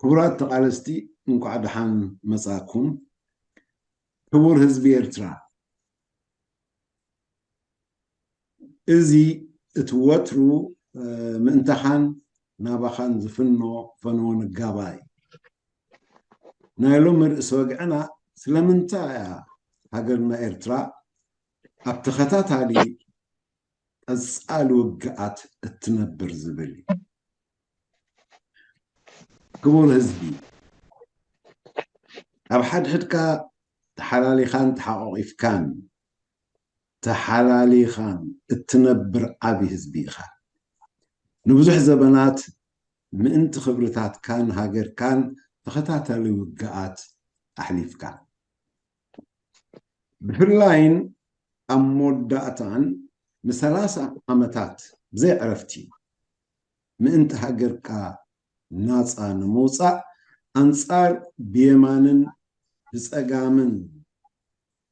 ክቡራት ተቓለስቲ፣ እንኳዕ ደሓን መጻእኩም። ክቡር ህዝቢ ኤርትራ፣ እዚ እቲ ወትሩ ምእንታኻን ናባኻን ዝፍኖ ፈነወ ንጋባ እዩ። ናይ ሎሚ ርእሲ ወግዕና ስለምንታይ እያ ሃገርና ኤርትራ ኣብ ተኸታታሊ ቀጻሊ ውግኣት እትነብር ዝብል እዩ። ክቡር ህዝቢ፣ ኣብ ሓድሕድካ ተሓላሊኻን ተሓቋቒፍካን ተሓላሊኻን እትነብር ዓቢ ህዝቢ ኢኻ። ንብዙሕ ዘበናት ምእንቲ ክብርታትካን ሃገርካን ተኸታታሊ ውግኣት ኣሕሊፍካ። ብፍላይን ኣብ መወዳእታን ንሰላሳ ዓመታት ብዘይ ዕረፍቲ ምእንቲ ሃገርካ ናጻ ንምውጻእ ኣንጻር ብየማንን ብጸጋምን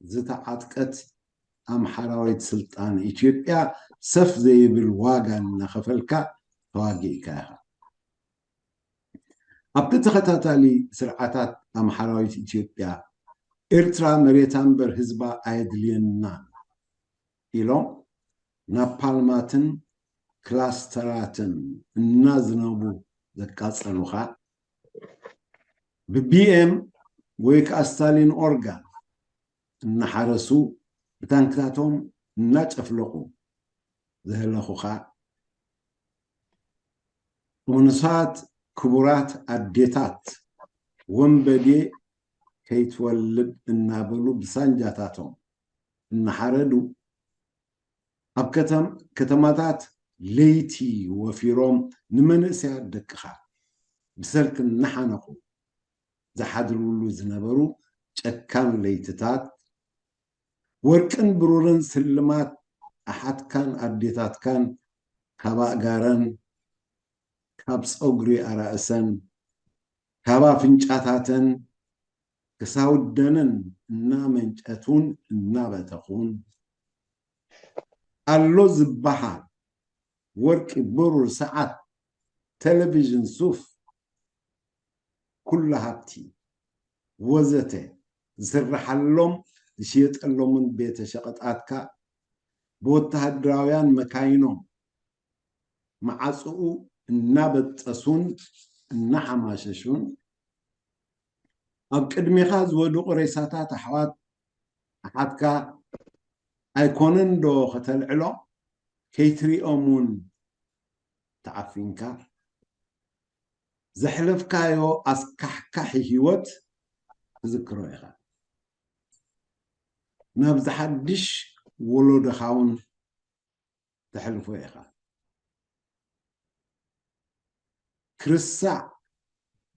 ዝተዓጥቀት ኣምሓራዊት ስልጣን ኢትዮጵያ ሰፍ ዘይብል ዋጋ እናኸፈልካ ተዋጊእካ ኢኻ። ኣብቲ ተኸታታሊ ስርዓታት ኣምሓራዊት ኢትዮጵያ፣ ኤርትራ መሬታ እምበር ህዝባ ኣየድልየናን ኢሎም ናፓልማትን ክላስተራትን እናዝነቡ ዘቃጸሉኻ፣ ብቢኤም ወይ ከዓ ስታሊን ኦርጋን እናሓረሱ ብታንክታቶም እናጨፍለቑ ዘህለኹኻ፣ ጥኑሳት ክቡራት ኣዴታት ወንበዴ ከይትወልድ እናበሉ ብሳንጃታቶም እናሓረዱ ኣብ ከተም-፣ ከተማታት ለይቲ ወፊሮም ንመንእሰያት ደቅኻ ብሰልኪ እናሓነቑ ዝሓድርሉ ዝነበሩ ጨካን ለይትታት፣ ወርቅን ብሩርን ስልማት ኣሓትካን ኣዴታትካን ካብ ኣእጋረን፣ ካብ ጸጉሪ ኣራእሰን፣ ካብ ኣፍንጫታተን ክሳብ ደነን እናመንጨቱን እናበተኹን፣ ኣሎ ዝበሃል ወርቂ፣ ብሩር፣ ሰዓት፣ ቴሌቪዥን፣ ሱፍ፣ ኩሉ ሃብቲ ወዘተ ዝስረሓሎም ዝሽየጠሎምን ቤተ ሸቐጣትካ ብወተሃደራውያን መካይኖም መዓጽኡ እናበጠሱን እናሓማሸሹን፣ ኣብ ቅድሜኻ ዝወደቑ ሬሳታት ኣሕዋት ኣሓትካ ኣይኮነን ዶ ከተልዕሎ? ከይትሪኦም እውን ተዓፊንካ፣ ዘሕለፍካዮ ኣስካሕካሒ ህይወት ትዝክሮ ኢኻ። ናብ ዝሓድሽ ወለዶኻ እውን ተሕልፎ ኢኻ። ክርስዕ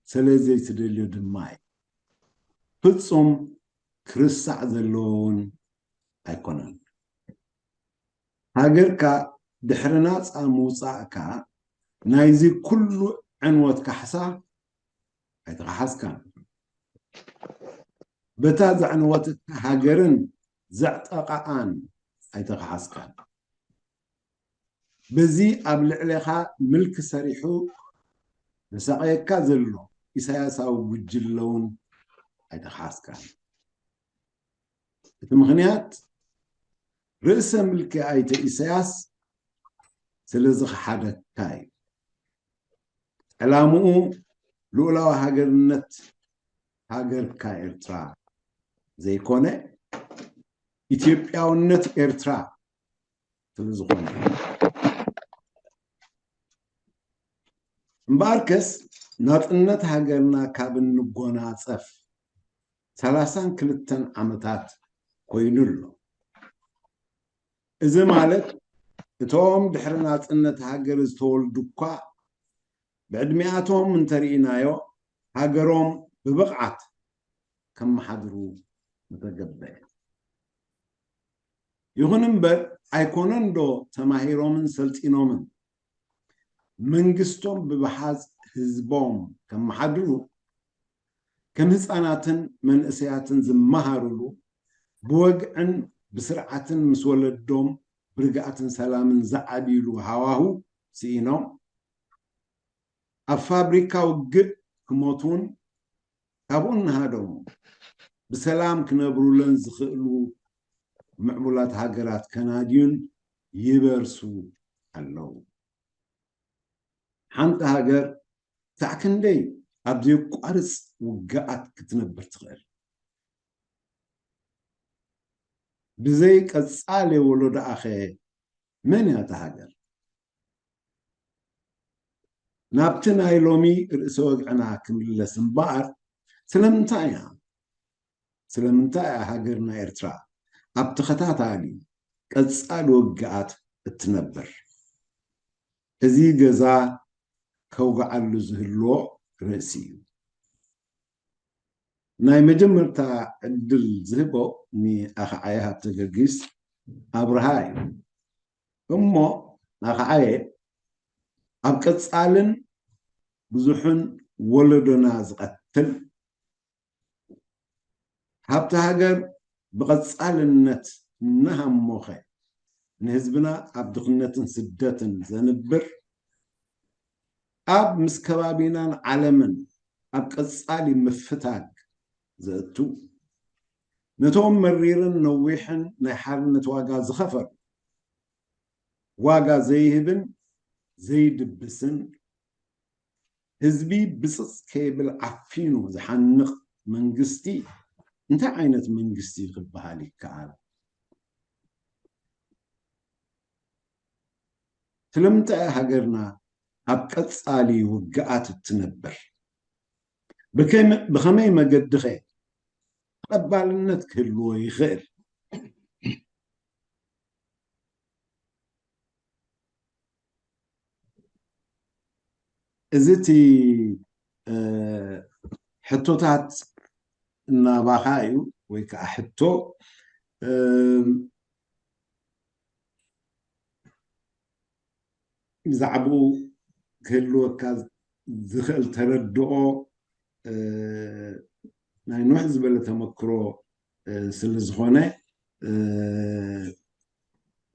ስለ ዘይትደልዮ ድማ እዩ። ፍጹም ክርስዕ ዘለዎ እውን ኣይኮነን። ሃገርካ ድሕሪ ናጻ ምውጻእካ ናይዚ ኩሉ ዕንወት ካሕሳ ኣይተኻሓስካን። በታ ዘዕንወትካ ሃገርን ዘዕጠቓኣን ኣይተኻሓስካን። በዚ ኣብ ልዕሌኻ ምልኪ ሰሪሑ ዘሳቐየካ ዘሎ ኢሳያሳዊ ጉጅለ እውን ኣይተኻሓስካን። እቲ ምኽንያት ርእሰ ምልኪ ኣይተ ኢሳያስ ስለ ዝኸሓደካ እዩ። ዕላምኡ ልኡላዊ ሃገርነት ሃገርካ ኤርትራ ዘይኮነ፣ ኢትዮጵያውነት ኤርትራ ስለ ዝኾነ እዩ። እምበኣርከስ ናጽነት ሃገርና ካብ እንጎናጸፍ ሰላሳን ክልተን ዓመታት ኮይኑ ኣሎ። እዚ ማለት እቶም ድሕሪ ናጽነት ሃገር ዝተወልዱ እኳ ብዕድሚኣቶም እንተርኢናዮ ሃገሮም ብብቕዓት ከመሓድሩ ምተገበረ። ይኹን እምበር ኣይኮነን ዶ ተማሂሮምን ሰልጢኖምን መንግስቶም ብብሓዝ ህዝቦም ከመሓድሩ ከም ህፃናትን መንእሰያትን ዝመሃሩሉ ብወግዕን ብስርዓትን ምስ ወለዶም ብርግኣትን ሰላምን ዝዓብይሉ ሃዋሁ ስኢኖም ኣብ ፋብሪካ ውግእ ክሞቱን ካብኡ እናሃደሙ ብሰላም ክነብሩለን ዝኽእሉ ምዕቡላት ሃገራት ከናድዩን ይበርሱ ኣለዉ። ሓንቲ ሃገር ክሳዕ ክንደይ ኣብ ዘየቋርጽ ውግኣት ክትነብር ትኽእል? ብዘይ ቀጻሊ ወለዶኣኸ መን እያ እታ ሃገር? ናብቲ ናይ ሎሚ ርእሰ ወግዕና ክምለስ እምበኣር፣ ስለምንታይ እያ ስለምንታይ እያ ሃገርና ኤርትራ ኣብ ተኸታታሊ ቀጻሊ ውግኣት እትነብር? እዚ ገዛ ከውግዓሉ ዝህልዎ ርእሲ እዩ። ናይ መጀመርታ ዕድል ዝህቦ ንኣኸዓየ ሃብተ ገርጊስ ኣብርሃ እዩ። እሞ ኣኸዓየ ኣብ ቀጻልን ብዙሕን ወለዶና ዝቐትል፣ ሃብቲ ሃገር ብቐጻልነት እናሃሞኸ ንህዝብና ኣብ ድኽነትን ስደትን ዘንብር፣ ኣብ ምስ ከባቢናን ዓለምን ኣብ ቀጻሊ ምፍታግ ዘእቱ፣ ነቶም መሪርን ነዊሕን ናይ ሓርነት ዋጋ ዝኸፈሉ፣ ዋጋ ዘይህብን ዘይድብስን፣ ህዝቢ ብጽጽ ከይብል ዓፊኑ ዝሓንቕ መንግስቲ እንታይ ዓይነት መንግስቲ ክበሃል ይከኣል? ስለምንታይ እያ ሃገርና ኣብ ቀጻሊ ውግኣት እትነብር? ብከመ-፣ ብኸመይ መገድኸ ተቐባልነት ክህልዎ ይኽእል? እዚ እቲ፣ እ፣ ሕቶታት እናባኻ እዩ፣ ወይ ከዓ ሕቶ፣ እ፣ ብዛዕባኡ ክህልወካ ዝኽእል ተረድኦ፣ እ፣ ናይ ንውሕ ዝበለ ተመክሮ፣ እ፣ ስለ ዝኾነ፣ እ፣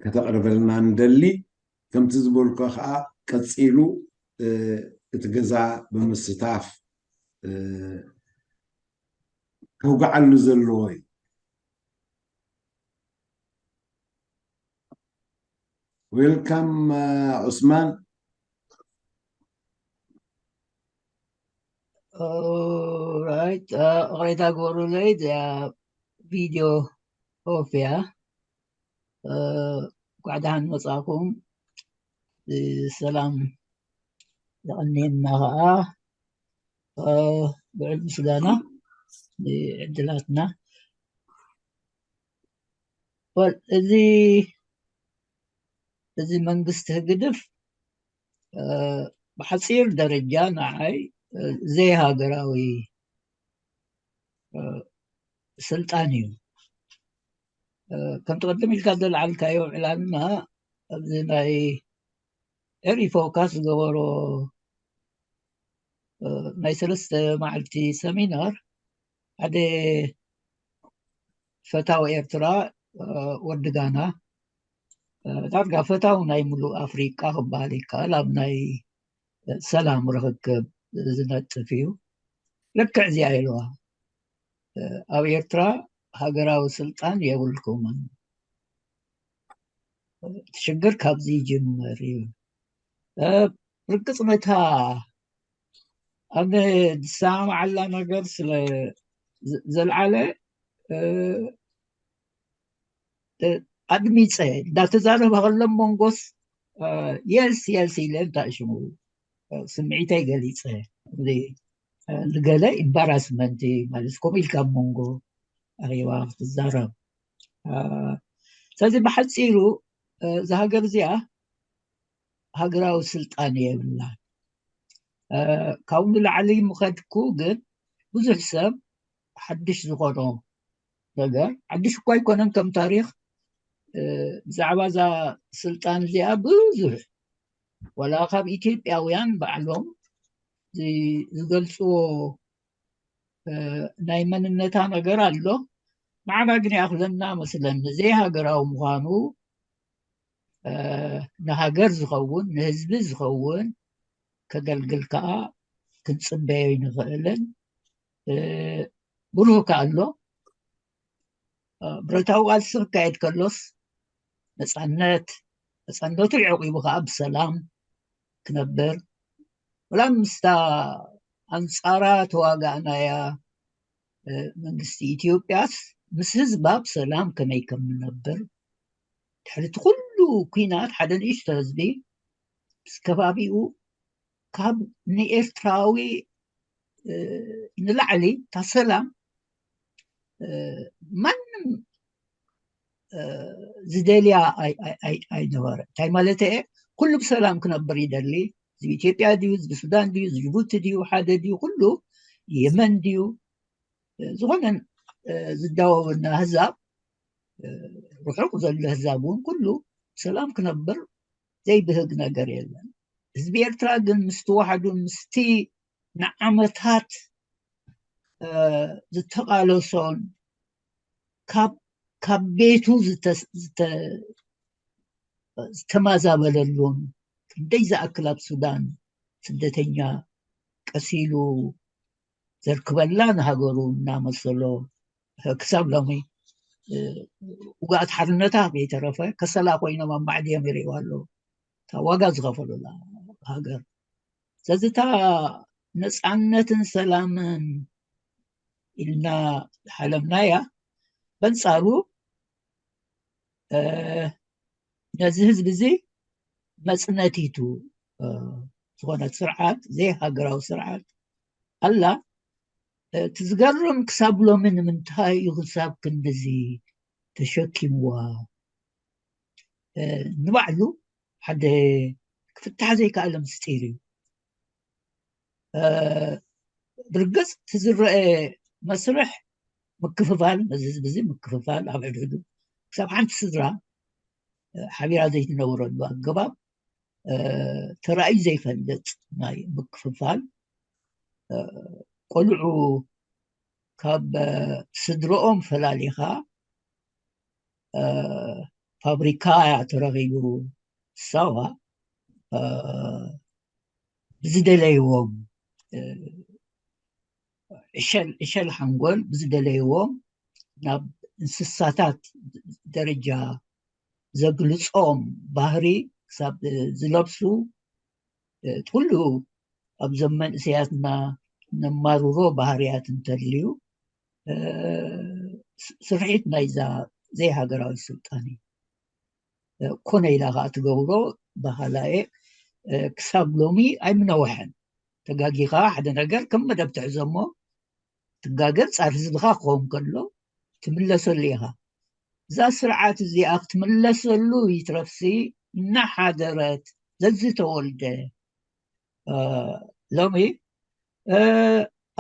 ከተቕርበልና ንደሊ። ከምቲ ዝበልኳ ከዓ ቀጺሉ፣ እ፣ እቲ ገዛ ብምስታፍ፣ እ፣ ከውግዓሉ ዘለዎ እዩ። ዌልካም፣ እ፣ ዑስማን። ኦራይት፣ እ፣ ይቕሬታ ግበሩለይ፣ እዚኣ ቪድዮ ኦፍ እያ። እ፣ እንኳዕ ደሓን መጻእኩም። ብሰላም የቐንየልና ኸዓ፣ እ፣ ልዑል ምስጋና ንዕድላትና። ወል፣ እዚ፣ እዚ መንግስቲ ህግድፍ፣ እ፣ ብሓጺር ደረጃ ንዓይ፣ እ፣ ዘይሃገራዊ፣ እ፣ ስልጣን እዩ። እ፣ ከምቲ ቅድም ኢልካ ዘልዓልካዮ ዕላልና ኣብዚ ናይ ኤሪ ፎካስ ዝገበሮ፣ እ፣ ናይ ሰለስተ መዓልቲ ሰሚናር ሓደ ፈታዊ ኤርትራ፣ እ፣ ወዲ ጋና፣ እ፣ ዳርጋ ፈታዊ ናይ ሙሉእ ኣፍሪቃ ክበሃል ይከኣል፣ ኣብ ናይ ሰላም ርኽክብ ዝነጥፍ እዩ። ልክዕ እዚኣ ኢልዋ። እ፣ ኣብ ኤርትራ ሃገራዊ ስልጣን የብልኩምን። እቲ ሽግር ካብዚ ይጅምር እዩ። እ፣ ርግጽ ነታ ኣነ ዝሰማማዓላ ነገር ስለ ዘ-፣ ዘልዓለ፣ እ፣ እ፣ ኣድሚጸ እንዳተዛረበ ከሎ መንጎስ፣ እ፣ የስ፣ የስ ኢለ እንታይ ሽሙ፣ እ፣ ስምዒተይ ገሊጸ። እዚ፣ እ፣ ንገለ ኢምባራስመንት ማለት ከምኡ ኢልካ ኣብ መንጎ ኣኼባ ክትዛረብ። እ፣ ስለዚ ብሓጺሩ፣ እ፣ እዛ ሃገር እዚኣ ሃገራዊ ስልጣን የብላን። እ፣ ካብኡ ንላዕሊ ምኸድኩ ግን ብዙሕ ሰብ ሓድሽ ዝኾኖ ነገር፣ ሓድሽ እኳ ኣይኮነን ከም ታሪኽ፣ እ፣ ብዛዕባ እዛ ስልጣን እዚኣ ብዙሕ፣ ዋላ ካብ ኢትዮጵያውያን ባዕሎም ዚ-፣ ዝገልጽዎ፣ እ፣ ናይ መንነታ ነገር ኣሎ። ንዓና ግን ይኣኽለና መስለኒ። ዘይሃገራዊ ምዃኑ፣ እ፣ ንሃገር ዝኸውን፣ ንህዝቢ ዝኸውን፣ ከገልግል ከዓ ክንፅበዮ ኣይንኽእልን። ብሩህ ከኣ ኣሎ። ብረታዊ ቃልሲ ክካየድ ከሎስ ነፃነት፣ ነፃነቱ ዕቂቡ ከዓ ብሰላም ክነብር፣ ወላ ምስታ ኣንፃራ ተዋጋእናያ መንግስቲ ኢትዮጵያስ ምስ ህዝባ ብሰላም ከመይ ከም ንነብር፣ ድሕሪ እቲ ኩሉ ኲናት ሓደ ንእሽቶ ህዝቢ ምስ ከባቢኡ ካብ ንኤርትራዊ ንላዕሊ እታ ሰላም ማንም ዝደልያ ኣይነበረ። እንታይ ማለት እየ? ኩሉ ብሰላም ክነብር ይደሊ። ህዝቢ ኢትዮጵያ ድዩ፣ ህዝቢ ሱዳን ድዩ፣ ህዝቢ ጅቡቲ ድዩ፣ ሓደ ድዩ፣ ኩሉ የመን ድዩ፣ ዝኾነ ዝዳወብና ህዛብ፣ ርሑቕ ዘሎ ህዛብ እውን ኩሉ ብሰላም ክነብር ዘይብህግ ነገር የለን። ህዝቢ ኤርትራ ግን ምስ ተዋሕዱን ምስቲ ንዓመታት ዝተቓለሶን ካብ ቤቱ ዝተማዛበለሉን፣ ክንደይ ዝኣክል ኣብ ሱዳን ስደተኛ ቀሲሉ ዘርክበላ ንሃገሩ እናመሰሎ፣ ክሳብ ሎሚ ውግኣት ሓርነታ ከይተረፈ ከሰላ ኮይኖም ኣብ ማዕድዮም ይርእይዋ ኣለዉ። እታ ዋጋ ዝኸፈሉላ ሃገር። ስለዚ እታ ነፃነትን ሰላምን ኢልና ዝሓለምናያ፣ በንፃሩ ነዚ ህዝቢ እዚ መፅነቲቱ ዝኾነት ስርዓት፣ ዘይሃገራዊ ስርዓት ኣላ። እቲ ዝገርም ክሳብ ሎሚ ንምንታይ እዩ ክሳብ ክንድዚ ተሸኪምዋ? ንባዕሉ ሓደ ክፍታሕ ዘይከኣለ ምስጢር እዩ። ብርግፅ እቲ ዝረአ መስርሕ ምክፍፋል፣ ነዚ ህዝቢ እዚ ምክፍፋል፣ ኣብ ሕድሕዱ ክሳብ ሓንቲ ስድራ ሓቢራ ዘይትነብረሉ ኣገባብ ተራእዩ ዘይፈልጥ ናይ ምክፍፋል፣ ቆልዑ ካብ ስድረኦም ፈላሊኻ ፋብሪካ እያ ተረኺቡ። ሳዋ ብዝደለይዎም፣ ዕሸል ሓንጎል ብዝደለይዎም ናብ እንስሳታት ደረጃ ዘግልፆም ባህሪ ክሳብ ዝለብሱ፣ ኩሉ ኣብዞም መንእሰያትና ነማርሮ ባህርያት እንተልዩ፣ ስርሒት ናይዛ ዘይሃገራዊ ስልጣን እዩ። ኮነ ኢላ ከዓ ትገብሮ ባህላየ ክሳብ ሎሚ ኣይምነወሐን። ተጋጊኻ ሓደ ነገር ከም መደብ ትሕዞ እሞ ትጋገ፣ ፃር ህዝብኻ ክኸውን ከሎ ትምለሰሉ ኢኻ። እዛ ስርዓት እዚኣ ክትምለሰሉ ይትረፍሲ እናሓደረት ዘዝተወልደ ሎሚ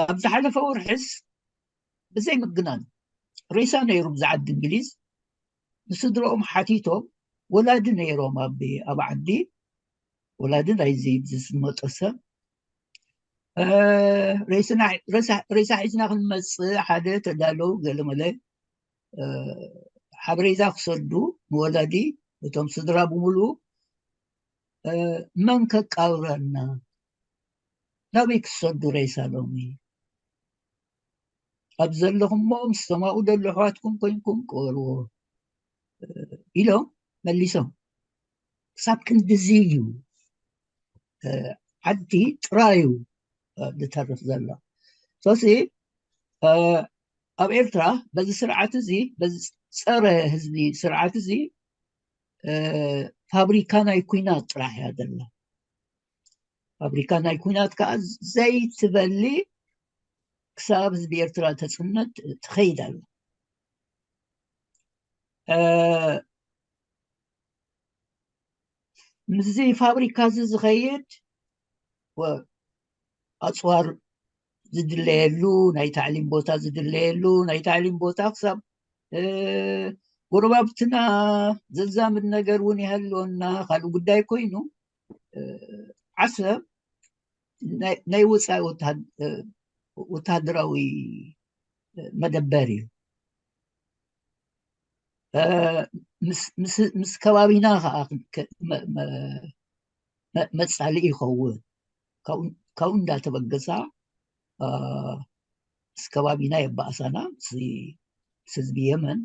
ኣብ ዝሓለፈ ወርሕስ ብዘይ ምግናን ሬሳ ነይሩ ብዚ ዓዲ እንግሊዝ። ንስድረኦም ሓቲቶም፣ ወላዲ ነይሮም ኣብ ዓዲ፣ ወላዲ ናይዚ ዝመጠ ሰብ፣ ሬሳ ሒዝና ክንመፅእ ሓደ ተዳለው ገለመለ ሓበሬታ ክሰዱ ንወላዲ፣ እቶም ስድራ ብምሉኡ፣ መን ከቃብረና? ናበይ ክሰዱ ሬሳ ሎሚ? ኣብ ዘለኹሞ ምስ ሰማኡ ደሎ ኣሕዋትኩም ኮይንኩም ቅበርዎ ኢሎም መሊሶም። ክሳብ ክንድዚ እዩ ዓዲ ጥራዩ ዝተርፍ ዘሎ። ሶሲ ኣብ ኤርትራ በዚ ስርዓት እዚ፣ በዚ ፀረ ህዝቢ ስርዓት እዚ ፋብሪካ ናይ ኩናት ጥራሕ እያ ዘላ። ፋብሪካ ናይ ኩናት ከዓ ዘይትበሊ ክሳብ ህዝቢ ኤርትራ ተፅነት ትኸይድ ኣላ። ምስዚ ፋብሪካ እዚ ዝኸይድ ኣፅዋር ዝድለየሉ፣ ናይ ታዕሊም ቦታ ዝድለየሉ፣ ናይ ታዕሊም ቦታ ክሳብ ጎረባብትና ዘዛምድ ነገር እውን ይሃልወና፣ ካልእ ጉዳይ ኮይኑ፣ ዓሰብ ናይ ወፃኢ ወታደራዊ መደበር እዩ። ምስ ከባቢና ከዓ መፃሊ ይኸውን። ካብኡ እንዳተበገሳ፣ ምስ ከባቢና የባእሳና፣ ምስ ህዝቢ የመን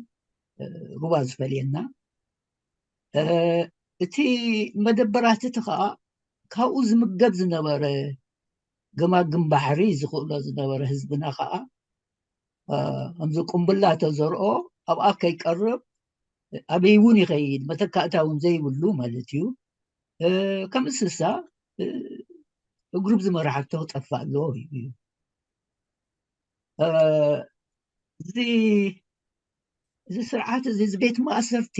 ሩባ ዝፈልየና። እቲ መደበራት እቲ ከዓ ካብኡ ዝምገብ ዝነበረ፣ ገማግም ባሕሪ ዝኽእሎ ዝነበረ ህዝብና ከዓ ከምዚ ቁምብላ ተዘርኦ ኣብኣ ከይቀርብ ኣበይ እውን ይኸይድ፣ መተካእታ እውን ዘይብሉ ማለት እዩ። ከም እንስሳ እግሩ ብዝመርሓቶ ክጠፋእ ኣለዎ እዩ። እዚ እዚ ስርዓት እዚ፣ እዚ ቤት ማእሰርቲ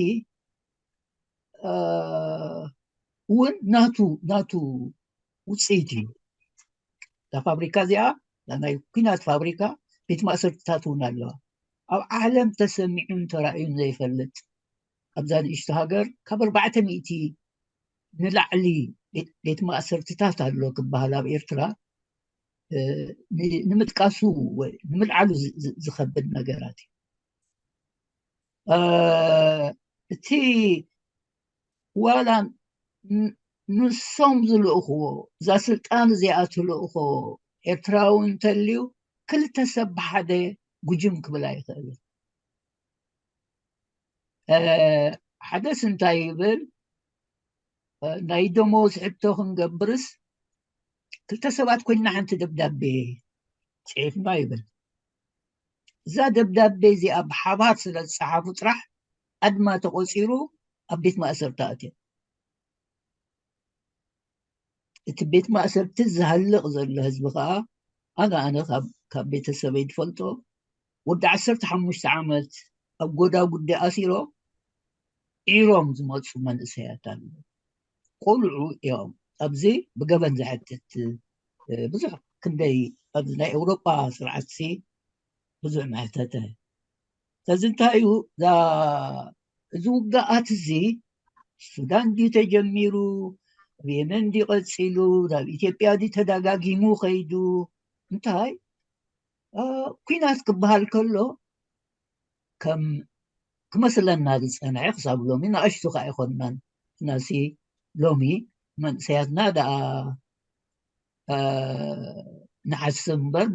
እውን ናቱ ናቱ ውፅኢት እዩ። እዛ ፋብሪካ እዚኣ፣ እዛ ናይ ኩናት ፋብሪካ፣ ቤት ማእሰርትታት እውን ኣለዋ። ኣብ ዓለም ተሰሚዑን ተራእዩን ዘይፈልጥ፣ ኣብዛ ንእሽቶ ሃገር ካብ ኣርባዕተ ሚእቲ ንላዕሊ ቤት ማእሰርትታት ኣሎ ክበሃል ኣብ ኤርትራ፣ ንምጥቃሱ ወይ ንምልዓሉ ዝኸብድ ነገራት እዩ። እቲ ዋላ ንሶም ዝልእኽዎ፣ እዛ ስልጣን እዚኣ ትልእኾ ኤርትራዊ እንተልዩ፣ ክልተ ሰብ ብሓደ ጉጅም ክብል ኣይኽእልን። ሓደስ እንታይ ይብል፣ ናይ ደሞዝ ሕቶ ክንገብርስ ክልተ ሰባት ኮይንና ሓንቲ ደብዳቤ ጽሒፍና ይብል። እዛ ደብዳቤ እዚኣ ብሓባር ስለ ዝጸሓፉ ጥራሕ ኣድማ ተቖጺሩ ኣብ ቤት ማእሰርቲ ኣትዮም። እቲ ቤት ማእሰርቲ ዝሃልቕ ዘሎ ህዝቢ ከዓ፣ ኣነ ኣነ ካብ ቤተሰበይ ዝፈልጦ ወዲ ዓሰርተ ሓሙሽተ ዓመት ኣብ ጎዳጉዲ ኣሲሮም ዒሮም ዝመፁ መንእሰያት ኣለዉ። ቆልዑ እዮም። ኣብዚ ብገበን ዘሕትት ብዙሕ፣ ክንደይ ኣብዚ ናይ ኤውሮጳ ስርዓትሲ ብዙሕ መሕተተ። ስለዚ እንታይ እዩ፣ እዚ ውግኣት እዚ ሱዳን ድዩ ተጀሚሩ፣ ኣብ የመን ድዩ ቀፂሉ፣ ናብ ኢትዮጵያ ድዩ ተደጋጊሙ ከይዱ? እንታይ ኩናት ክበሃል ከሎ ከም ክመስለና ዝፀንሐ ክሳብ ሎሚ ንኣሽቱ ከዓ ኣይኮንናን። ናሲ ሎሚ መንእሰያትና ደኣ ንሓስብ እምበር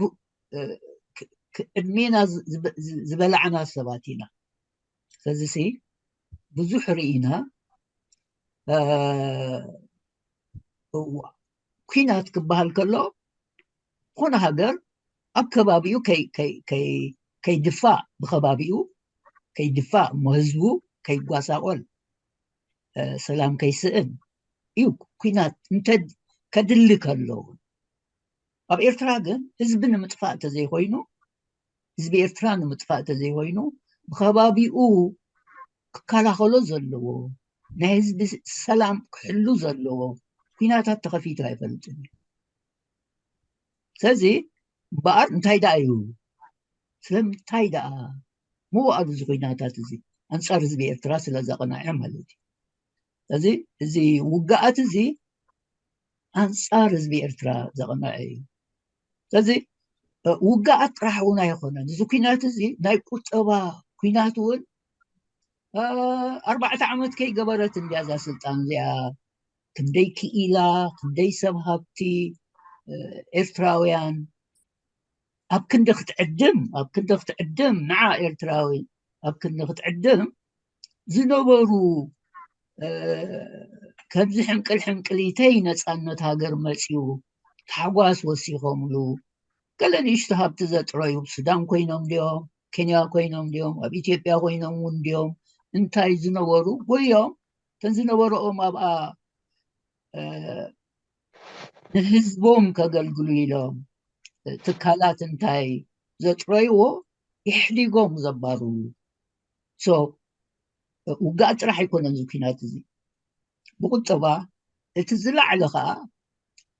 ዕድሜና ዝበላዕና ሰባት ኢና። ስለዚሲ ብዙሕ ርኢና። ኩናት ክበሃል ከሎ ዝኾነ ሃገር ኣብ ከባቢኡ ከይድፋእ፣ ብከባቢኡ ከይድፋእ እሞ ህዝቡ ከይጓሳቆል፣ ሰላም ከይስእን እዩ። ኩናት እንተ ከድሊ ከሎ እውን፣ ኣብ ኤርትራ ግን ህዝቢ ንምጥፋእ ተዘይኮይኑ፣ ህዝቢ ኤርትራ ንምጥፋእ ተዘይኮይኑ፣ ብከባቢኡ ክከላኸሎ ዘለዎ፣ ናይ ህዝቢ ሰላም ክሕሉ ዘለዎ ኩናታት ተኸፊቱ ኣይፈልጥን እዩ። ስለዚ እምበኣር እንታይ ደኣ እዩ? ስለምንታይ ደኣ ምውኣሉ እዚ ኩናታት እዚ? ኣንጻር ህዝቢ ኤርትራ ስለ ዘቕነዐ ማለት እዩ። ስለዚ እዚ ውግኣት እዚ ኣንጻር ህዝቢ ኤርትራ ዘቕነዐ እዩ። ስለዚ ውግኣት ጥራሕ እውን ኣይኮነን። እዚ ኩናት እዚ ናይ ቁጠባ ኩናት እውን፣ ኣርባዕተ ዓመት ከይገበረት እንድያ እዛ ስልጣን እዚኣ። ክንደይ ክኢላ፣ ክንደይ ሰብ ሃብቲ ኤርትራውያን ኣብ ክንዲ ክትዕድም፣ ኣብ ክንዲ ክትዕድም፣ ንዓ ኤርትራዊ ኣብ ክንዲ ክትዕድም ዝነበሩ፣ ከምዚ ሕንቅል ሕንቅሊተይ ነጻነት ሃገር መጺኡ ታሕጓስ ወሲኾምሉ፣ ገለ ንእሽቶ ሃብቲ ዘጥረዩ ሱዳን ኮይኖም ድዮም፣ ኬንያ ኮይኖም ድዮም፣ ኣብ ኢትዮጵያ ኮይኖም እውን ድዮም፣ እንታይ ዝነበሩ ጎዮም፣ እተን ዝነበረኦም ኣብኣ ንህዝቦም ከገልግሉ ኢሎም ትካላት እንታይ ዘጥረይዎ የሕዲጎም ዘባርሩ። ሶ ውግኣት ጥራሕ ኣይኮነን እዚ ኩናት እዚ። ብቁጠባ እቲ ዝላዕለ ከዓ፣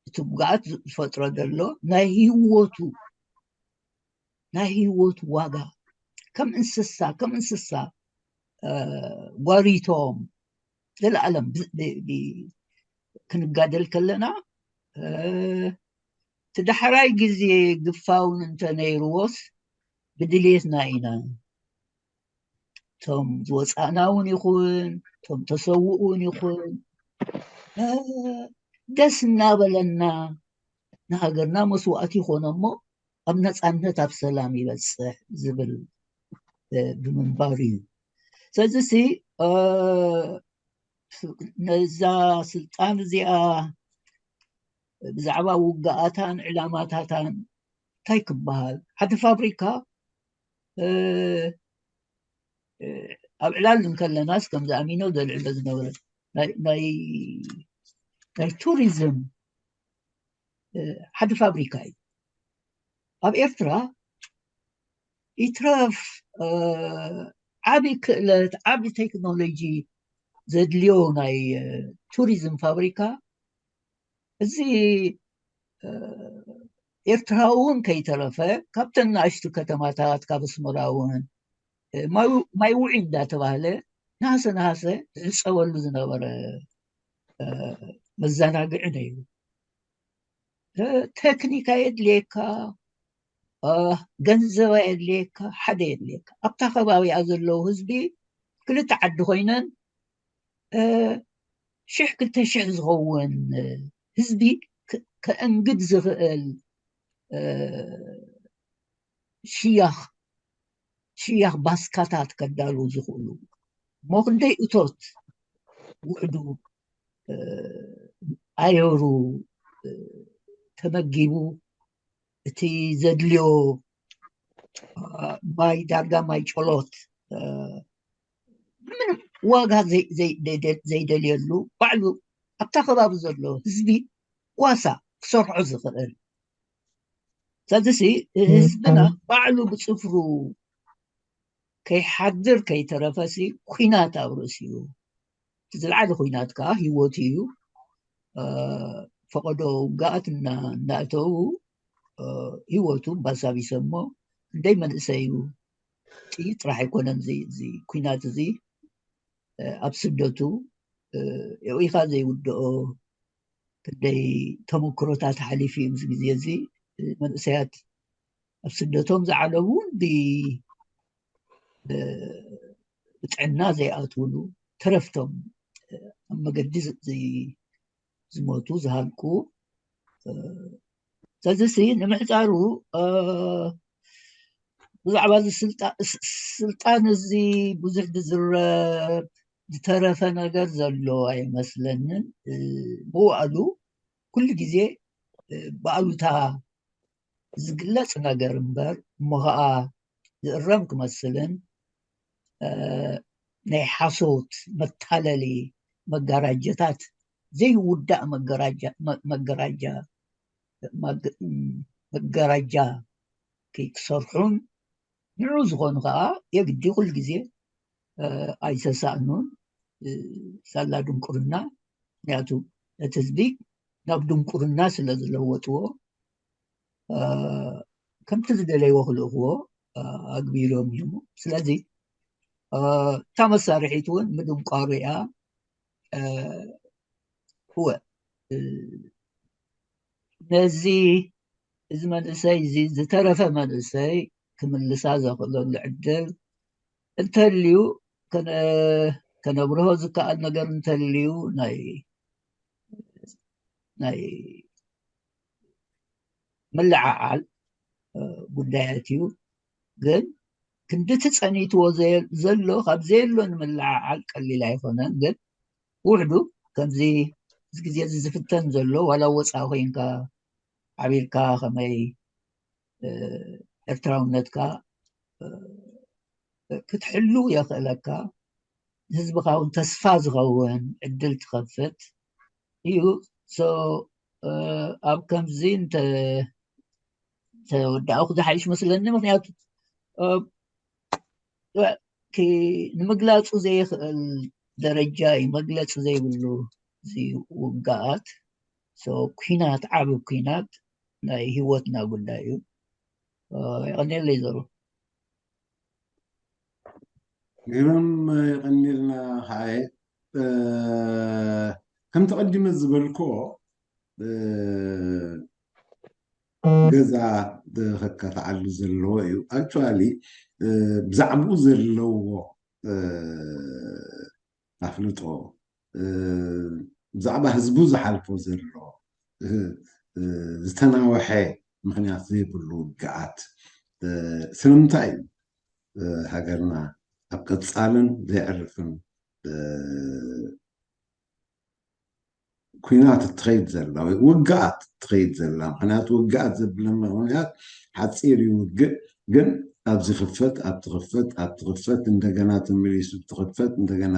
እቲ ውግኣት ዝፈጥሮ ዘሎ ናይ ህይወቱ፣ ናይ ህይወቱ ዋጋ፣ ከም እንስሳ፣ ከም እንስሳ ጓሪቶም ዘለኣለም ክንጋደል ከለና፣ እቲ ዳሕራይ ግዜ ግፋውን እንተነይርዎስ ብድልየትና ኢና። እቶም ዝወፃእና እውን ይኹን፣ እቶም ተሰውኡ እውን ይኹን፣ ደስ እናበለና ንሃገርና መስዋእቲ ይኾኖ እሞ ኣብ ነፃነት ኣብ ሰላም ይበፅሕ ዝብል ብምንባር እዩ። ስለዚ ሲ ነዛ ስልጣን እዚኣ ብዛዕባ ውግኣታን ዕላማታታን እንታይ ክበሃል? ሓደ ፋብሪካ ኣብ ዕላል እንከለናስ ከምዚ ኣሚኖ ዘልዕሎ ዝነበረ ናይ ቱሪዝም ሓደ ፋብሪካ እዩ። ኣብ ኤርትራ ይትረፍ ዓቢ ክእለት ዓቢ ቴክኖሎጂ ዘድልዮ ናይ ቱሪዝም ፋብሪካ እዚ ኤርትራ እውን ከይተረፈ ካብተን ንኣሽቱ ከተማታት ካብ ኣስመራ እውን ማይ ውዒ እንዳተባህለ ነሃሰ ነሃሰ ዝዕፀበሉ ዝነበረ መዘናግዒ ነይሩ። ቴክኒክ ኣየድልየካ፣ ገንዘብ ኣየድልየካ፣ ሓደ የድልየካ። ኣብታ ከባቢኣ ዘለዉ ህዝቢ ክልተ ዓዲ ኮይነን ሽሕ ክልተ ሽሕ ዝኸውን ህዝቢ ከእንግድ ዝኽእል ሽያኽ ሽያኽ ባስካታት ከዳልዉ ዝኽእሉ እሞ ክንደይ እቶት ውዕዱ ኣየሩ ተመጊቡ እቲ ዘድልዮ ማይ ዳርጋ ማይ ጨሎት ምንም ዋጋ ዘይደልየሉ ባዕሉ ኣብታ ከባቢ ዘሎ ህዝቢ ጓሳ ክሰርሖ ዝኽእል። ስለዚሲ ህዝብና ባዕሉ ብፅፍሩ ከይሓድር ከይተረፈሲ ኩናት ኣብ ርእሲኡ። እቲ ዝለዓለ ኩናት ከዓ ህይወቱ እዩ። ፈቐዶ ውግኣት እናእተዉ ህይወቱ ባሳቢሰሞ እንደይ መንእሰይ እዩ። ጥይት ጥራሕ ኣይኮነን እዚ ኩናት እዚ ኣብ ስደቱ ኢኻ ዘይውድኦ ክንደይ ተመክሮታት ሓሊፉ እዩ። እዚ ግዜ እዚ መንእሰያት ኣብ ስደቶም ዝዓለቡ ብጥዕና ዘይኣትውሉ ተረፍቶም ኣብ መገዲ ዝሞቱ ዝሃልቁ ስለዚሲ ንምሕፃሩ ብዛዕባ ስልጣን እዚ ብዙሕ ዝዝረብ ዝተረፈ ነገር ዘሎ ኣይመስለንን። መዋእሉ ኩሉ ግዜ ብኣሉታ ዝግለፅ ነገር እምበር እሞ ከዓ ዝእረም ክመስልን ናይ ሓሶት መታለሊ መጋራጀታት ዘይውዳእ መጋራጃ መጋራጃ ክሰርሑን ንዑ ዝኾኑ ከዓ የግዲ ኩሉ ግዜ ኣይተሳእኑን። ሳላ ድንቁርና ምክንያቱ እቲ ህዝቢ ናብ ድንቁርና ስለ ዝለወጥዎ ከምቲ ዝደለይዎ ክልእክዎ ኣግቢሮም እዮም። ስለዚ እታ መሳርሒት እውን ምድንቋሩ እያ። እወ ነዚ እዚ መንእሰይ እዚ ዝተረፈ መንእሰይ ክምልሳ ዘኽእለሉ ዕድል እንተልዩ ከነብርሆ ዝከኣል ነገር እንተልዩ ናይ ናይ ምልዓዓል ጉዳያት እዩ። ግን ክንድቲ ፀኒትዎ ዘሎ ካብ ዘየሎ ንምልዓዓል ቀሊል ኣይኮነን። ግን ውሕዱ ከምዚ እዚ ግዜ እዚ ዝፍተን ዘሎ ዋላ ወፃኢ ኮይንካ ዓቢርካ ከመይ ኤርትራውነትካ ክትሕሉ የኽእለካ። ንህዝብኻ እውን ተስፋ ዝኸውን ዕድል ትኸፍት እዩ። ኣብ ከምዚ እንተወዳእኩ ዝሓይሽ መስለኒ። ምክንያቱ ንምግላፁ ዘይኽእል ደረጃ እዩ፣ መግለፂ ዘይብሉ እዚ ውግኣት። ኩናት ዓብ ኩናት ናይ ህይወትና ጉዳይ እዩ። የቐንየለይ ዘሩ። ግርም የቐንየልና። ከዓየ ከምቲ ቀዲመ ዝበልኮ ገዛ ከካትዓሉ ዘለዎ እዩ። ኣክቹዋሊ ብዛዕባኡ ዘለዎ ኣፍልጦ ብዛዕባ ህዝቡ ዝሓልፎ ዘሎ ዝተናወሐ ምኽንያት ዘይብሉ ውግኣት ስለምንታይ እዩ ሃገርና ኣብ ቀፃልን ዘየዕርፍን ኩናት እትኸይድ ዘላ ወይ ውግኣት እትኸይድ ዘላ? ምክንያቱ ውግኣት ዘብለና ምክንያት ሓፂር እዩ ውግእ፣ ግን ኣብዚ ክፈት ኣብቲ ክፈት ኣብቲ ክፈት እንደገና ተመሊሱ ትኽፈት እንደገና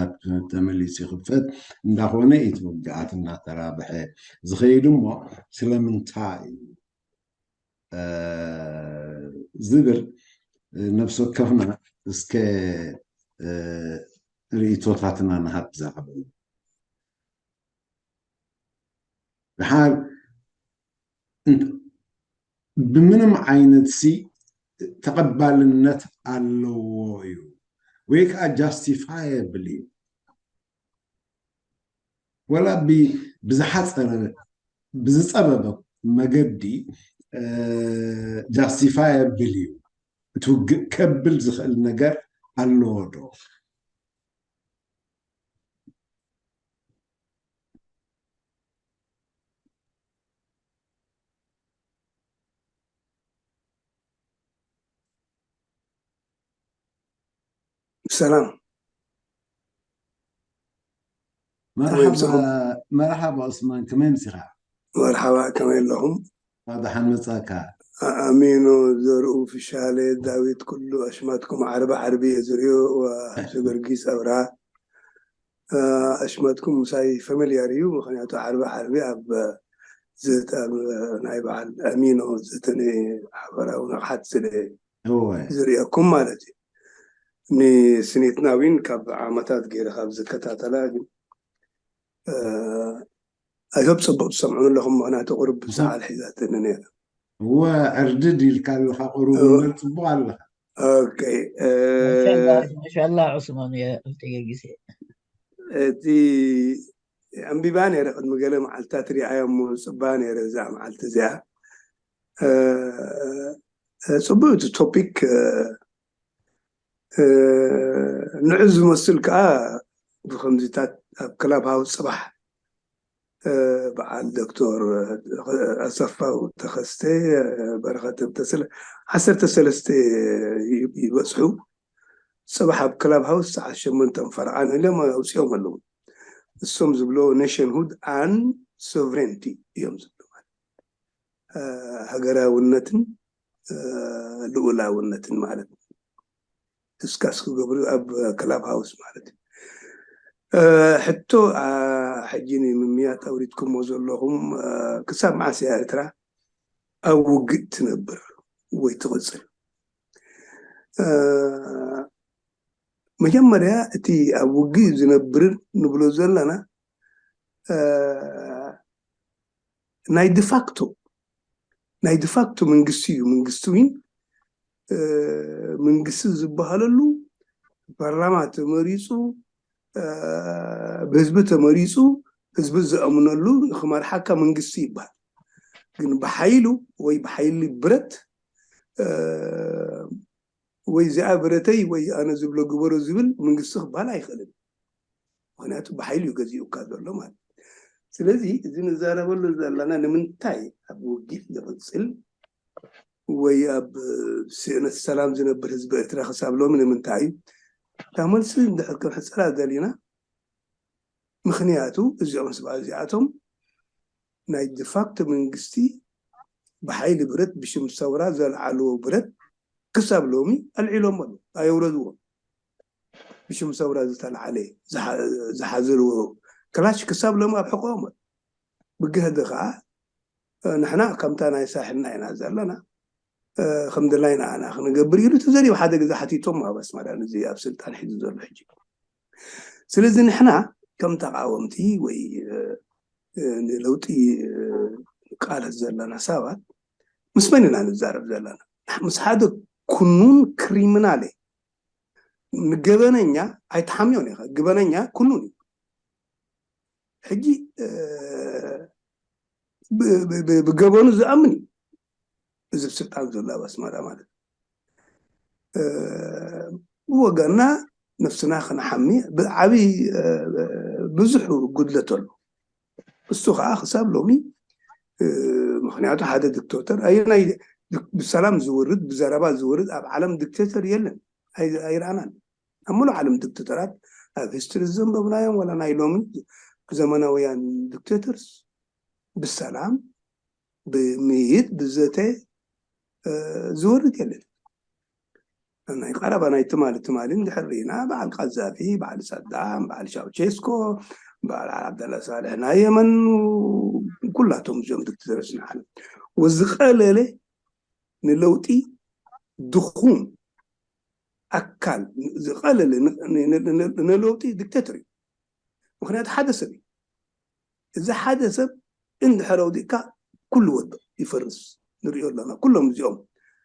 ተመሊሱ ይኽፈት እንዳኾነ እዩ እቲ ውግኣት እናተራብሐ ዝኸይድ። እሞ ስለምንታይ እዩ ዝብል ነብሲ ወከፍና እስከ ርእይቶታትና ንሃብ ብዛዕባ ድሓር ብምንም ዓይነት ሲ ተቐባልነት ኣለዎ እዩ ወይ ከዓ ጃስቲፋየብል እዩ ወላ ብዝሓፀረ ብዝፀበበ መገዲ ጃስቲፋየብል እዩ እቲ ውግእ ከብል ዝኽእል ነገር ኣለዎ ዶ? ሰላም መርሓባ ዑስማን፣ ከመይ ኣምሲኻ? መርሓባ፣ ከመይ ኣለኹም? ደሓን መጻእካ። ኣሚኑ ዘርኡ ፍሻለ ዳዊት ኩሉ ኣሽማትኩም ዓርቢ ዓርቢ እየ ዝርእዮ። ወሓብሲ ጊዮርጊስ ኣብርሃ ኣሽማትኩም ምሳይ ፋሚልያር እዩ። ምክንያቱ ዓርቢ ዓርቢ ኣብ ዘተ ኣብ ናይ በዓል ኣሚኖ ዘተነ ሓበራዊ ንቕሓት ስለ ዝርእየኩም ማለት እዩ። ንስኒትና ዊን ካብ ዓመታት ገይረ ካብ ዝከታተላ ግን ኣይሆብ ፅቡቅ ትሰምዑን ኣለኹም። ምክንያቱ ቁሩብ ሰዓል ሒዛትኒ ነይራ። እወ ዕርድድ ኢልካ ኣለካ ቁሩብ እምበር ፅቡቅ ኣለካ። ኦኬ ማሻላ ዑስማን እየ ኣብቲ ገጊሰ እቲ ኣንቢባ ነይረ ቅድሚ ገለ መዓልትታት ሪኣዮ እሞ ዝፅባ ነይረ እዛ መዓልቲ እዚኣ። ፅቡቅ እቲ ቶፒክ ንዑ ዝመስል ከዓ ብከምዚታት ኣብ ክላብ ሃውስ ፅባሕ በዓል ዶክተር ኣሰፋው ተኸስተ በረኸት ተስለ ዓሰርተ ሰለስተ ይበፅሑ። ፅባሕ ኣብ ክላብ ሃውስ ሰዓት ሸሞንተን ፈረቓን ኢሎም ኣውፅኦም ኣለዉ። እሶም ዝብሎ ኔሽንሁድ ኣን ሶቨሬንቲ እዮም ዝብሉ። ሃገራውነትን ልኡላውነትን ማለት ዲስካስ ክገብሩ ኣብ ክላብ ሃውስ ማለት እዩ። ሕቶ ሕጂ ንምምያጥ ኣውሪድኩሞ ዘለኹም ክሳብ መዓስ እያ ኤርትራ ኣብ ውግእ ትነብር ወይ ትቕፅል? መጀመርያ እቲ ኣብ ውግእ ዝነብር ንብሎ ዘለና ናይ ዲፋክቶ ናይ ዲፋክቶ መንግስቲ እዩ። መንግስቲ ዊን መንግስቲ ዝበሃለሉ ፓርላማ ተመሪፁ ብህዝቢ ተመሪፁ ህዝቢ ዝኣምነሉ ክመርሓካ መንግስቲ ይበሃል። ግን ብሓይሉ ወይ ብሓይሊ ብረት ወይ እዚኣ ብረተይ ወይ ኣነ ዝብሎ ግበሮ ዝብል መንግስቲ ክበሃል ኣይኽእልን። ምክንያቱ ብሓይሊ እዩ ገዚኡካ ዘሎ ማለት። ስለዚ እዚ ንዛረበሉ ዘለና ንምንታይ ኣብ ውግእ ይቕፅል ወይ ኣብ ስእነት ሰላም ዝነብር ህዝቢ ኤርትራ ክሳብ ሎሚ ንምንታይ እዩ? እታ መልሲ እንድሕር ክንሕፀራ ደሊና ምክንያቱ እዚኦም ስባ እዚኣቶም ናይ ዲፋክቶ መንግስቲ ብሓይሊ ብረት ብሽም ሰውራ ዘልዓልዎ ብረት ክሳብ ሎሚ ኣልዒሎም ኣለዉ ኣየውረድዎም። ብሽም ሰውራ ዝተልዓለ ዝሓዘልዎ ክላሽ ክሳብ ሎሚ ኣብ ሕቆም ኣሎ። ብግህዲ ከዓ ንሕና ከምታ ናይ ሳሕልና ኢና ዘለና ከም ድላይና ኣና ክንገብር ኢሉ ተዘሪቡ ሓደ ግዜ ሓቲቶም ኣብ ኣስመራ እዚ ኣብ ስልጣን ሒዙ ዘሎ ሕጂ። ስለዚ ንሕና ከም ተቃወምቲ ወይ ንለውጢ ቃለት ዘለና ሰባት ምስ መን ኢና ንዛረብ ዘለና? ምስ ሓደ ኩኑን ክሪሚናል ንገበነኛ ኣይትሓምዮን ኢኻ። ግበነኛ ኩኑን እዩ። ሕጂ ብገበኑ ዝኣምን እዩ እዚ ስልጣን ዘሎ ኣብ ኣስመራ ማለት ብወገና ነፍስና ክንሓሚ ብዓብይ ብዙሕ ጉድለት ኣሎ። እሱ ከዓ ክሳብ ሎሚ ምክንያቱ ሓደ ዲክታተር ኣየናይ ብሰላም ዝወርድ ብዘረባ ዝወርድ ኣብ ዓለም ዲክታተር የለን፣ ኣይረኣናን። ኣብ ሙሉእ ዓለም ዲክታተራት ኣብ ሂስትሪ ዘንበብናዮም ዋላ ናይ ሎሚ ዘመናውያን ዲክታተርስ ብሰላም ብምይት ብዘተ ዝወርድ የለን። ናይ ቀረባ ናይ ትማሊ ትማሊ እንድሕር ርኢና በዓል ቃዛፊ፣ በዓል ሳዳም፣ በዓል ሻውቼስኮ፣ በዓል ዓብደላ ሳልሕ ናይ የመን፣ ኩላቶም እዚኦም ዲክታተርስ ንዓለም ወዝቀለለ ንለውጢ ድኹም ኣካል ዝቐለለ ንለውጢ ዲክቴተር እዩ። ምክንያቱ ሓደ ሰብ እዩ። እዚ ሓደ ሰብ እንድሕር ኣውዲቕካ ኩሉ ወድቕ ይፈርስ። ንሪኦ ኣለና ኩሎም እዚኦም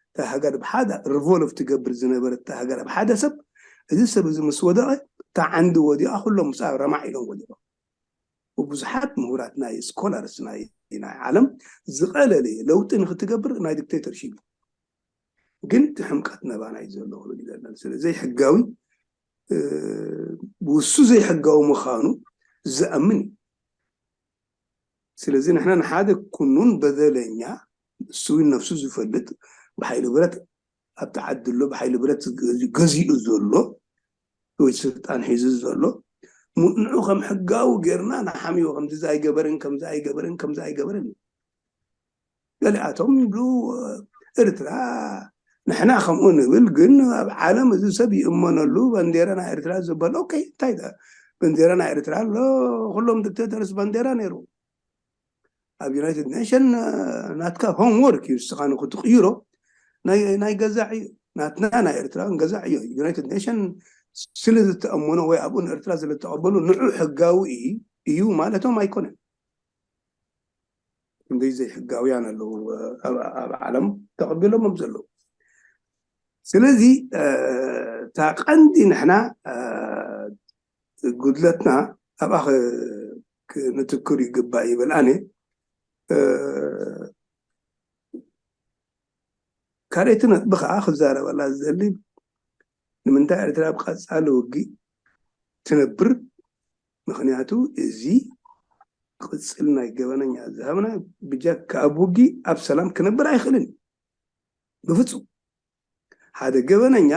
እታ ሃገር ብሓደ ሪቮልቭ ትገብር ዝነበረት እታ ሃገር ኣብ ሓደ ሰብ፣ እዚ ሰብ እዚ ምስ ወደቐ እታ ዓንዲ ወዲቓ ኩሎም ምስኣ ረማዕ ኢሎም ወዲቖም። ብብዙሓት ምሁራት ናይ ስኮላርስ ናይ ናይ ዓለም ዝቐለለ ለውጢ ንክትገብር ናይ ዲክቴተርሺፕ ግን እቲ ሕምቀት ነባና እዩ ዘሎ ክብል ይደለን። ስለ ዘይሕጋዊ ውሱ ዘይሕጋዊ ምዃኑ ዝኣምን እዩ። ስለዚ ንሕና ንሓደ ኩኑን በደለኛ እሱ እውን ነፍሱ ዝፈልጥ ብሓይሊ ብረት ኣብቲ ዓዲ ኣሎ ብሓይሊ ብረት ገዚኡ ዘሎ ወይ ስልጣን ሒዙ ዘሎ ንዑ ከም ሕጋዊ ጌርና ንሓምዮ ከምዚ ኣይገበርን ከምዚ ኣይገበርን ከምዚ ኣይገበርን ገሊኣቶም ይብሉ ኤርትራ ንሕና ከምኡ ንብል ግን ኣብ ዓለም እዚ ሰብ ይእመነሉ ባንዴራ ናይ ኤርትራ ዝበሃል ኦኬ እንታይ ባንዴራ ናይ ኤርትራ ኣሎ ኩሎም ዲክቴተርስ ባንዴራ ነይሩ ኣብ ዩናይትድ ኔሽን ናትካ ሆምወርክ እዩ ንስኻ ንክትቕይሮ ናይ ገዛዕ እዩ ናትና ናይ ኤርትራ ገዛዕ እዩ ዩናይትድ ኔሽን ስለ ዝተኣመኖ ወይ ኣብኡ ንኤርትራ ስለ ዝተቐበሉ ንዑ ሕጋዊ እዩ ማለቶም ኣይኮነን ክንደይ ዘይሕጋውያን ኣለዉ ኣብ ዓለም ተቐቢሎሞም ዘለዉ ስለዚ እታ ቀንዲ ንሕና ጉድለትና ኣብኣ ንትክር ይግባእ ይብል ኣነ ካልኣይቲ ነጥቢ ከዓ ክዛረበላ ዝደሊ ንምንታይ ኤርትራ ኣብ ቀፃሊ ውግእ ትነብር ምክንያቱ እዚ ቅፅል ናይ ገበነኛ ዝሃብና ብጀካ ኣብ ውግእ ኣብ ሰላም ክነብር ኣይኽእልን ብፍፁም ሓደ ገበነኛ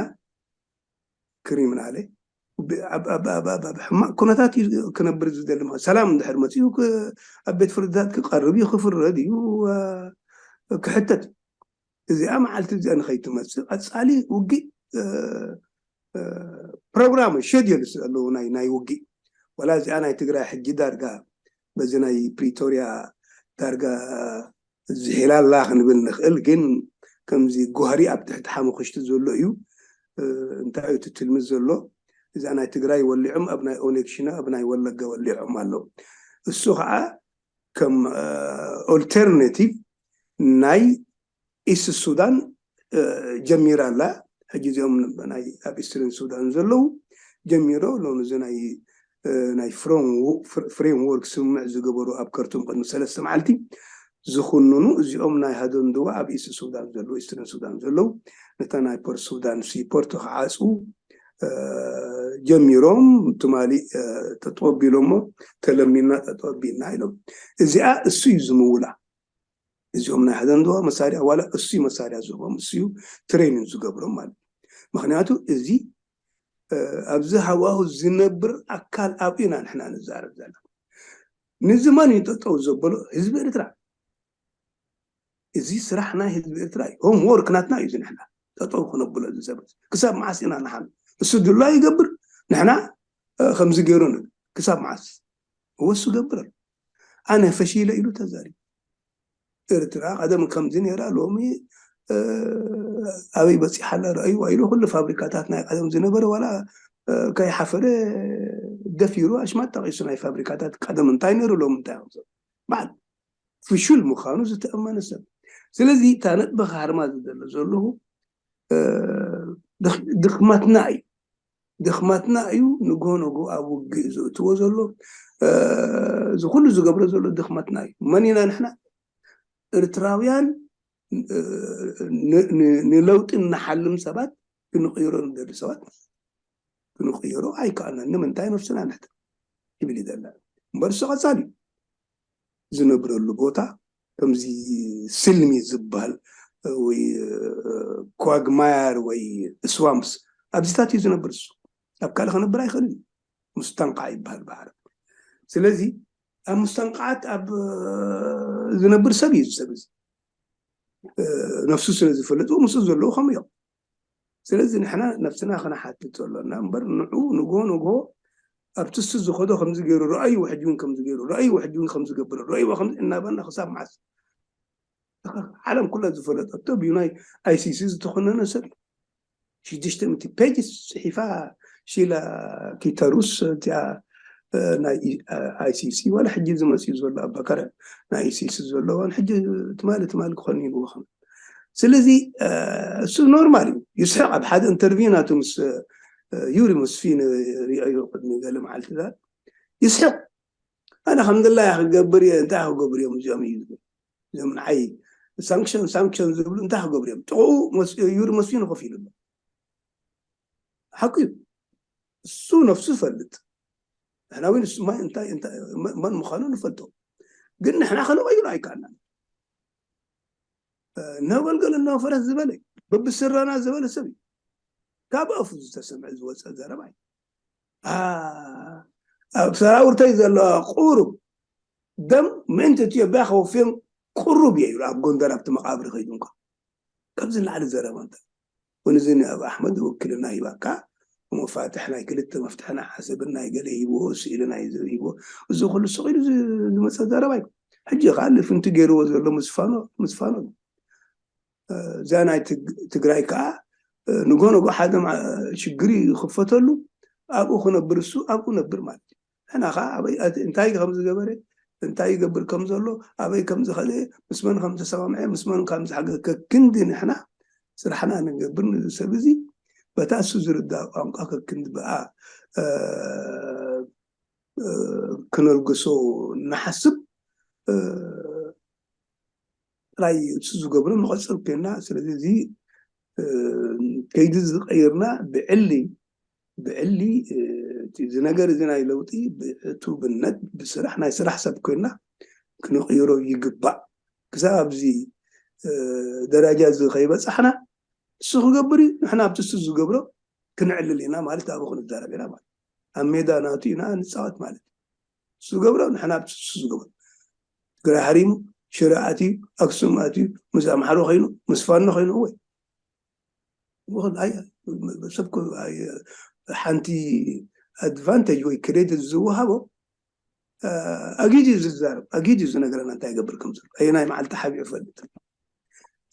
ክሪሚናለ ኣብ ሕማቅ ኩነታት እዩ ክነብር ዝደሊ ሰላም እንድሕር መፅኡ ኣብ ቤት ፍርድታት ክቀርብ እዩ ክፍረድ እዩ ክሕተት እዚኣ መዓልቲ እዚኣ ንኸይትመፅእ ቀፃሊ ውግእ ፕሮግራም ሸድል ኣለዎ ናይ ውግእ ወላ እዚኣ ናይ ትግራይ ሕጂ ዳርጋ በዚ ናይ ፕሪቶሪያ ዳርጋ ዝሒላላ ክንብል ንኽእል ግን ከምዚ ጓህሪ ኣብ ትሕቲ ሓሙኽሽቲ ዘሎ እዩ እንታይ እዩ ትትልሚ ዘሎ እዛ ናይ ትግራይ ወሊዖም ኣብ ናይ ኦነግ ሽነ ኣብ ናይ ወለጋ ወሊዖም ኣለዉ እሱ ከዓ ከም ኦልተርናቲቭ ናይ ኢስት ሱዳን ጀሚራ ኣላ ሕጂ እዚኦም ኣብ ኢስትርን ሱዳን ዘለዉ ጀሚሮ ሎም እዚ ናይ ናይ ፍሬምወርክ ስምምዕ ዝገበሩ ኣብ ከርቱም ቅድሚ ሰለስተ መዓልቲ ዝኹንኑ እዚኦም ናይ ሃደንድዋ ኣብ ኢስት ሱዳን ዘለዉ ኢስትርን ሱዳን ዘለዉ ነታ ናይ ፖርት ሱዳን ሲፖርት ክዓፅዉ ጀሚሮም ትማሊ ጠጠወ ቢሎሞ ተለሚና ጠጠወ ቢልና ኢሎም እዚኣ እሱ እዩ ዝምውላ እዚኦም ናይ ሃደንድዋ መሳርያ ዋላ እሱ መሳርያ ዝህቦም እሱ ትሬኒን ዝገብሮም ማለት ምክንያቱ እዚ ኣብዚ ሃዋሁ ዝነብር ኣካል ኣብኡ ኢና ንሕና ንዛረብ ዘለና ንዚ መን እዩ ጠጠው ዘበሎ ህዝቢ ኤርትራ እዚ ስራሕ ናይ ህዝቢ ኤርትራ እዩ ሆምወርክ ናትና እዩ ንሕና ጠጠው ክነብሎ ዝሰበት ክሳብ መዓስ ኢና ንሓም እሱ ድላ ይገብር ንሕና ከምዚ ገይሩ ንብል ክሳብ መዓስ እወሱ ገብር ኣሎ ኣነ ፈሺለ ኢሉ ተዛሪቡ ኤርትራ ቀደም ከምዚ ነይራ ሎሚ ኣበይ በፂሓ ኣላ ረኣይዋ ኢሉ ኩሉ ፋብሪካታት ናይ ቀደም ዝነበረ ዋላ ከይሓፈረ ደፊሩ ኣሽማት ጠቂሱ ናይ ፋብሪካታት ቀደም እንታይ ነይሩ ሎም እንታይ ከምዘ በዓል ፍሹል ምዃኑ ዝተኣመነ ሰብ ስለዚ እታ ነጥቢ ክሃርማ ዝደለ ዘለኹ ድኽመትና እዩ ድኽመትና እዩ ንጎ ንጎ ኣብ ውግእ ዘእትዎ ዘሎ እዚ ኩሉ ዝገብሮ ዘሎ ድኽመትና እዩ መን ኢና ንሕና ኤርትራውያን ንለውጢ እንሓልም ሰባት ክንቕይሮ ንደሊ ሰባት ክንቕይሮ ኣይከኣልናን ንምንታይ ነብስና ንሕት ይብል ይዘላ እምበር እሱ ቀፃል እዩ ዝነብረሉ ቦታ ከምዚ ስልሚ ዝበሃል ወይ ኳግማየር ወይ ስዋምፕስ ኣብዚታት እዩ ዝነብር። እሱ ኣብ ካልእ ክነብር ኣይኽእልን። ሙስተንቃዕ ይበሃል ብዓረብ። ስለዚ ኣብ ሙስተንቃዓት ኣብ ዝነብር ሰብ እዩ፣ እዚ ሰብ እዚ ነፍሱ ስለ ዝፈልጥ ምስኡ ዘለዉ ከምኡ እዮም። ስለዚ ንሕና ነፍስና ክነሓትት ዘሎና እምበር፣ ንዑ ንጎ ንጎ ኣብቲ እሱ ዝኸዶ ከምዚ ገይሩ ረኣይዎ፣ ሕጂ እውን ከምዚ ገይሩ ረኣይዎ፣ ሕጂ እውን ከምዚ ገብር ረኣይዎ ከምዚ እናበልና ክሳብ መዓስ? ዓለም ኩላ ዝፈለጠቶ ብናይ ኣይሲሲ ዝተኾነነ ሰብ እዩ። ሽዱሽተ ሚእቲ ፔጅስ ጽሒፋ ሺላ ኪተሩስ፣ እቲኣ ናይ ኣይሲሲ ዋላ ሕጂ ዝመፅኡ ዘሎ ኣባካረ ናይ ኣይሲሲ ዘለዋን ሕጂ ትማሊ ትማሊ ክኾን ኢልዎ ከም ስለዚ እሱ ኖርማል እዩ። ይስሕቕ። ኣብ ሓደ ኢንተርቪው ናቱ ምስ ዩሪ መስፊን ሪኦዮ ቅድሚ ገለ መዓልትታት ይስሕቕ። ኣነ ከም ድላያ ክገብር እየ፣ እንታይ ክገብር እዮም እዚኦም እዩ ዝብል። እዞም ንዓይ ሳንክሽን ሳንክሽን ዝብሉ እንታይ ክገብሩ እዮም? ጥቕኡ ዩሪ መስፊን ኮፍ ኢሉ ኣሎ። ሓቁ እዩ። እሱ ነፍሱ ይፈልጥ። ንሕና እውን ንሱ ማይ እንታይ መን ምዃኑ ንፈልጦ። ግን ንሕና ከነቐይሮ ኣይከኣልናን። ነበልገል እናፈረስ ዝበለ በብስራና ዝበለ ሰብ እዩ። ካብ ኣፉ ዝተሰምዐ ዝወፀ ዘረባ እዩ። ኣብ ሰራውርተይ ዘለዋ ቁሩብ ደም ምእንቲ ኢትዮጵያ ከወፍዮም ቁሩብ እየ ኢሉ ኣብ ጎንደር ኣብቲ መቃብር ከይዱ እንኳ ካብዚ ንላዕሊ ዘረባ እንታይ ወንዚ ኣብ ኣሕመድ ውክልና ሂባካ መፋትሕ ናይ ክልተ መፍትሕና ሓሰብን ናይ ገለ ሂብዎ ስኢሊ ናይ ሂብዎ እዚ ኩሉ ስቕ ኢሉ ዝመፀ ዘረባ እዩ። ሕጂ ከዓ ልፍንቲ ገይርዎ ዘሎ ምስፋኖ ምስፋኖ እዛ ናይ ትግራይ ከዓ ንጎ ንጎ ሓደ ሽግሪ ይኽፈተሉ ኣብኡ ክነብር እሱ ኣብኡ ነብር ማለት እዩ። ሕና ከዓ እንታይ ከም ዝገበረ እንታይ ይገብር ከም ዘሎ ኣበይ ከም ዝኸደ ምስ መን ከም ተሰማምዐ ምስ መን ከም ዝሓገ ከክንዲ ንሕና ስራሕና ንገብር ንሰብ እዚ በታ እሱ ዝርዳእ ቋንቋ ከክንዲ ብኣ ክነልግሶ ንሓስብ ጥራይ እሱ ዝገብሮ ንቐፅል ኮይና ስለዚ እዚ ከይዲ ዝቐይርና ብዕሊ ብዕሊ እዚ ነገር እዚ ናይ ለውጢ ብዕቱብነት ብስራሕ ናይ ስራሕ ሰብ ኮይና ክንቕይሮ ይግባእ። ክሳብ ኣብዚ ደረጃ እዚ ከይበፃሕና እሱ ክገብር እዩ ንሕና ኣብቲ እሱ ዝገብሮ ክንዕልል ኢና ማለት ኣብኡ ክንዛረብ ኢና ማለት ኣብ ሜዳ ናቱ ኢና ንፃወት ማለት እዩ። ዝገብሮ ንሕና ኣብቲ እሱ ዝገብሮ ትግራይ ሓሪሙ ሽረ ኣትዩ ኣክሱም ኣትዩ ምስ ኣምሓሮ ኮይኑ ምስ ፋኖ ኮይኑ ወይ ሰብ ሓንቲ ኣድቫንቴጅ ወይ ክሬዲት ዝወሃቦ ኣጊድ እዩ ዝዛረብ ኣጊድ እዩ ዝነገረና እንታይ ይገብር ከም ዘሎ ኣየናይ መዓልቲ ሓቢኡ ይፈልጥ።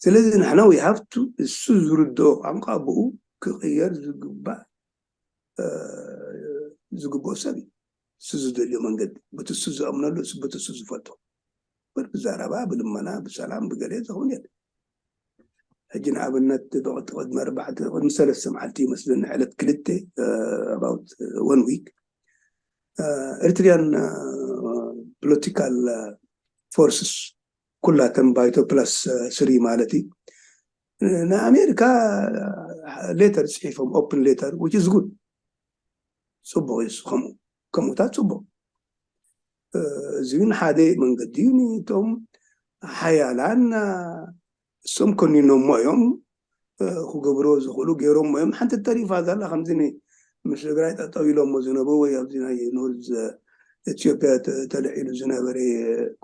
ስለዚ ንሕና we have to እሱ ዝርድኦ ቋንቋ ብኡ ክቕየር ዝግባእ ዝግብኦ ሰብ እዩ። እሱ ዝደልዮ መንገዲ በቲ እሱ ዝኣምነሉ እሱ በቲ እሱ ዝፈልጦ በር ብዘረባ ብልመና ብሰላም ብገለ ዝኸውን የለ። ሕጂ ንኣብነት ብቕድሚ ኣርባዕተ ቅድሚ ሰለስተ መዓልቲ ይመስለኒ ዕለት ክልተ about one week ኤርትሪያን ፖለቲካል ፎርስስ ኩላተን ባይቶ ፕላስ ስሪ ማለት እዩ ንኣሜሪካ ሌተር ፅሒፎም ኦፕን ሌተር which is good ፅቡቅ እዩ ከምኡ ከምኡታት ፅቡቅ እዚ ግን ሓደ መንገዲ እዩ ንቶም ሓያላን እሶም ኮኒኖሞ እዮም ክገብርዎ ዝኽእሉ ገይሮሞ እዮም ሓንቲ ተሪፋ ዘላ ከምዚ ምስ ትግራይ ጠጠው ኢሎሞ ዝነበሩ ወይ ኣብዚ ናይ ኖርዝ ኢትዮጵያ ተልዒሉ ዝነበረ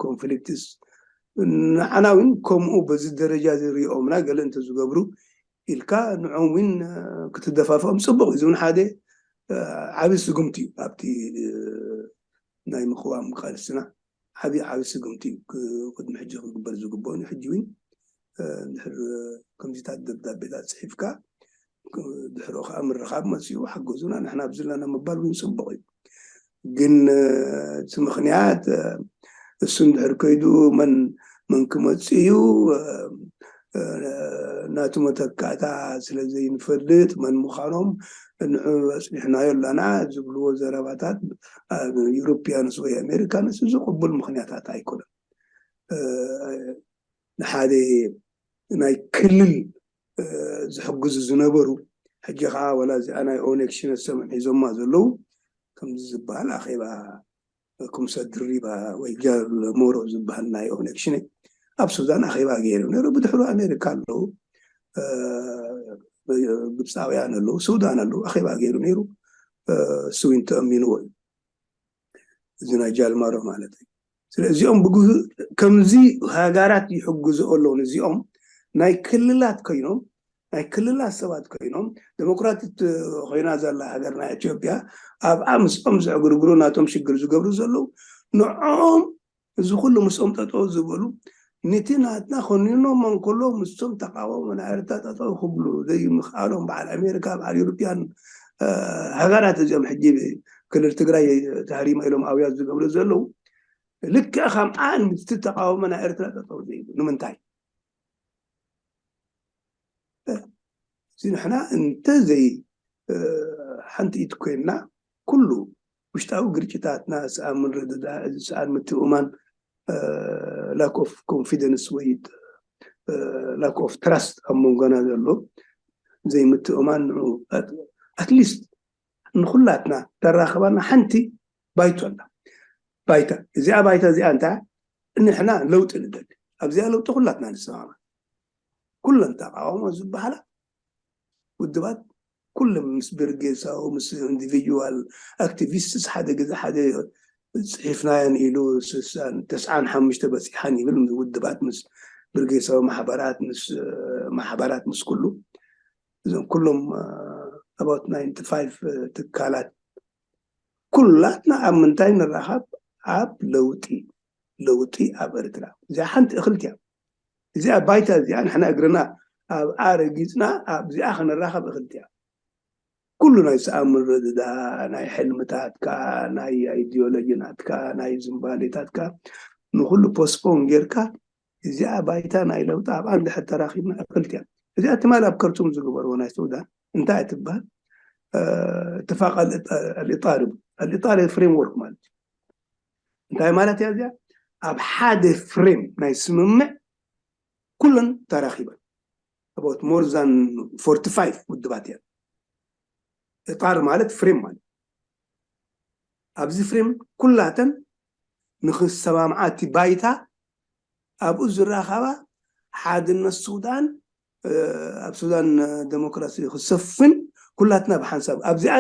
ኮንፍሊክትስ ንዓና እውን ከምኡ በዚ ደረጃ ዝሪኦምና ገለ እንተዝገብሩ ኢልካ ንዖም እውን ክትደፋፍኦም ፅቡቅ እዩ ዝብን ሓደ ዓብዪ ስጉምቲ እዩ ኣብቲ ናይ ምቅዋም ቃልስና ዓብዪ ዓብዪ ስጉምቲ እዩ ቅድሚ ሕጂ ክግበር ዝግበኦ ሕጂ እውን ድሕር ከምዚታት ደብዳቤታት ፅሒፍካ ድሕሮ ከዓ ምርኻብ መፅኡ ሓገዙና ንሕና ኣብ ዘለና ምባል እውን ፅቡቅ እዩ ግን እቲ ምክንያት እሱ እንድሕር ከይዱ መን መን ክመፅእ እዩ ናቱ መተካእታ ስለ ዘይንፈልጥ መን ምዃኖም ንዑ ኣፅኒሕናዮ ኣለና ዝብልዎ ዘረባታት ኣብ ዩሮፒያንስ ወይ ኣሜሪካንስ እዚ ቅቡል ምክንያታት ኣይኮነን ንሓደ ናይ ክልል ዝሕግዙ ዝነበሩ ሕጂ ከዓ ወላ እዚኣ ናይ ኦነግ ሽነ ሰምም ሒዞማ ዘለዉ ከምዚ ዝበሃል ኣኼባ ኩምሳ ድሪባ ወይ ጃል ሞሮ ዝበሃል ናይ ኦነግ ሽነ ኣብ ሱዳን ኣኼባ ገይሩ ነይሩ። ብድሕሩ ኣሜሪካ ኣለዉ፣ ግብፃውያን ኣለዉ፣ ሱዳን ኣለዉ። ኣኼባ ገይሩ ነይሩ። ስዊን ተኣሚንዎ እዩ፣ እዚ ናይ ጃልማሮ ማለት እዩ። ስለዚኦም ብግህ ከምዚ ሃገራት ይሕግዙ ኣለዉ። እዚኦም ናይ ክልላት ኮይኖም ናይ ክልላት ሰባት ኮይኖም፣ ዴሞክራቲክ ኮይና ዘላ ሃገር ናይ ኢትዮጵያ ኣብኣ ምስኦም ዘዕግርግሩ ናቶም ሽግር ዝገብሩ ዘለዉ ንዕኦም እዚ ኩሉ ምስኦም ጠጠው ዝበሉ ነቲ ናትና ኮኒኖም እንከሎ ምስቶም ተቃወሞ ናይ ኤርትራ ጠጠው ክብሉ ዘይምኽኣሎም በዓል ኣሜሪካ በዓል ዩሮፕያን ሃገራት እዚኦም ሕጂ ክልል ትግራይ ተሃሪማ ኢሎም ኣውያት ዝገብሩ ዘለዉ ልክዕ ከምኣን ምስቲ ተቃውሞ ናይ ኤርትራ ጠጠው ዘይብሉ ንምንታይ? እዚ ንሕና እንተዘይ ሓንቲ ኢድ ኮይንና ኩሉ ውሽጣዊ ግርጭታትና፣ ሰኣን ምርድዳእ፣ ሰኣን ምትእምማን፣ lack of confidence ወይ lack of trust ኣብ መንጎና ዘሎ ዘይምትእምማን፣ at least ንኩላትና ተራኽባና ሓንቲ ባይቶ ኣላ። ባይታ እዚኣ ባይታ እዚኣ እንታ ንሕና ለውጢ ንደሊ ኣብዚኣ ለውጢ ኩላትና ንሰማማ። ኩለን ተቃውሞ ዝበሃላ ውድባት ኩሎም ምስ ብርጌሳዊ ምስ ኢንዲቪጁዋል ኣክቲቪስትስ ሓደ ግዜ ሓደ ፅሒፍናየን ኢሉ ስሳን ተስዓን ሓሙሽተ በፂሓን ይብል ውድባት ምስ ብርጌሳዊ ማሕበራት ምስ ማሕበራት ምስ ኩሉ እዞም ኩሎም about ninety five ትካላት ኩላትና ኣብ ምንታይ ንራኸብ? ኣብ ለውጢ ለውጢ ኣብ ኤርትራ። እዚኣ ሓንቲ እኽልቲ እያ። እዚኣ ባይታ እዚኣ ንሕና እግርና ኣብኣ ረጊፅና ኣብዚኣ ክንራኸብ እኽልቲ እያ። ኩሉ ናይ ሰኣን ምርድዳ ናይ ሕልምታትካ ናይ ኣይዲዮሎጂ ናትካ ናይ ዝንባሌታትካ ንኩሉ ፖስፖን ጌርካ እዚኣ ባይታ ናይ ለውጢ ኣብኣ እንድሕር ተራኺብና እኽልቲ እያ። እዚኣ ትማል ኣብ ከርቱም ዝግበርዎ ናይ ሱዳን እንታይ ትበሃል? ትፋቅ ኣልኢጣር ኣልኢጣር ፍሬምወርክ ማለት እዩ። እንታይ ማለት እያ እዚኣ? ኣብ ሓደ ፍሬም ናይ ስምምዕ ኩለን ተራኺበን about more than forty-five ውድባት እየን። እጣር ማለት ፍሬም ማለት ኣብዚ ፍሬም ኩላተን ንክሰማምዓ እቲ ባይታ ኣብኡ ዝራኸባ ሓድነት ሱዳን ኣብ ሱዳን ዴሞክራሲ ክሰፍን ኩላትና ብሓንሳብ ኣብዚኣ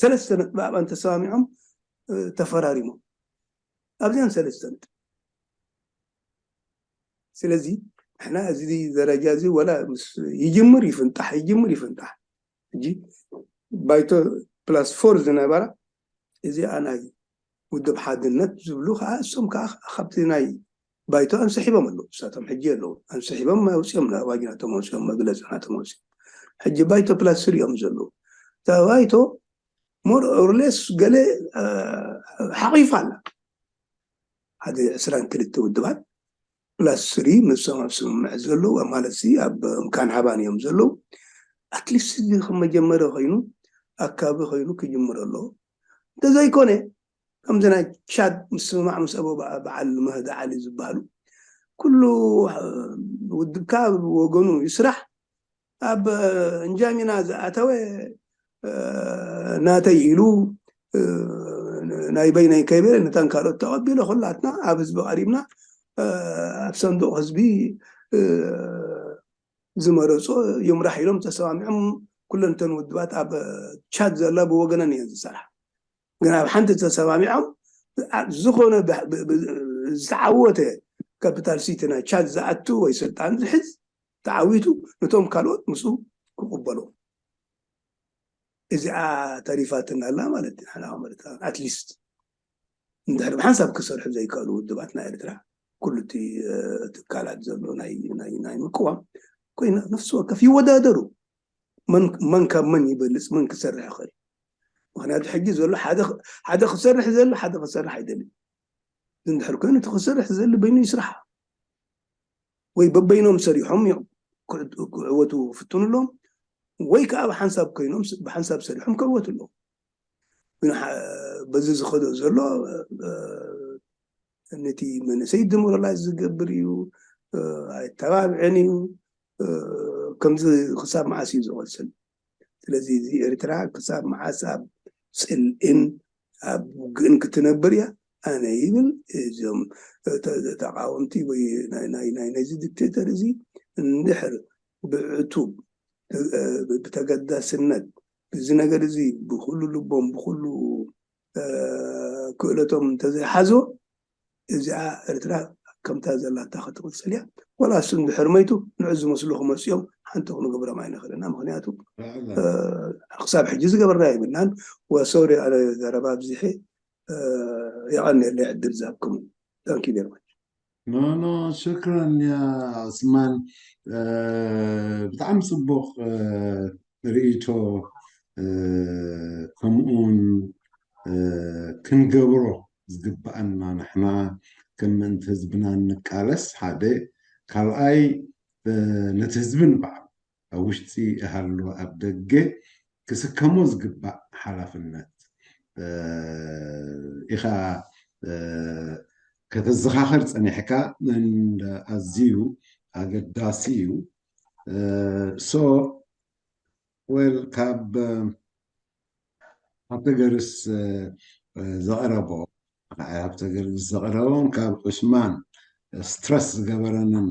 ሰለስተ ነጥቢ ኣብኣን ተሰማሚዖም ተፈራሪሞም ኣብዚኣን ሰለስተ ነጥቢ። ስለዚ ንሕና እዚ ደረጃ እዚ ወላ ምስ ይጅምር ይፍንጣሕ ይጅምር ይፍንጣሕ ሕጂ ባይቶ ፕላስ ፎር ዝነበራ እዚኣ ናይ ውድብ ሓድነት ዝብሉ ከዓ እሶም ከዓ ካብቲ ናይ ባይቶ ኣንስሒቦም ኣለዉ። እሳቶም ሕጂ ኣለዉ ኣንስሒቦም ኣውፅኦም ኣዋጅ ናቶም ኣውፅኦም መግለፂ ናቶም ኣውፅኦም ሕጂ ባይቶ ፕላስ ስሪ እዮም ዘለዉ። እታ ባይቶ more or less ገለ ሓቂፋ ኣላ። ሓደ ዕስራን ክልተ ውድባት ፕላስ ስሪ ምስኦም ኣብ ስምምዕ ዘለዉ ማለት ሲ ኣብ እምካን ሃባን እዮም ዘለዉ። ኣትሊስት እዚ ከም መጀመሪ ኮይኑ ኣካቢ ኮይኑ ክጅምር ኣለዎ። እንተዘይኮነ ከምዚ ናይ ቻድ ምስምማዕ ምስ ኣቦ በዓል መህዲ ዓሊ ዝበሃሉ ኩሉ ውድብካ ወገኑ ይስራሕ ኣብ እንጃሚና ዝኣተወ ናተይ ኢሉ ናይ በይነይ ከይበለ ነታን ካልኦት ተቐቢለ ኩላትና ኣብ ህዝቢ ቀሪብና ኣብ ሰንዱቕ ህዝቢ ዝመረፆ ይምራሕ ኢሎም ተሰማሚዖም ኩለንተን ውድባት ኣብ ቻድ ዘላ ብወገነን እየን ዝሰርሓ። ግን ኣብ ሓንቲ ተሰማሚዖም ዝኾነ ዝተዓወተ ካፒታል ሲቲ ናይ ቻድ ዝኣቱ ወይ ስልጣን ዝሕዝ ተዓዊቱ ነቶም ካልኦት ምስኡ ክቕበሉ እዚኣ ተሪፋትና ኣላ ማለት እዩ። ሓና ከም ኤርትራውያን ኣትሊስት እንድሕር ብሓንሳብ ክሰርሑ ዘይከኣሉ ውድባት ናይ ኤርትራ ኩሉ እቲ ትካላት ዘሎ ናይ ምቅዋም ኮይና ነፍሲ ወከፍ ይወዳደሩ መን ካብ መን ይበልፅ መን ክሰርሕ ይኽእል። ምክንያቱ ሕጂ ዘሎ ሓደ ክሰርሕ ዘሎ ሓደ ክሰርሕ ኣይደልን። እንድሕር ኮይኑ እቲ ክሰርሕ ዘሎ በይኑ ይስራሕ ወይ በበይኖም ሰሪሖም ክዕወቱ ክፍትኑ ኣለዎም ወይ ከዓ ብሓንሳብ ኮይኖም ብሓንሳብ ሰሪሖም ክዕወቱ ኣለዎም። ግን በዚ ዝኸዶ ዘሎ ነቲ መንእሰይ ድሞራላይዝ ዝገብር እዩ፣ ኣይተባብዕን እዩ። ከምዚ ክሳብ መዓስ እዩ ዝቐፅል? ስለዚ እዚ ኤርትራ ክሳብ መዓስ ኣብ ፅልእን ኣብ ውግእን ክትነብር እያ? ኣነ ይብል። እዞም ተቃወምቲ ወይ ናይ ናይዚ ዲክቴተር እዚ እንድሕር ብዕቱብ ብተገዳስነት እዚ ነገር እዚ ብኩሉ ልቦም ብኩሉ ክእለቶም እንተዘይሓዞ እዚኣ ኤርትራ ከምታ ዘላታ ክትቕፅል እያ። ዋላ እሱ እንድሕር መይቱ ንዑ ዝመስሉ ክመፅኦም ሓንቲ ክንገብሮም ኣይንኽእልና። ምክንያቱ ክሳብ ሕጂ ዝገበርና የብልናን። ወሶሪ ኣነ ዘረባ ኣብዚሐ የቐንየለይ ዕድል ዝሃብኩም። Thank you very much. ኖ ኖ ሽክረን ያ ዑስማን፣ ብጣዕሚ ፅቡቕ ርእይቶ። ከምኡውን ክንገብሮ ዝግብኣና ንሕና ከም ምእንቲ ህዝብና እንቃለስ ሓደ፣ ካልኣይ ነቲ ህዝቢ ንባዕሉ ኣብ ውሽጢ ይሃሉ ኣብ ደገ ክስከሞ ዝግባእ ሓላፍነት ኢኻ ከተዘኻኸር ጸኒሕካ፣ ኣዝዩ ኣገዳሲ እዩ። So well ካብ ሃብተ ገርስ ዘቕረቦ፣ ንዓይ ሃብተ ገርስ ዘቕረቦን ካብ ዑስማን ስትረስ ዝገበረንን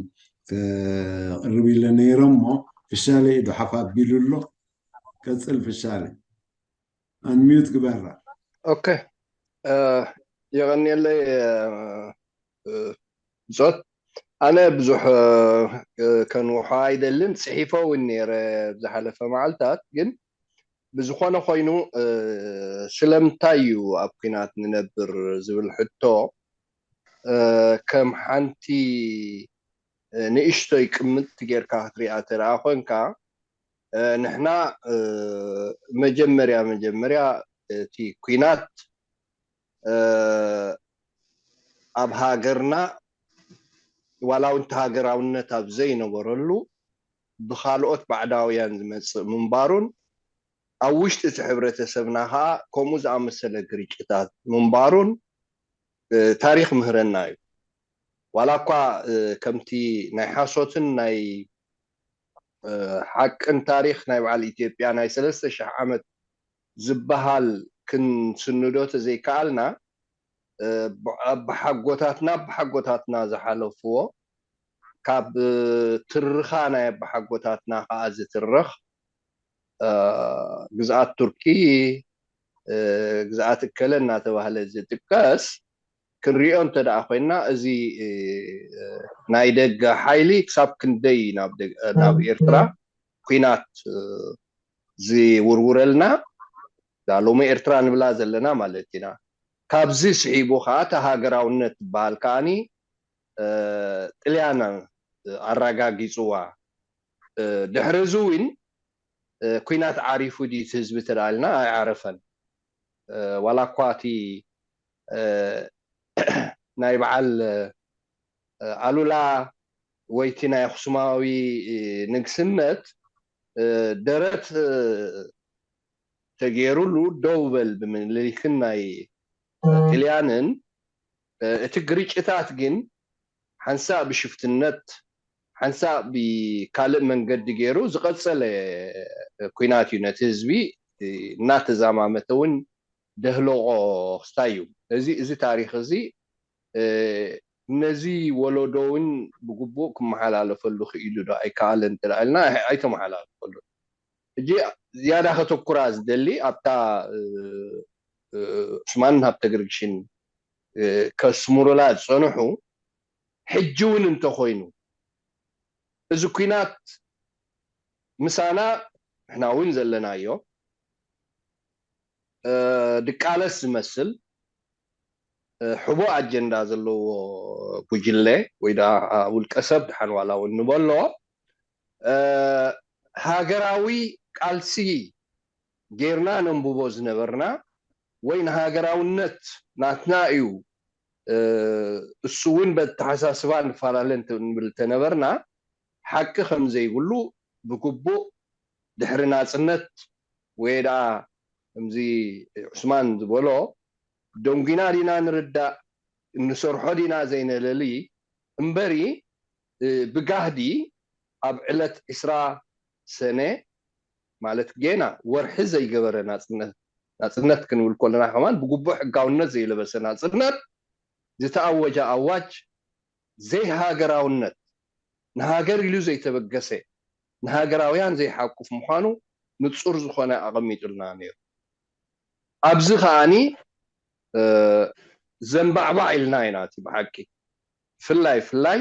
ክቕርብ ኢለ ነይረ እሞ ፍሻለ ኢዱ ሓፍ ኣቢሉ ኣሎ። ቀጽል ፍሻለ። Unmute ግበራ። ኦኬ፣ የቐንየለይ ብጾት። ኣነ ብዙሕ ከንውሖ ኣይደልን፣ ጽሒፎ እውን ነይረ ብዝሓለፈ መዓልታት። ግን ብዝኾነ ኮይኑ ስለምንታይ እዩ ኣብ ኲናት ንነብር ዝብል ሕቶ ከም ሓንቲ ንእሽቶይ ቅምጥቲ ጌርካ ክትሪኣ ተደኣ ኮንካ፣ ንሕና መጀመርያ መጀመርያ እቲ ኲናት ኣብ ሃገርና ዋላ እውን እቲ ሃገራውነት ኣብ ዘይነበረሉ ብኻልኦት ባዕዳውያን ዝመፅእ ምንባሩን ኣብ ውሽጢ እቲ ሕብረተሰብና ከዓ ከምኡ ዝኣመሰለ ግርጭታት ምንባሩን ታሪክ ምህረና እዩ። ዋላ እኳ ከምቲ ናይ ሓሶትን ናይ ሓቅን ታሪክ ናይ በዓል ኢትዮጵያ ናይ ሰለስተ ሽሕ ዓመት ዝበሃል ክንስንዶ ተዘይከኣልና፣ ኣቦሓጎታትና ኣቦሓጎታትና ዝሓለፍዎ፣ ካብ ትርኻ ናይ ኣቦሓጎታትና ከዓ ዝትረኽ፣ ግዝኣት ቱርኪ፣ ግዝኣት እከለ እናተባህለ ዝጥቀስ ክንሪኦ እንተ ደኣ ኮይና፣ እዚ ናይ ደገ ሓይሊ ክሳብ ክንደይ ናብ ኤርትራ ኲናት ዝውርውረልና፣ እዛ ሎሚ ኤርትራ ንብላ ዘለና ማለት ኢና። ካብዚ ስዒቡ ከዓ እቲ ሃገራውነት ዝበሃል ከዓኒ ጥልያን ኣረጋጊፅዋ። ድሕሪ እዚ እውን ኲናት ዓሪፉ ድዩ እቲ ህዝቢ ተደኣልና ኣይዓረፈን። ዋላ እኳ እቲ ናይ በዓል ኣሉላ ወይ እቲ ናይ ኣክሱማዊ ንግስነት ደረት ተገይሩሉ ደው በል ብምኒልክን ናይ ጥልያንን፣ እቲ ግርጭታት ግን ሓንሳእ ብሽፍትነት ሓንሳእ ብካልእ መንገዲ ገይሩ ዝቐፀለ ኲናት እዩ። ነቲ ህዝቢ እናተዛማመተ እውን ደህለቆ ክስታይ እዩ። እዚ እዚ ታሪክ እዚ ነዚ ወለዶ እውን ብግቡእ ክመሓላለፈሉ ክኢሉ ዶ ኣይከኣለን እንተ ኢልና ኣይተመሓላለፈሉ። ሕጂ ዝያዳ ከተኩራ ዝደሊ ኣብታ ዑስማንን ሃብተ ገርግሽን ከስምሩላ ዝፀንሑ፣ ሕጂ እውን እንተኮይኑ እዚ ኲናት ምሳና ንሕና እውን ዘለናዮ ድቃለስ ዝመስል ሕቦ ኣጀንዳ ዘለዎ ጉጅለ ወይ ደኣ ውልቀ ሰብ ድሓን ዋላ እውን ንበሎ ሃገራዊ ቃልሲ ጌርና ነንብቦ ዝነበርና ወይ ንሃገራውነት ናትና እዩ፣ እሱ እውን በተሓሳስባ ንፈላለ እንብል ተነበርና ሓቂ ከም ዘይብሉ ብግቡእ ድሕሪ ናጽነት ወይ ደኣ ከምዚ ዑስማን ዝበሎ ደንጒና ዲና ንርዳእ እንሰርሖ ዲና ዘይነለሊ እምበሪ ብጋህዲ ኣብ ዕለት ዕስራ ሰነ ማለት ጌና ወርሒ ዘይገበረ ናጽነት ናጽነት ክንብል ከለና ከማን ብግቡእ ሕጋውነት ዘይለበሰ ናጽነት ዝተኣወጀ ኣዋጅ ዘይሃገራውነት፣ ንሃገር ኢሉ ዘይተበገሰ፣ ንሃገራውያን ዘይሓቁፍ ምዃኑ ንጹር ዝኾነ ኣቐሚጡልና ነይሩ። ኣብዚ ከኣኒ ዘንባዕባዕ ኢልና ኢና። እቲ ብሓቂ ፍላይ ፍላይ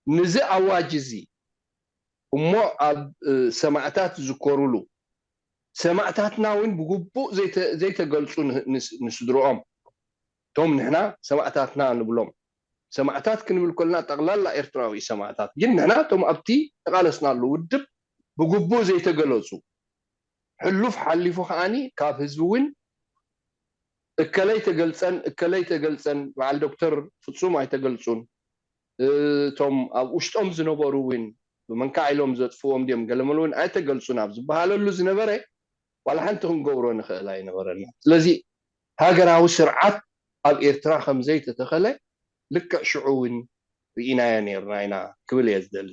ንዚ ኣዋጅ እዚ እሞ ኣብ ሰማዕታት ዝዝከሩሉ፣ ሰማዕታትና እውን ብግቡእ ዘይተገልፁ ንስድርኦም፣ እቶም ንሕና ሰማዕታትና ንብሎም፣ ሰማዕታት ክንብል ከለና ጠቕላላ ኤርትራዊ ሰማዕታት፣ ግን ንሕና እቶም ኣብቲ ተቓለስናሉ ውድብ ብግቡእ ዘይተገለፁ፣ ሕሉፍ ሓሊፉ ከዓኒ ካብ ህዝቢ እውን እከለይ ተገልፀን እከለይ ተገልፀን፣ በዓል ዶክተር ፍፁም ኣይተገልፁን፣ እቶም ኣብ ውሽጦም ዝነበሩ እውን ብመንካዕ ኢሎም ዘጥፍዎም ድዮም ገለመሉ እውን ኣይተገልፁን ኣብ ዝበሃለሉ ዝነበረ፣ ዋላ ሓንቲ ክንገብሮ ንኽእል ኣይነበረና። ስለዚ ሃገራዊ ስርዓት ኣብ ኤርትራ ከም ዘይተተኸለ ልክዕ ሽዑ እውን ርኢናዮ ነይርና ኢና ክብል እየ ዝደሊ።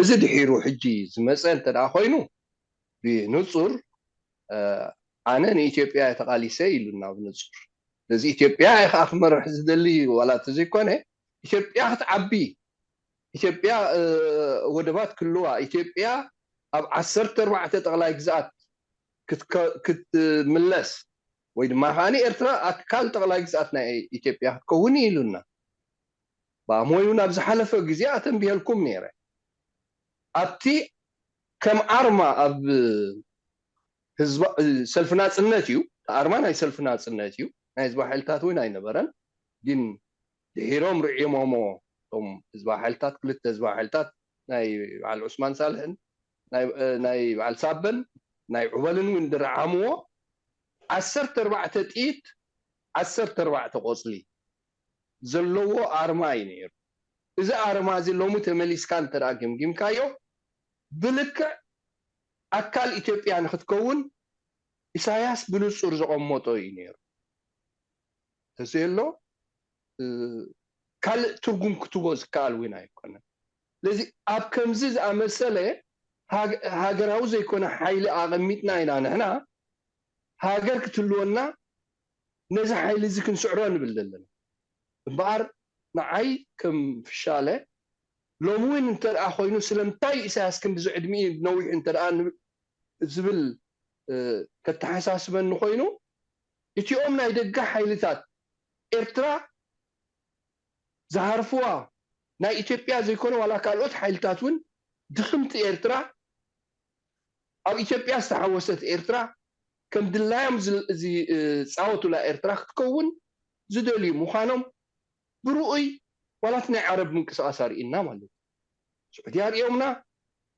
እዚ ድሒሩ ሕጂ ዝመፀ እንተ ደኣ ኮይኑ ብንጹር ኣነ ንኢትዮጵያ እየ ተቓሊሰ ኢሉና ብንጹር። ስለዚ ኢትዮጵያ እየ ከዓ ክመርሕ ዝደሊ ዋላ እንተዘይኮነ ኢትዮጵያ ክትዓቢ፣ ኢትዮጵያ ወደባት ክልዋ፣ ኢትዮጵያ ኣብ ዓሰርተ ኣርባዕተ ጠቕላይ ግዝኣት ክትምለስ ወይ ድማ ከዓኒ ኤርትራ ኣካል ጠቕላይ ግዝኣት ናይ ኢትዮጵያ ክትከውን ኢሉና። ብኣሞይ እውን ኣብ ዝሓለፈ ግዜ ኣተንቢሀልኩም ነይረ። ኣብቲ ከም ኣርማ ኣብ ሰልፊ ናፅነት እዩ፣ ኣርማ ናይ ሰልፊ ናፅነት እዩ። ናይ ህዝባዊ ሓይልታት እውን ኣይነበረን። ግን ድሒሮም ርዒሞሞ እቶም ህዝባዊ ሓይልታት፣ ክልተ ህዝባዊ ሓይልታት ናይ በዓል ዑስማን ሳልሕን ናይ በዓል ሳበን ናይ ዑበልን እውን ድረዓምዎ ዓሰርተ ኣርባዕተ ጥይት ዓሰርተ ኣርባዕተ ቆፅሊ ዘለዎ ኣርማ እዩ ነይሩ። እዚ ኣርማ እዚ ሎሚ ተመሊስካ እንተ ገምጊምካዮ ብልክዕ ኣካል ኢትዮጵያ ንክትከውን ኢሳያስ ብንጹር ዘቐመጦ እዩ ነይሩ። ተዘየሎ ካልእ ትርጉም ክትቦ ዝከኣል እውን ኣይኮነን። ስለዚ ኣብ ከምዚ ዝኣመሰለ ሃገራዊ ዘይኮነ ሓይሊ ኣቐሚጥና ኢና ንሕና ሃገር ክትህልወና ነዚ ሓይሊ እዚ ክንስዕሮ ንብል ዘለና። እምበኣር ንዓይ ከም ፍሻለ ሎሚ እውን እንተ ደኣ ኮይኑ ስለምንታይ ኢሳያስ ክንድዚ ዕድሚኡ ነዊሑ እንተ ደኣ ዝብል ከተሓሳስበኒ ኮይኑ እቲኦም ናይ ደገ ሓይልታት ኤርትራ ዝሃርፍዋ ናይ ኢትዮጵያ ዘይኮነ ዋላ ካልኦት ሓይልታት እውን ድኽምቲ ኤርትራ ኣብ ኢትዮጵያ ዝተሓወሰት ኤርትራ ከም ድላዮም ዝፃወቱላ ኤርትራ ክትከውን ዝደልዩ ምዃኖም ብርኡይ ዋላት ናይ ዓረብ ምንቅስቃስ ኣርእና ማለት እዩ። ስዑዲ ኣርእዮምና፣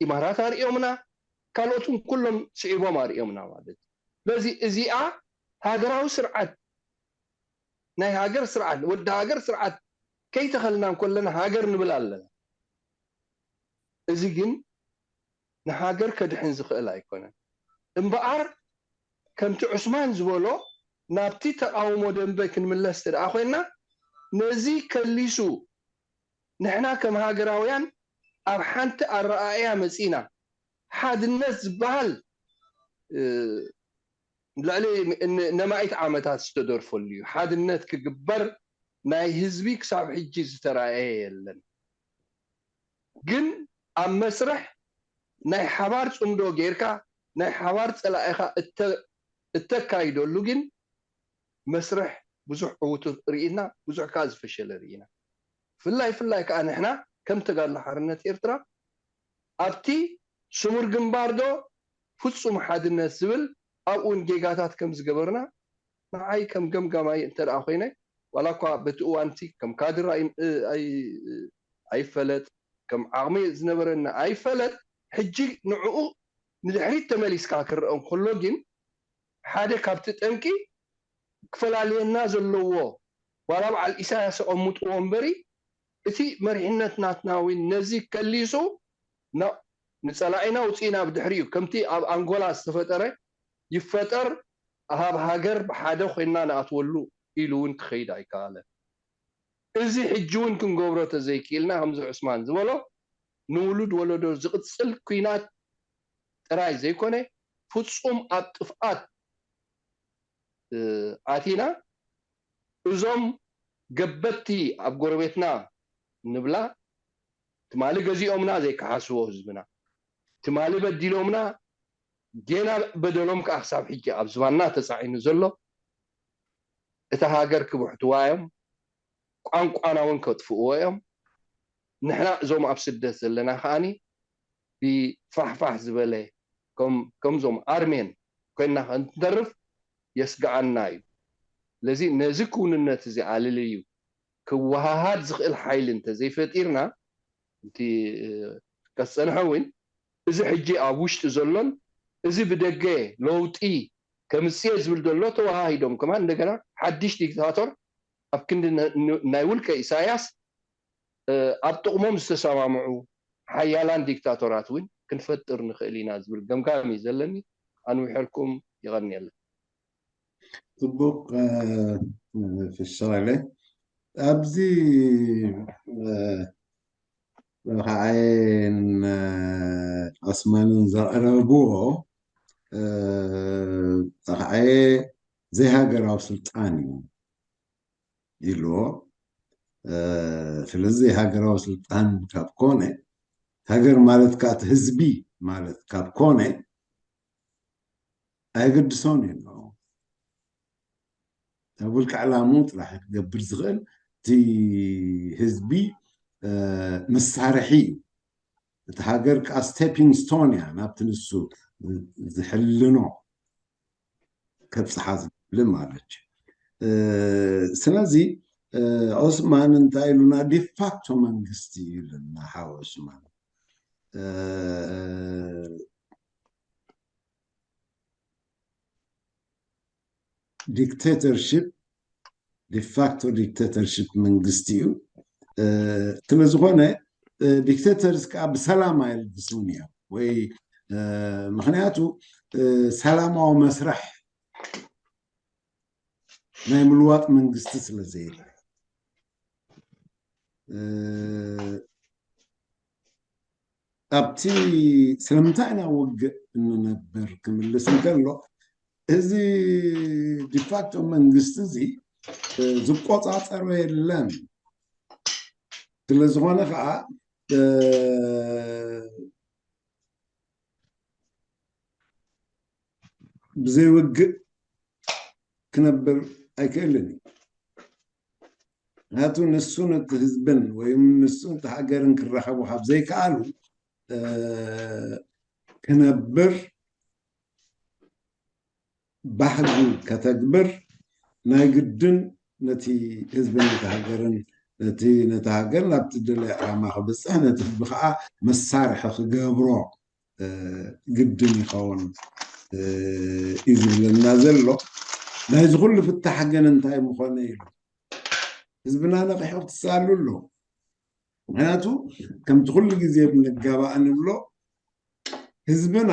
ኢማራት ኣርእዮምና፣ ካልኦትን ኩሎም ስዒቦም ኣርእዮምና ማለት እዩ። ስለዚ እዚኣ ሃገራዊ ስርዓት ናይ ሃገር ስርዓት ወዲ ሃገር ስርዓት ከይተኸልና እንከለና ሃገር ንብል ኣለና። እዚ ግን ንሃገር ከድሕን ዝኽእል ኣይኮነን። እምበኣር ከምቲ ዑስማን ዝበሎ ናብቲ ተቓውሞ ደንበ ክንምለስ ተደኣ ኮይና ነዚ ከሊሱ ንሕና ከም ሃገራውያን ኣብ ሓንቲ ኣረኣእያ መጺና ሓድነት ዝበሃል ልዕሊ ነማኢት ዓመታት ዝተደርፈሉ እዩ። ሓድነት ክግበር ናይ ህዝቢ ክሳብ ሕጂ ዝተራእየ የለን። ግን ኣብ መስርሕ ናይ ሓባር ጽምዶ ጌርካ ናይ ሓባር ጸላኢኻ እተካይደሉ ግን መስርሕ ብዙሕ ዕውቱ ርኢና፣ ብዙሕ ከዓ ዝፈሸለ ርኢና። ፍላይ ፍላይ ከዓ ንሕና ከም ተጋድሎ ሓርነት ኤርትራ ኣብቲ ስሙር ግንባር ዶ ፍጹም ሓድነት ዝብል ኣብኡን ጌጋታት ከም ዝገበርና ንዓይ ከም ገምጋማይ እንተ ደኣ ኮይነ ዋላ እኳ በቲ እዋንቲ ከም ካድር ኣይፈለጥ ከም ዓቕሚ ዝነበረኒ ኣይፈለጥ ሕጂ ንዕኡ ንድሕሪት ተመሊስካ ክረአ እንከሎ ግን ሓደ ካብቲ ጠንቂ ክፈላልየና ዘለዎ ዋላ በዓል ኢሳያስ ኣቐምጥዎ እምበሪ እቲ መሪሕነት ናትና እውን ነዚ ከሊሱ ንጸላኢና ውፅኢና ብድሕሪኡ ከምቲ ኣብ ኣንጎላ ዝተፈጠረ ይፈጠር ኣብ ሃገር ብሓደ ኮይንና ንኣትወሉ ኢሉ እውን ክኸይድ ኣይከኣለን። እዚ ሕጂ እውን ክንገብሮ ተዘይክኢልና ከምዚ ዑስማን ዝበሎ ንውሉድ ወለዶ ዝቕፅል ኩናት ጥራይ ዘይኮነ ፍፁም ኣብ ጥፍኣት ኣቲና እዞም ገበትቲ ኣብ ጎረቤትና ንብላ፣ ትማሊ ገዚኦምና ዘይከሓስዎ ህዝብና፣ ትማሊ በዲሎምና ጌና በደሎም ከዓ ክሳብ ሕጂ ኣብ ዝባንና ተፃዒኑ ዘሎ፣ እታ ሃገር ክብሕትዋ እዮም፣ ቋንቋና እውን ከጥፍእዎ እዮም። ንሕና እዞም ኣብ ስደት ዘለና ከዓኒ ብፋሕፋሕ ዝበለ ከም- ከምዞም ኣርሜን ኮይና ከንተርፍ የስግኣና እዩ። ስለዚ ነዚ ክውንነት እዚ ኣለልዩ ክወሃሃድ ዝኽእል ሓይሊ እንተዘይፈጢርና፣ እቲ ከዝፀንሐ እውን እዚ ሕጂ ኣብ ውሽጢ ዘሎን እዚ ብደገ ለውጢ ከምፅእ ዝብል ዘሎ ተወሃሂዶም ከማን እንደገና ሓድሽ ዲክታቶር ኣብ ክንዲ ናይ ውልቀ ኢሳያስ ኣብ ጥቕሞም ዝተሰማምዑ ሓያላን ዲክታቶራት እውን ክንፈጥር ንኽእል ኢና ዝብል ገምጋም እዩ ዘለኒ። ኣንዊሐልኩም። ይቐንየለን። ፅቡቕ ፍሻለ ኣብዚ ኸዓይን ዑስማንን ዘቕረብዎ ኸዓየ ዘይሃገራዊ ስልጣን እዩ ኢልዎ። ስለዚ ዘይሃገራዊ ስልጣን ካብ ኮነ ሃገር ማለት ከዓ እቲ ህዝቢ ማለት ካብ ኮነ ኣየገድሶን እዩ። ኣብ ውልቂ ዕላምኡ ጥራሕ ክገብር ዝኽእል እቲ ህዝቢ መሳርሒ እዩ። እቲ ሃገር ከዓ ስቴፒንግ ስቶን እያ ናብቲ ንሱ ዝሕልኖ ከብፅሓ ዝብል ማለት እዩ። ስለዚ ዑስማን እንታይ ኢሉና? ዲፋክቶ መንግስቲ ኢሉና ሓወ ዑስማን። ዲክቴተርሽፕ ዲፋክቶ ዲክቴተርሽፕ መንግስቲ እዩ። ስለዝኾነ ዲክቴተርስ ከዓ ብሰላም ኣየልግሱን እዮም ወይ ምክንያቱ ሰላማዊ መስርሕ ናይ ምልዋጥ መንግስቲ ስለዘየለ ኣብቲ ስለምንታይ ኢና ውግእ እንነብር ክምልስ እንከሎ እዚ ዲፋክቶ መንግስቲ እዚ ዝቆፃፀሮ የለን። ስለዝኾነ ከዓ ብዘይውግእ ክነብር ኣይክእልን እዩ። ምክንያቱ ንሱ ነቲ ህዝብን ወይ ንሱ ነቲ ሃገርን ክራኸቡ ካብ ዘይከኣሉ ክነብር ባህጊ ከተግብር ናይ ግድን ነቲ ህዝብን ነቲ ሃገርን ነቲ ነቲ ሃገር ናብቲ ደለየ ዕላማ ክብፅሕ ነቲ ህዝቢ ከዓ መሳርሒ ክገብሮ ግድን ይኸውን እዩ ዝብለና ዘሎ። ናይዚ ኩሉ ፍታሕ ግን እንታይ ምኾነ ኢሉ ህዝብና ነቂሑ ክትሳሉ ኣሎ። ምክንያቱ ከምቲ ኩሉ ግዜ ብንጋባእ ንብሎ ህዝብና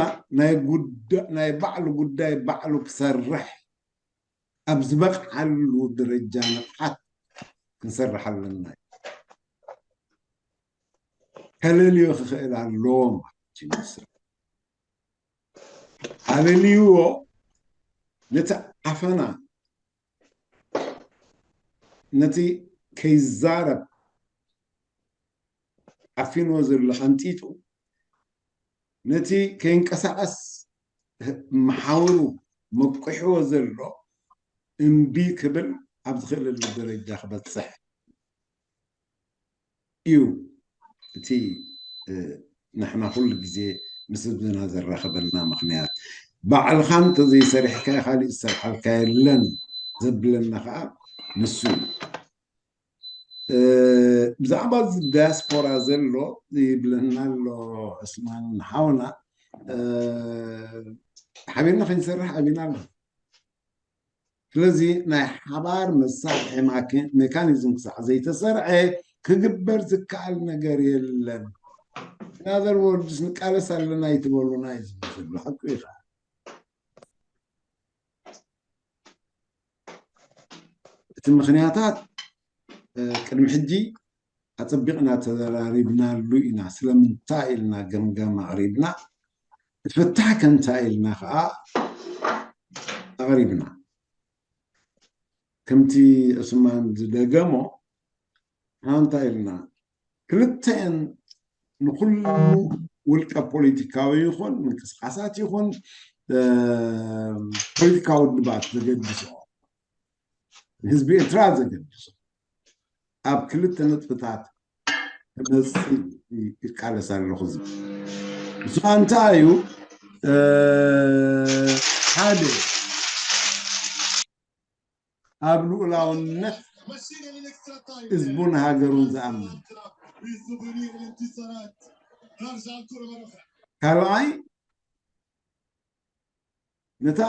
ናይ ባዕሉ ጉዳይ ባዕሉ ክሰርሕ ኣብ ዝበቕዓሉ ደረጃ ንቕሓት ክንሰርሕ ኣለና። ከለልዮ ክኽእል ኣለዎ ማለት እዩ። ኣለልይዎ ነቲ ዓፈና ነቲ ከይዛረብ ዓፊንዎ ዘሎ ኣንጢጡ ነቲ ከይንቀሳቐስ መሓውሩ መቁሕዎ ዘሎ እምቢ ክብል ኣብ ዝኽእለሉ ደረጃ ክበፅሕ እዩ። እቲ ንሕና ኩሉ ግዜ ምስ ህዝብና ዘራኽበና ምኽንያት ባዕልኻ እንተዘይሰሪሕካ ካሊእ ዝሰርሓልካ የለን ዘብለና ከዓ ንሱ እዩ። ብዛዕባ እዚ ዳያስፖራ ዘሎ ይብለና ኣሎ ዕስማን ሓውና ሓቢርና ከይንሰርሕ ኣቢና ኣሎ። ስለዚ ናይ ሓባር መሳርሒ ሜካኒዝም ክሳዕ ዘይተሰርዐ ክግበር ዝከኣል ነገር የለን። ናዘር ወርድስ ንቃለስ ኣለና ይትበሉና እዩ ዝብል ዘሎ ሓቂ እዩ። እቲ ምክንያታት ቅድሚ ሕጂ ኣፀቢቕና ተዘራሪብናሉ ኢና። ስለምንታይ ኢልና ገምጋም ኣቕሪብና፣ እቲ ፍታሕ ከ እንታይ ኢልና ከዓ ኣቕሪብና። ከምቲ ዑስማን ዝደገሞ፣ እንታይ ኢልና፣ ክልተን ንኩሉ ውልቀ ፖለቲካዊ ይኹን ምንቅስቃሳት ይኹን ፖለቲካዊ ውድባት ዘገድሶ፣ ንህዝቢ ኤርትራ ዘገድሶ ኣብ ክልተ ነጥብታት ክመፅእ ይቃለስ ኣለኹ ዝብል። ንሱ እንታይ እዩ? ሓደ፣ ኣብ ልኡላውነት ህዝቡን ሃገሩን ዝኣምን። ካልኣይ፣ ነታ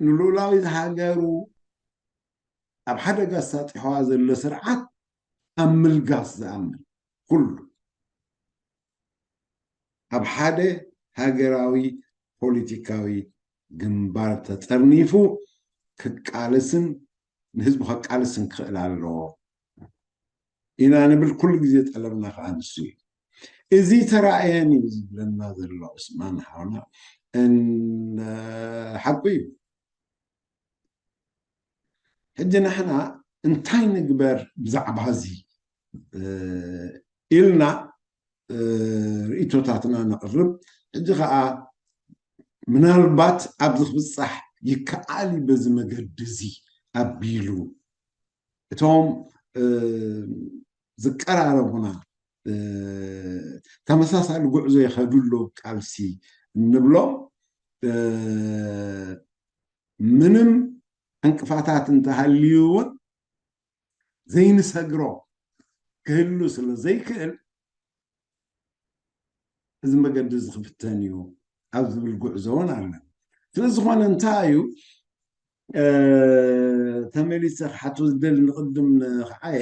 ንልኡላዊ ሃገሩ ኣብ ሓደጋ ኣሳጢሕዋ ዘሎ ስርዓት ኣብ ምልጋስ ዝኣምን ኩሉ፣ ኣብ ሓደ ሃገራዊ ፖለቲካዊ ግንባር ተጠርኒፉ ክቃለስን ንህዝቡ ከቃልስን ክኽእል ኣለዎ ኢና ንብል። ኩሉ ግዜ ጠለብና ከዓ ንሱ እዩ። እዚ ተራእየን እዩ ዝብለና ዘሎ ዑስማን ሓውና። እን-፣ ሓቁ እዩ። ሕጂ ንሕና እንታይ ንግበር ብዛዕባ እዚ ኢልና ርእይቶታትና ነቕርብ። ሕጂ ከዓ ምናልባት ኣብዚ ክብፃሕ ይከኣል እዩ በዚ መገዲ እዚ ኣቢሉ እቶም ዝቀራረቡና ተመሳሳሊ ጉዕዞ ይኸዱ ኣለዉ ቃልሲ እንብሎም ምንም ዕንቅፋታት እንተሃልዩ እውን ዘይንሰግሮ ክህሉ ስለ ዘይክእል እዚ መገዲ እዚ ክፍተን እዩ ኣብ ዝብል ጉዕዞ እውን ኣለን። ስለዝኾነ እንታይ እዩ ተመሊሰ ክሓቶ ዝደሊ ንቕድም ንኽዓየ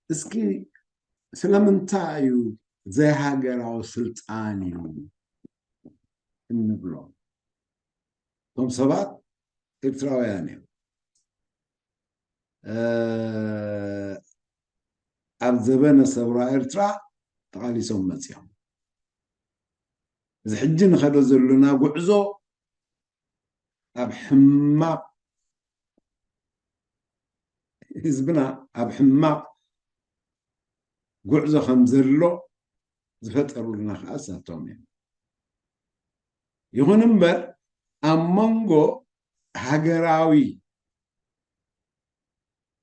እስኪ ስለምንታይ እዩ ዘይሃገራዊ ስልጣን እዩ እንብሎ? እቶም ሰባት ኤርትራውያን እዮም። ኣብ ዘበነ ሰውራ ኤርትራ ተቓሊሶም መፅዮም። እዚ ሕጂ ንኸዶ ዘለና ጉዕዞ ኣብ ሕማቕ ህዝብና ኣብ ሕማቕ ጉዕዞ ከም ዘሎ ዝፈጠሩልና ከዓ እሳቶም እዮም። ይኹን እምበር ኣብ መንጎ ሃገራዊ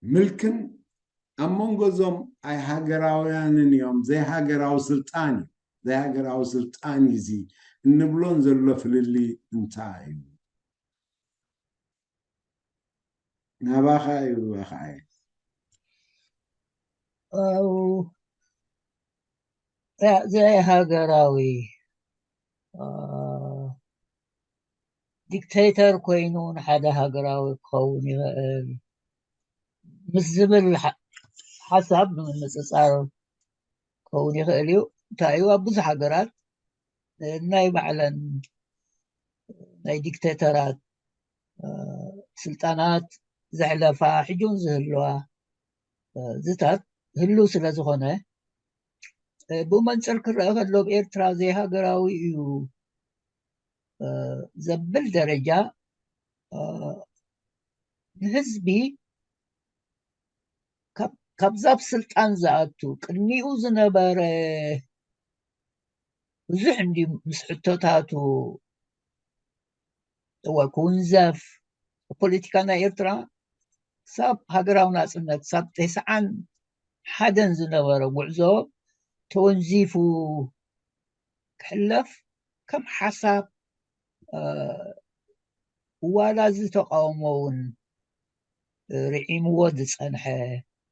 ምልክን ኣብ መንጎ እዞም ኣይሃገራውያንን እዮም፣ ዘይሃገራዊ ስልጣን እዩ፣ ዘይሃገራዊ ስልጣን እዩ እዚ እንብሎን ዘሎ ፍልልይ እንታይ እዩ? ናባኻ እዩ ኣኽዓይ። ዘይሃገራዊ ዲክቴተር ኮይኑ ንሓደ ሃገራዊ ክኸውን ይኽእል ምስ ዝብል ሓሳብ ንምንፅፃር ክኸውን ይኽእል እዩ። እንታይ እዩ ኣብ ብዙሕ ሃገራት ናይ ባዕለን ናይ ዲክቴተራት ስልጣናት ዘሕለፋ ሕጂ እውን ዝህልዋ ዝታት ህልው ስለ ዝኾነ ብኡ መንፅር ክረአ ከሎ ኣብ ኤርትራ ዘይሃገራዊ እዩ ዘብል ደረጃ ንህዝቢ ካብዛ ኣብ ስልጣን ዝኣቱ ቅድሚኡ ዝነበረ ብዙሕ እንዲ ምስ ሕቶታቱ እወ ክውንዘፍ ፖለቲካ ናይ ኤርትራ ክሳብ ሃገራዊ ናፅነት ክሳብ ተስዓን ሓደን ዝነበረ ጉዕዞ ተወንዚፉ ክሕለፍ ከም ሓሳብ ዋላ ዝተቃውሞ እውን ርዒምዎ ዝፀንሐ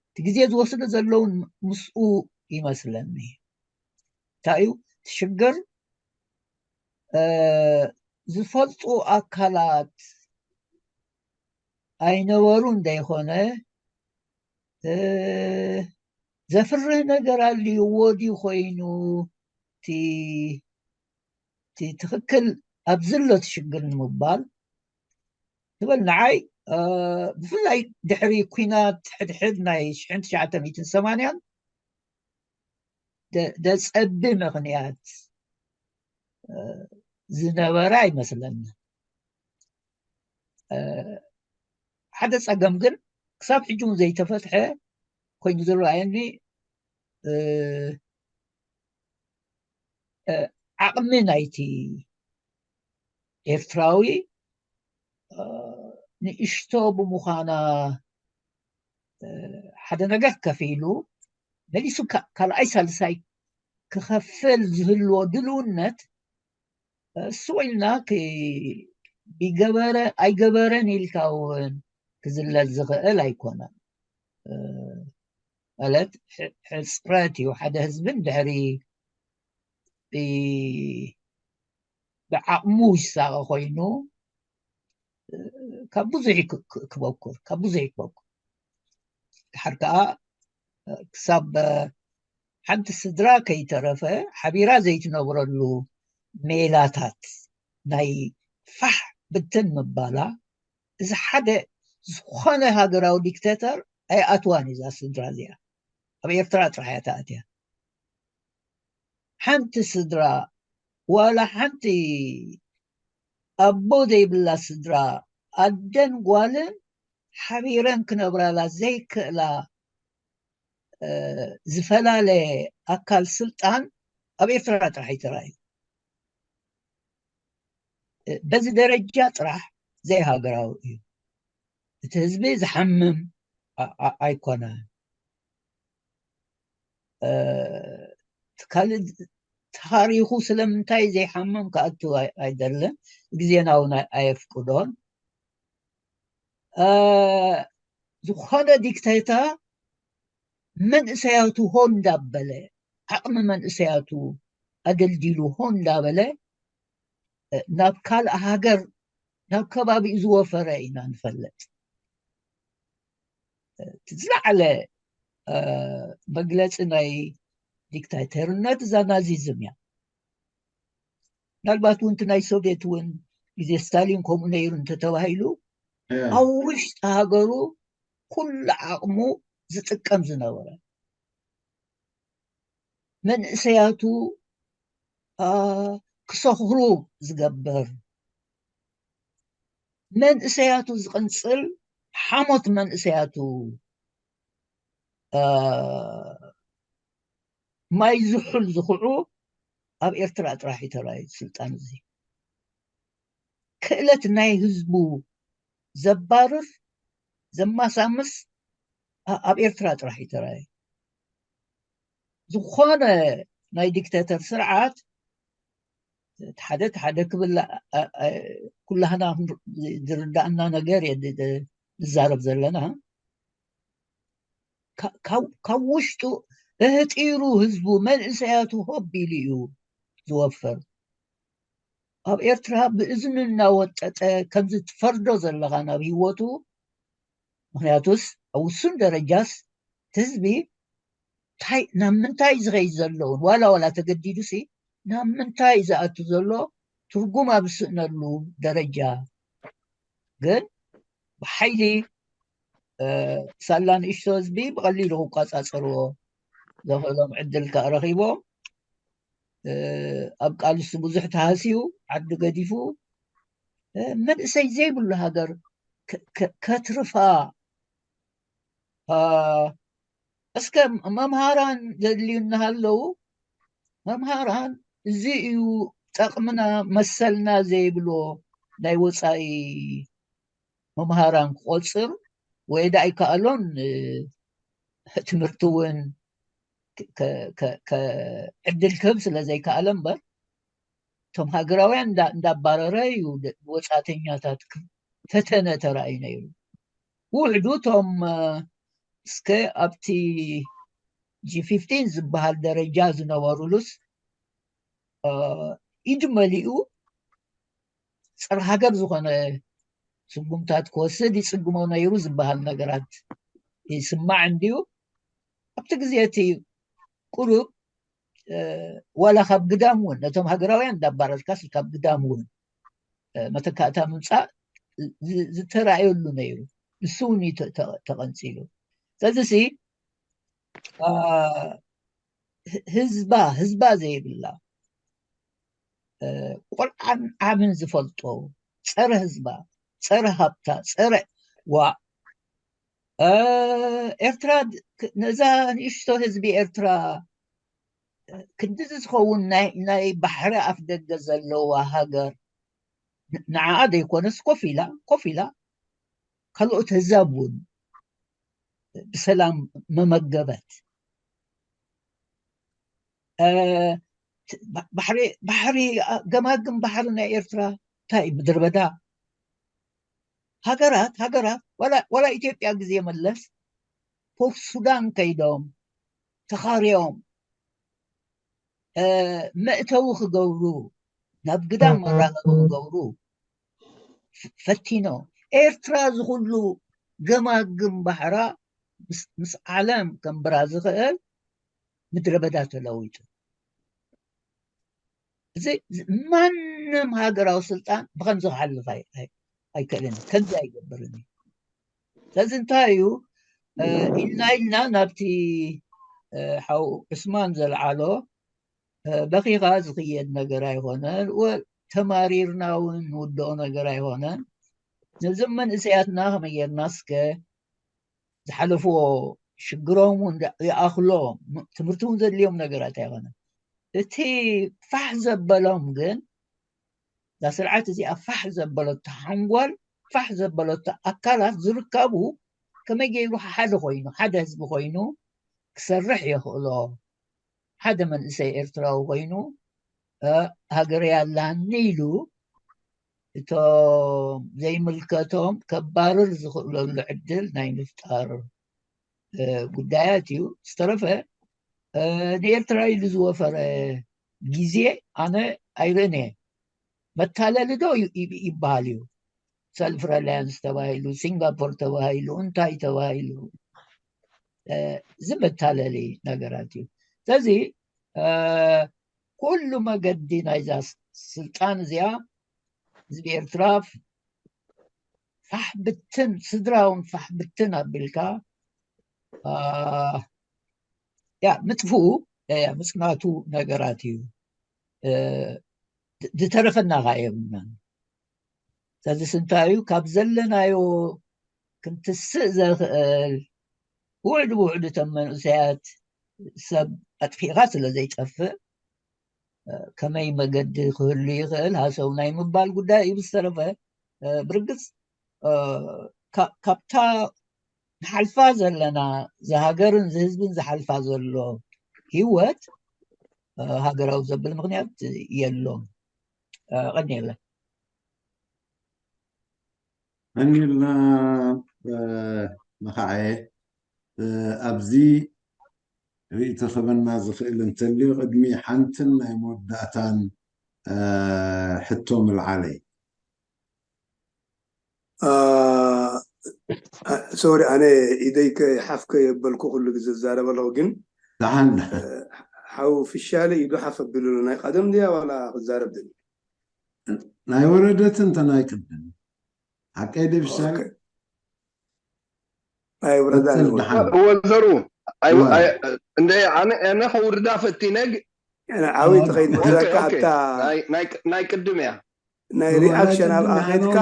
እቲ ግዜ ዝወስዶ ዘለውን ምስኡ ይመስለኒ። እንታይ እዩ እቲ ሽግር? ዝፈልጡ ኣካላት ኣይነበሩ እንደይኮነ ዘፍርህ ነገር ኣልይዎ ድዩ ኮይኑ እቲ ትኽክል ኣብዚ ኣሎ እቲ ሽግር ንምባል ትበል ንዓይ ብፍላይ ድሕሪ ኩናት ሕድሕድ ናይ ሽሕን ትሽዓተ ሚእትን ሰማንያን ደፀቢ ምኽንያት ዝነበረ ኣይመስለኒ። ሓደ ፀገም ግን ክሳብ ሕጂ እውን ዘይተፈትሐ ኮይኑ ዝረኣየኒ ዓቕሚ ናይቲ ኤርትራዊ ንእሽቶ ብምዃና ሓደ ነገር ከፊሉ መሊሱ ካልኣይ ሳልሳይ ክኸፍል ዝህልዎ ድልውነት እሱ ኢልና ቢገበረ ኣይገበረን ኢልካ እውን ክዝለል ዝኽእል ኣይኮነን። ማለት ሕፅረት እዩ። ሓደ ህዝብን ድሕሪ ብዓቕሙ ይሳቐ ኮይኑ ካብ ብዙሕ ክበኩር ካብ ብዙሕ ክበኩር ድሓር ከዓ ክሳብ ሓንቲ ስድራ ከይተረፈ ሓቢራ ዘይትነብረሉ ሜላታት ናይ ፋሕ ብትን ምባላ እዚ ሓደ ዝኾነ ሃገራዊ ዲክተተር ኣይኣትዋን እዛ ስድራ እዚኣ። ኣብ ኤርትራ ጥራሕ እያ ተኣትያ። ሓንቲ ስድራ ዋላ ሓንቲ ኣቦ ዘይብላ ስድራ ኣደን ጓልን ሓቢረን ክነብራላ ዘይክእላ ዝፈላለየ ኣካል ስልጣን ኣብ ኤርትራ ጥራሕ ይተራእዩ። በዚ ደረጃ ጥራሕ ዘይሃገራዊ እዩ። እቲ ህዝቢ ዝሓምም ኣይኮነን። ካልእ ታሪኹ ስለምንታይ ዘይሓምም ክኣቱ ኣይደልን። ግዜና እውን ኣየፍቅዶን። ዝኾነ ዲክቴተር መንእሰያቱ ሆ እንዳበለ ዓቕሚ መንእሰያቱ ኣደልዲሉ ሆ እንዳበለ ናብ ካልእ ሃገር ናብ ከባቢኡ ዝወፈረ ኢና ንፈልጥ። ዝለዓለ መግለፂ ናይ ዲክታተርነት እዛ ናዚዝም እያ። ምናልባት እውን ናይ ሶቪየት እውን ግዜ ስታሊን ከምኡ ነይሩ እንተተባሂሉ ኣብ ውሽጢ ሃገሩ ኩሉ ዓቕሙ ዝጥቀም ዝነበረ መንእሰያቱ ክሰኽሩ ዝገብር መንእሰያቱ ዝቕንፅል ሓሞት መንእሰያቱ ማይ ዝሑል ዝኽዑ ኣብ ኤርትራ ጥራሕ እዩ ተራእዩ ስልጣን እዚ ክእለት ናይ ህዝቡ ዘባርር ዘማሳምስ ኣብ ኤርትራ ጥራሕ እዩ ተራእዩ። ዝኾነ ናይ ዲክተተር ስርዓት ሓደ ሓደ ክብል ኩላህና ዝርዳእና ነገር ንዛረብ ዘለና ካብ ውሽጡ እህጢሩ ህዝቡ መንእሰያቱ ሆብ ኢሉ እዩ ዝወፍር። ኣብ ኤርትራ ብእዝኑ እናወጠጠ ከምዚ ትፈርዶ ዘለኻ ናብ ህይወቱ። ምክንያቱስ ኣብ ውሱን ደረጃስ ህዝቢ እንታይ ናብ ምንታይ ዝኸይድ ዘለውን ዋላ ዋላ ተገዲዱ ሲ ናብ ምንታይ ዝኣቱ ዘሎ ትርጉም ኣብ ዝስእነሉ ደረጃ ግን ብሓይሊ ሳላ ንእሽቶ ህዝቢ ብቐሊሉ ክቋፃፀርዎ ዘኽእሎም ዕድል ከዓ ረኺቦም ኣብ ቃልሱ ብዙሕ ተሃስዩ ዓዲ ገዲፉ መንእሰይ ዘይብሉ ሃገር ከትርፋ እስከ መምሃራን ዘድልዩ እናሃለዉ መምሃራን እዚ እዩ ጠቕምና መሰልና ዘይብሎ ናይ ወፃኢ መምሃራን ክቆፅር ወይ ዳ ኣይከኣሎን ትምህርቲ እውን ዕድል ክህብ ስለ ዘይከኣለ እምበር እቶም ሃገራውያን እንዳባረረ እዩ ወፃተኛታት ፈተነ ተራእዩ ነይሩ። ውሕዱ እቶም እስከ ኣብቲ ጂ ፊፍቲን ዝበሃል ደረጃ ዝነበሩሉስ ኢድ መሊኡ ፀረ ሃገር ዝኾነ ስጉምታት ክወስድ ይፅግሞ ነይሩ ዝበሃል ነገራት ይስማዕ እንድዩ። ኣብቲ ግዜ እቲ ቁሩብ ዋላ ካብ ግዳም እውን ነቶም ሃገራውያን እንዳባረርካስ ካብ ግዳም እውን መተካእታ ምምፃእ ዝተራእየሉ ነይሩ። ንሱ እውን ተቐንፂሉ። ስለዚ ህዝባ ህዝባ ዘይብላ ቆልዓን ዓብን ዝፈልጦ ፀረ ህዝባ ፀረ ሃብታ ፀረ ዋ ኤርትራ ነዛ ንእሽቶ ህዝቢ ኤርትራ ክንድዚ ዝኸውን ናይ ባሕሪ ኣፍ ደገ ዘለዋ ሃገር ንዓኣ ዘይኮነስ ኮፍ ኢላ ኮፍ ኢላ ካልኦት ህዛብ እውን ብሰላም መመገበት። ባሕሪ ባሕሪ ገማግም ባሕሪ ናይ ኤርትራ እንታይ ምድረ በዳ። ሃገራት ሃገራት ዋላ ኢትዮጵያ ግዜ መለስ ፖርት ሱዳን ከይዶም ተኻርዮም መእተዊ ክገብሩ ናብ ግዳም መራኸቢ ክገብሩ ፈቲኖ። ኤርትራ ዝኹሉ ገማግም ባሕራ ምስ ዓለም ከንብራ ዝኽእል ምድረ በዳ ተለዊጡ። እዚ ማንም ሃገራዊ ስልጣን ብከምዚ ክሓልፍ ኣይክእልን፣ ከምዚ ኣይገብርን እዩ። ስለዚ እንታይ እዩ ኢልና ኢልና ናብቲ ሓው ዑስማን ዘልዓሎ በኺኻ ዝኽየድ ነገር ኣይኮነን። ተማሪርና እውን ንውድኦ ነገር ኣይኮነን። ነዞም መንእሰያትና ከመይ ጌርና እስከ ዝሓለፍዎ ሽግሮም እውን ይኣኽሎ፣ ትምህርቲ እውን ዘድልዮም ነገራት ኣይኮነን። እቲ ፋሕ ዘበሎም ግን እዛ ስርዓት እዚኣ ፋሕ ዘበለቶ ሓንጎል፣ ፋሕ ዘበለቶ ኣካላት ዝርከቡ ከመይ ገይሩ ሓደ ኮይኑ ሓደ ህዝቢ ኮይኑ ክሰርሕ የኽእሎ። ሓደ መንእሰይ ኤርትራዊ ኮይኑ ሃገረይ ኣላኒ ኢሉ እቶም ዘይምልከቶም ከባርር ዝኽእለሉ ዕድል ናይ ምፍጣር ጉዳያት እዩ። ዝተረፈ ንኤርትራ ኢሉ ዝወፈረ ግዜ ኣነ ኣይርእን እየ። መታለሊ ዶ ይበሃል እዩ? ሰልፍ ረላያንስ ተባሂሉ፣ ሲንጋፖር ተባሂሉ፣ እንታይ ተባሂሉ፣ እዚ መታለሊ ነገራት እዩ። ስለዚ ኩሉ መገዲ ናይዛ ስልጣን እዚኣ ህዝቢ ኤርትራ ፋሕ ብትን፣ ስድራውን ፋሕ ብትን ኣቢልካ ያ ምጥፍኡ ምጽናቱ ነገራት እዩ። ዝተረፈና ኸዓ የብልናን። ስለዚ ስንታይ እዩ ካብ ዘለናዮ ክንትስእ ዘኽእል ውዕድ ውዕድ እቶም መንእሰያት ሰብ ኣጥፊእኻ ስለ ዘይጠፍእ ከመይ መገዲ ክህሉ ይኽእል ሃሰው ናይ ምባል ጉዳይ እዩ። ብዝተረፈ ብርግፅ ካብታ ንሓልፋ ዘለና ዝሃገርን ዝህዝብን ዝሓልፋ ዘሎ ህይወት ሃገራዊ ዘብል ምክንያት የሎም። ቀኒለ ቀኒልና መኻዐየ ኣብዚ ርእይቶ ክበና ዝኽእል እንተልዩ ቅድሚ ሓንትን ናይ መወዳእታን ሕቶ ምልዓለይ። ሶሪ ኣነ ኢደይ ሓፍ ከየበልኩ ኩሉ ግዜ ዝዛረብ ኣለኹ፣ ግን ደሓን ሓው ፍሻለ ኢዱ ሓፍ ኣቢሉ ኣሎ። ናይ ቀደም ድያ ዋላ ክዛረብ ደሊ? ናይ ወረደት እንተ ናይ ቅድም ሓቀይ ደ ፍሻለ ናይ ወረዳ ወዘሩ እንደ ኣነ ኣነ ከውርዳ ፈቲነ ዓበይ ተኸይድ መዛካ ኣብታ ናይ ቅድም እያ ናይ ሪኣክሽን ኣብ ኣኸትካ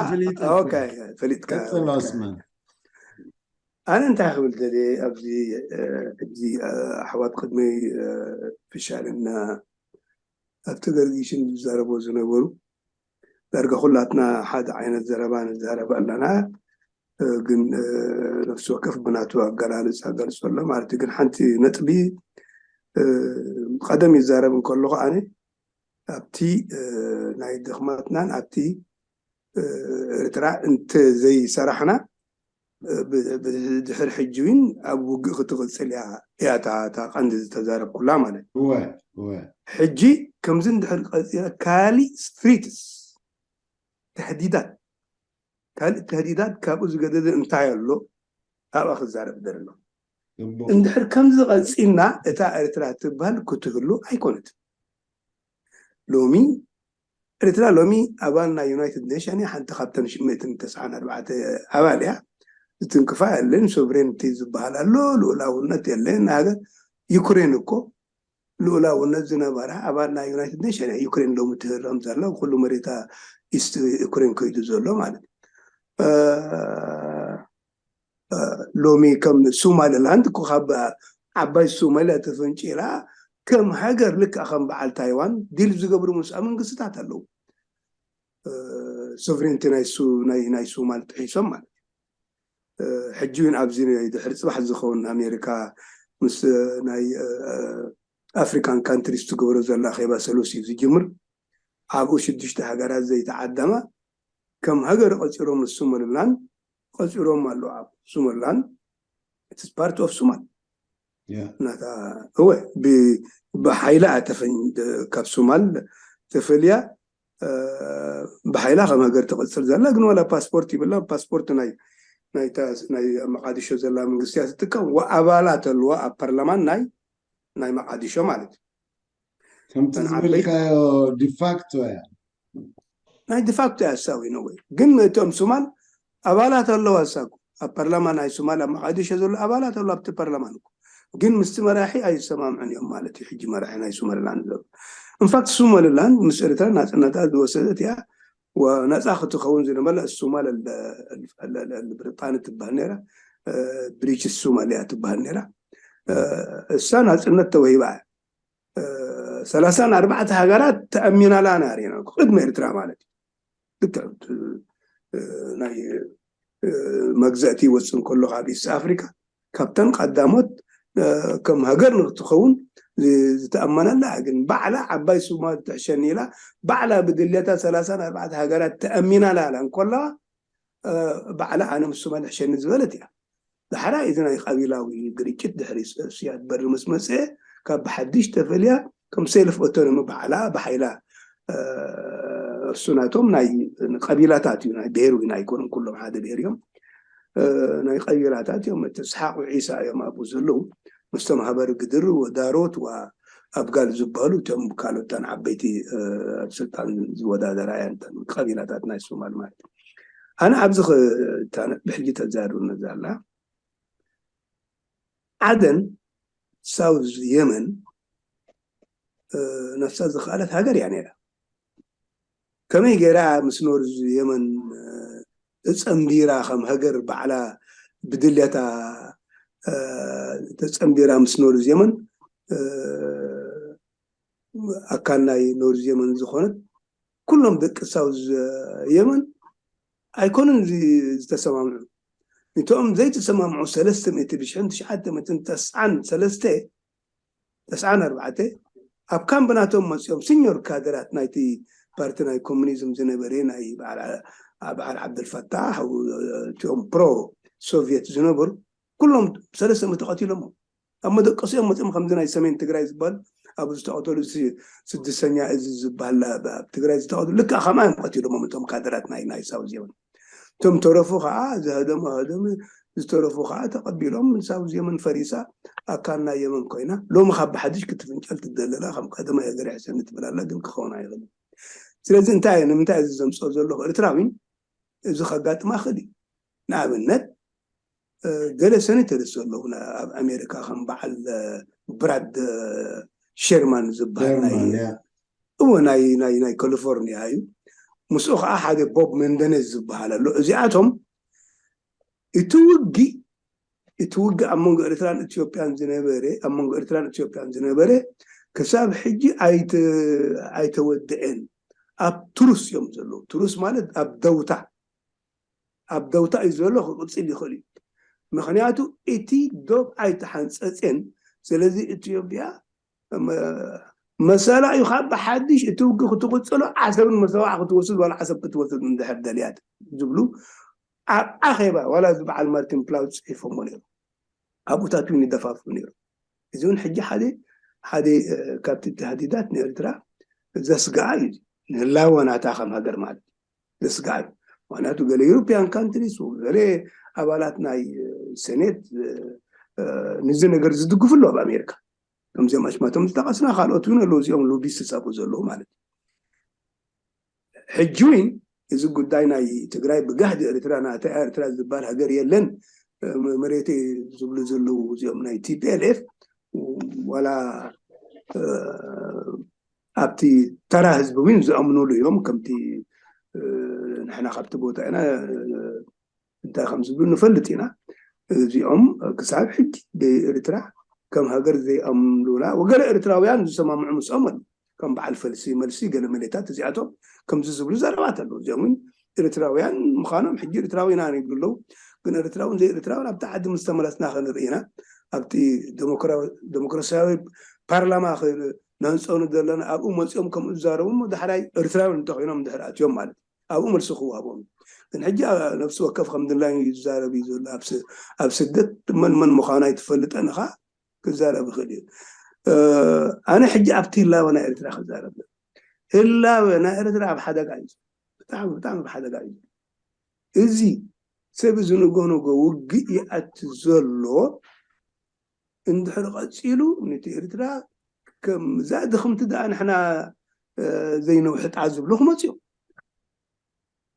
ፈሊጥካ ስማን ኣነ እንታይ ክብል ደልየ ኣብዚ ሕጂ ኣሕዋት ቅድመይ ፍሻልና ኣብቲ ገርጊሽን ዝዛረቦ ዝነበሩ ዳርጋ ኩላትና ሓደ ዓይነት ዘረባ ንዛረብ ኣለና። ግን ነፍሲ ወከፍ ብናቱ ኣገላልፃ ገልፆ ኣሎ ማለት እዩ። ግን ሓንቲ ነጥቢ ቀደም ይዛረብ እንከለኹ ኣነ ኣብቲ ናይ ድኽመትናን ኣብቲ ኤርትራ እንተ ዘይሰራሕና ድሕር ሕጂ እውን ኣብ ውግእ ክትቕፅል እያ እያ እታ ቀንዲ ዝተዛረብኩላ ማለት ሕጂ ከምዚ እንድሕር ቀፂለ ካሊእ ስትሪትስ ተህዲዳት ካልእ ተህዲዳት ካብኡ ዝገደደ እንታይ ኣሎ ኣብኣ ክዛረብ ደሎ እንድሕር ከምዚ ቀፂልና እታ ኤርትራ ትበሃል ክትህሉ ኣይኮነትን ሎሚ ኤርትራ ሎሚ ኣባል ናይ ዩናይትድ ኔሽን እያ ሓንቲ ካብተን ሽምእትን ተስዓን ኣርባዕተ ኣባል እያ ዝትንክፋ የለን ሶቨሬንቲ ዝበሃል ኣሎ ልኡላውነት የለን ሃገር ዩክሬን እኮ ልኡላውነት ዝነበራ ኣባል ናይ ዩናይትድ ኔሽን እያ ዩክሬን ሎሚ ትህረም ዘላ ኩሉ መሬታ ኢስት ዩክሬን ከይዱ ዘሎ ማለት ሎሚ ከም ሶማሊላንድ እኮ ካብ ዓባይ ሶማሊያ ተፈንጪላ ከም ሃገር ልክዕ ከም በዓል ታይዋን ዲል ዝገብሩ ምስኣ መንግስትታት ኣለዉ። ሶቨሬንቲ ናይ ሱ- ናይ ናይ ሶማል ጥሒሶም ማለት እዩ። ሕጂ እውን ኣብዚ ናይ ድሕሪ ፅባሕ ዝኸውን ኣሜሪካ ምስ ናይ ኣፍሪካን ካንትሪስ ትገብሮ ዘላ ኬባ ሰሉሲ ዝጅምር ኣብኡ ሽዱሽተ ሃገራት ዘይተዓደማ ከም ሃገር ቆፂሮም ንሶማሊላንድ ቆፂሮም ኣለዉ። ኣብ ሶማሊላንድ it's part of ሶማል ናታ እወ ብሓይላ ተፈኝ ካብ ሶማል ተፈልያ ብሓይላ ከም ሃገር ትቕፅል ዘላ ግን ዋላ ፓስፖርት ይብላ ፓስፖርት ናይ ናይ መቃዲሾ ዘላ መንግስቲ እያ ትጥቀም ኣባላት ኣለዋ ኣብ ፓርላማን ናይ ናይ መቃዲሾ ማለት እዩ ከምቲ ዝበልካዮ ዲፋክቶ እያ ናይ ዲፋክቶ እያ ሳዊ ነው ወይ ግን እቶም ሶማል ኣባላት ኣለዋ ሳኩ ኣብ ፓርላማ ናይ ሶማል ኣብ መቃዲሾ ዘሎ ኣባላት ኣሎ ኣብቲ ፓርላማ እኮ ግን ምስቲ መራሒ ኣይሰማምዑን እዮም ማለት እዩ ሕጂ መራሒ ናይ ሶማሊላንድ ዘሎ ኢንፋክት ሶማሊላንድ ምስ ኤርትራ ናፅነታ ዝወሰደት እያ ወነፃ ክትኸውን ዝነበረ ሶማል ብሪጣን ትበሃል ነራ ብሪቲሽ ሶማሊያ ትበሃል ነራ እሳ ናፅነት ተወሂባ እያ ሰላሳን ኣርባዕተ ሃገራት ተኣሚናላ ነሪና ቅድሚ ኤርትራ ማለት እዩ ልክዕ ናይ መግዛእቲ ይወፅእ እንከሎ ካብ ኢስት ኣፍሪካ ካብተን ቀዳሞት ከም ሃገር ንክትኸውን ዝተኣመነላ ግን ባዕላ ዓባይ ሶማል ትሕሸኒ ኢላ ባዕላ ብድልየታ ሰላሳን ኣርባዕተ ሃገራት ተኣሚናላ እንከለዋ ባዕላ ኣነ ምስ ሶማል ሕሸኒ ዝበለት እያ ዳሕራይ እዚ ናይ ቀቢላዊ ግርጭት ድሕሪ ስያድ በሪ ምስ መፅአ ካብ ብሓድሽ ተፈልያ ከም self autonomy ባዕላ ብሓይላ እሱ ናቶም ናይ ቀቢላታት እዩ ናይ ብሄር ኢና ኣይኮኑን ኩሎም ሓደ ብሄር እዮም ናይ ቀቢላታት እዮም እቲ ስሓቅ ዒሳ እዮም ኣብኡ ዘለዉ ምስቶም ሃበር ግድር ወዳሮት ዋ ኣብጋል ዝበሃሉ እቶም ካልኦተን ዓበይቲ ኣብ ስልጣን ዝወዳደራ እየን ቀቢላታት ናይ ሶማል ማለት ኣነ ኣብዚ ብሕጂ ተዛርብኒ ዘላ ዓደን ሳውዝ የመን ነፍሳ ዝኸኣለት ሃገር እያ ነይራ ከመይ ገይራ ምስ ኖርዝ የመን ተፀንቢራ ከም ሃገር ባዕላ ብድልያታ ተፀንቢራ ምስ ኖርዝ የመን ኣካል ናይ ኖርዝ የመን ዝኾነት ኩሎም ደቂ ሳውዝ የመን ኣይኮኑን ዝተሰማምዑ እቶም ዘይተሰማምዑ ሰለስተ ሚእቲ ብሽሕን ትሽዓተ ሚእትን ተስዓን ሰለስተ ተስዓን ኣርባዕተ ኣብ ካምፕ ናቶም መፅኦም ሲኒዮር ካድራት ናይቲ ፓርቲ ናይ ኮሙኒዝም ዝነበረ ናይ በዓል ዓብደልፈታሕ እቲኦም ፕሮ ሶቪየት ዝነበሩ ኩሎም ሰለስተ ሚእቲ ቀቲሎሞ ኣብ መደቀሲኦም መፅኦም ከምዚ ናይ ሰሜን ትግራይ ዝበሃል ኣብ ዝተቐተሉ ስድስተኛ እዚ ዝበሃል ኣብ ትግራይ ዝተቐተሉ ልክዕ ከማዮም ቀቲሎሞም እቶም ካድራት ናይ ናይ ሳውዝ የመን እቶም ተረፉ ከዓ ዝህደሙ ህደሙ ዝተረፉ ከዓ ተቐቢሎም ሳውዝ የመን ፈሪሳ ኣካል ናይ የመን ኮይና ሎሚ ካብ ብሓድሽ ክትፍንጨል ትደለላ ከም ቀደማይ ሃገር ሕሰኒ ትብላላ ግን ክኸውን ኣይኽእል ስለዚ እንታይ ንምንታይ እዚ ዘምፅኦ ዘለኹ ኤርትራዊ እዚ ከጋጥማ ክእል እዩ ንኣብነት ገለ ሰነተርስ ኣለዉ ኣብ ኣሜሪካ ከም በዓል ብራድ ሸርማን ዝበሃል እዎ ናይ ናይ ናይ ካሊፎርኒያ እዩ ምስኡ ከዓ ሓደ ቦብ መንደነዝ ዝበሃል ኣሎ እዚኣቶም እቲ ውጊ እቲ ውጊ ኣብ መንጎ ኤርትራን ኢትዮጵያን ዝነበረ ኣብ መንጎ ኤርትራን ኢትዮጵያን ዝነበረ ክሳብ ሕጂ ኣይተወድአን ኣብ ትሩስ እዮም ዘለዉ ትሩስ ማለት ኣብ ደውታ ኣብ ደውታ እዩ ዘሎ ክቅፅል ይኽእል እዩ ምክንያቱ እቲ ዶብ ኣይተሓንፀፅን ስለዚ ኢትዮጵያ መሰላ እዩ ካብ ብሓድሽ እቲ ውጊ ክትቅፅሎ ዓሰብን መሰዋዕ ክትወስድ ዋላ ዓሰብ ክትወስድ እንድሕር ደልያት ዝብሉ ኣብ ኣኼባ ዋላ እዚ በዓል ማርቲን ፕላውት ፅሒፎሞ ነይሩ ኣብኡታት እውን ይደፋፍኡ ነይሩ እዚ እውን ሕጂ ሓደ ሓደ ካብቲ ተህዲዳት ንኤርትራ ዘስግኣ እዩ ንህላወ ናታ ከም ሃገር ማለት ዘስግኣ እዩ ምክንያቱ ገለ ዩሮፒያን ካንትሪስ ገለ ኣባላት ናይ ሴኔት ንዚ ነገር ዝድግፉ ኣለዉ ኣብ ኣሜሪካ ከምዚኦም ኣሽማቶም ዝጠቀስና ካልኦት እውን ኣለዉ እዚኦም ሎቢስት ዝፀብኡ ዘለዉ ማለት እዩ ሕጂ እውን እዚ ጉዳይ ናይ ትግራይ ብጋህዲ ኤርትራ ናታ ኤርትራ ዝበሃል ሃገር የለን መሬት ዝብሉ ዘለዉ እዚኦም ናይ ቲፒኤልኤፍ ዋላ ኣብቲ ተራ ህዝቢ እውን ዝኣምኑሉ እዮም ከምቲ ንሕና ካብቲ ቦታ ኢና እንታይ ከም ዝብሉ ንፈልጥ ኢና እዚኦም ክሳብ ሕጂ ብኤርትራ ከም ሃገር ዘይኣምኑላ፣ ወገለ ኤርትራውያን ዝሰማምዑ ምስኦም ኣሉ። ከም በዓል ፈልሲ መልሲ ገለ መሌታት እዚኣቶም ከምዚ ዝብሉ ዘረባት ኣለዉ። እዚኦም እውን ኤርትራውያን ምዃኖም ሕጂ ኤርትራዊ ኢና ይብሉ ኣለዉ። ግን ኤርትራውን ዘይኤርትራውን ኣብቲ ዓዲ ምስ ተመለስና ክንርኢ ኢና። ኣብቲ ዴሞክራ-፣ ዴሞክራሲያዊ ፓርላማ ክ-፣ ነህንጸኑ ዘለና ኣብኡ መጺኦም ከምኡ ዝዛረቡ እሞ ዳሕራይ ኤርትራውያን እንተኾይኖም እንድሕር ኣትዮም ማለት እዩ። ኣብኡ መልሲ ክወሃቦም እዩ። ግን ሕጂ ኣ-፣ ነፍሲ ወከፍ ከም ድላዩ እዩ ዝዛረብ እዩ ዘሎ። ኣብ ስ-፣ ኣብ ስደት መን መን ምዃኑ ኣይትፈልጠን ኢኻ፣ ክዛረብ ይኽእል እዩ። እ፣ ኣነ ሕጂ ኣብቲ ህላወ ናይ ኤርትራ ክዛረብ እየ። ህላወ ናይ ኤርትራ ኣብ ሓደጋ እዩ። ብጣዕሚ፣ ብጣዕሚ ኣብ ሓደጋ እዩ። እዚ ሰብ እዚ ንጎ ንጎ ውግእ ይኣቲ ዘሎ እንድሕር ቀጺሉ፣ ነቲ ኤርትራ ከም እዛ ድኽምቲ ደኣ ንሕና፣ እ፣ ዘይነውሕጣ ዝብሉ ክመጽኡ።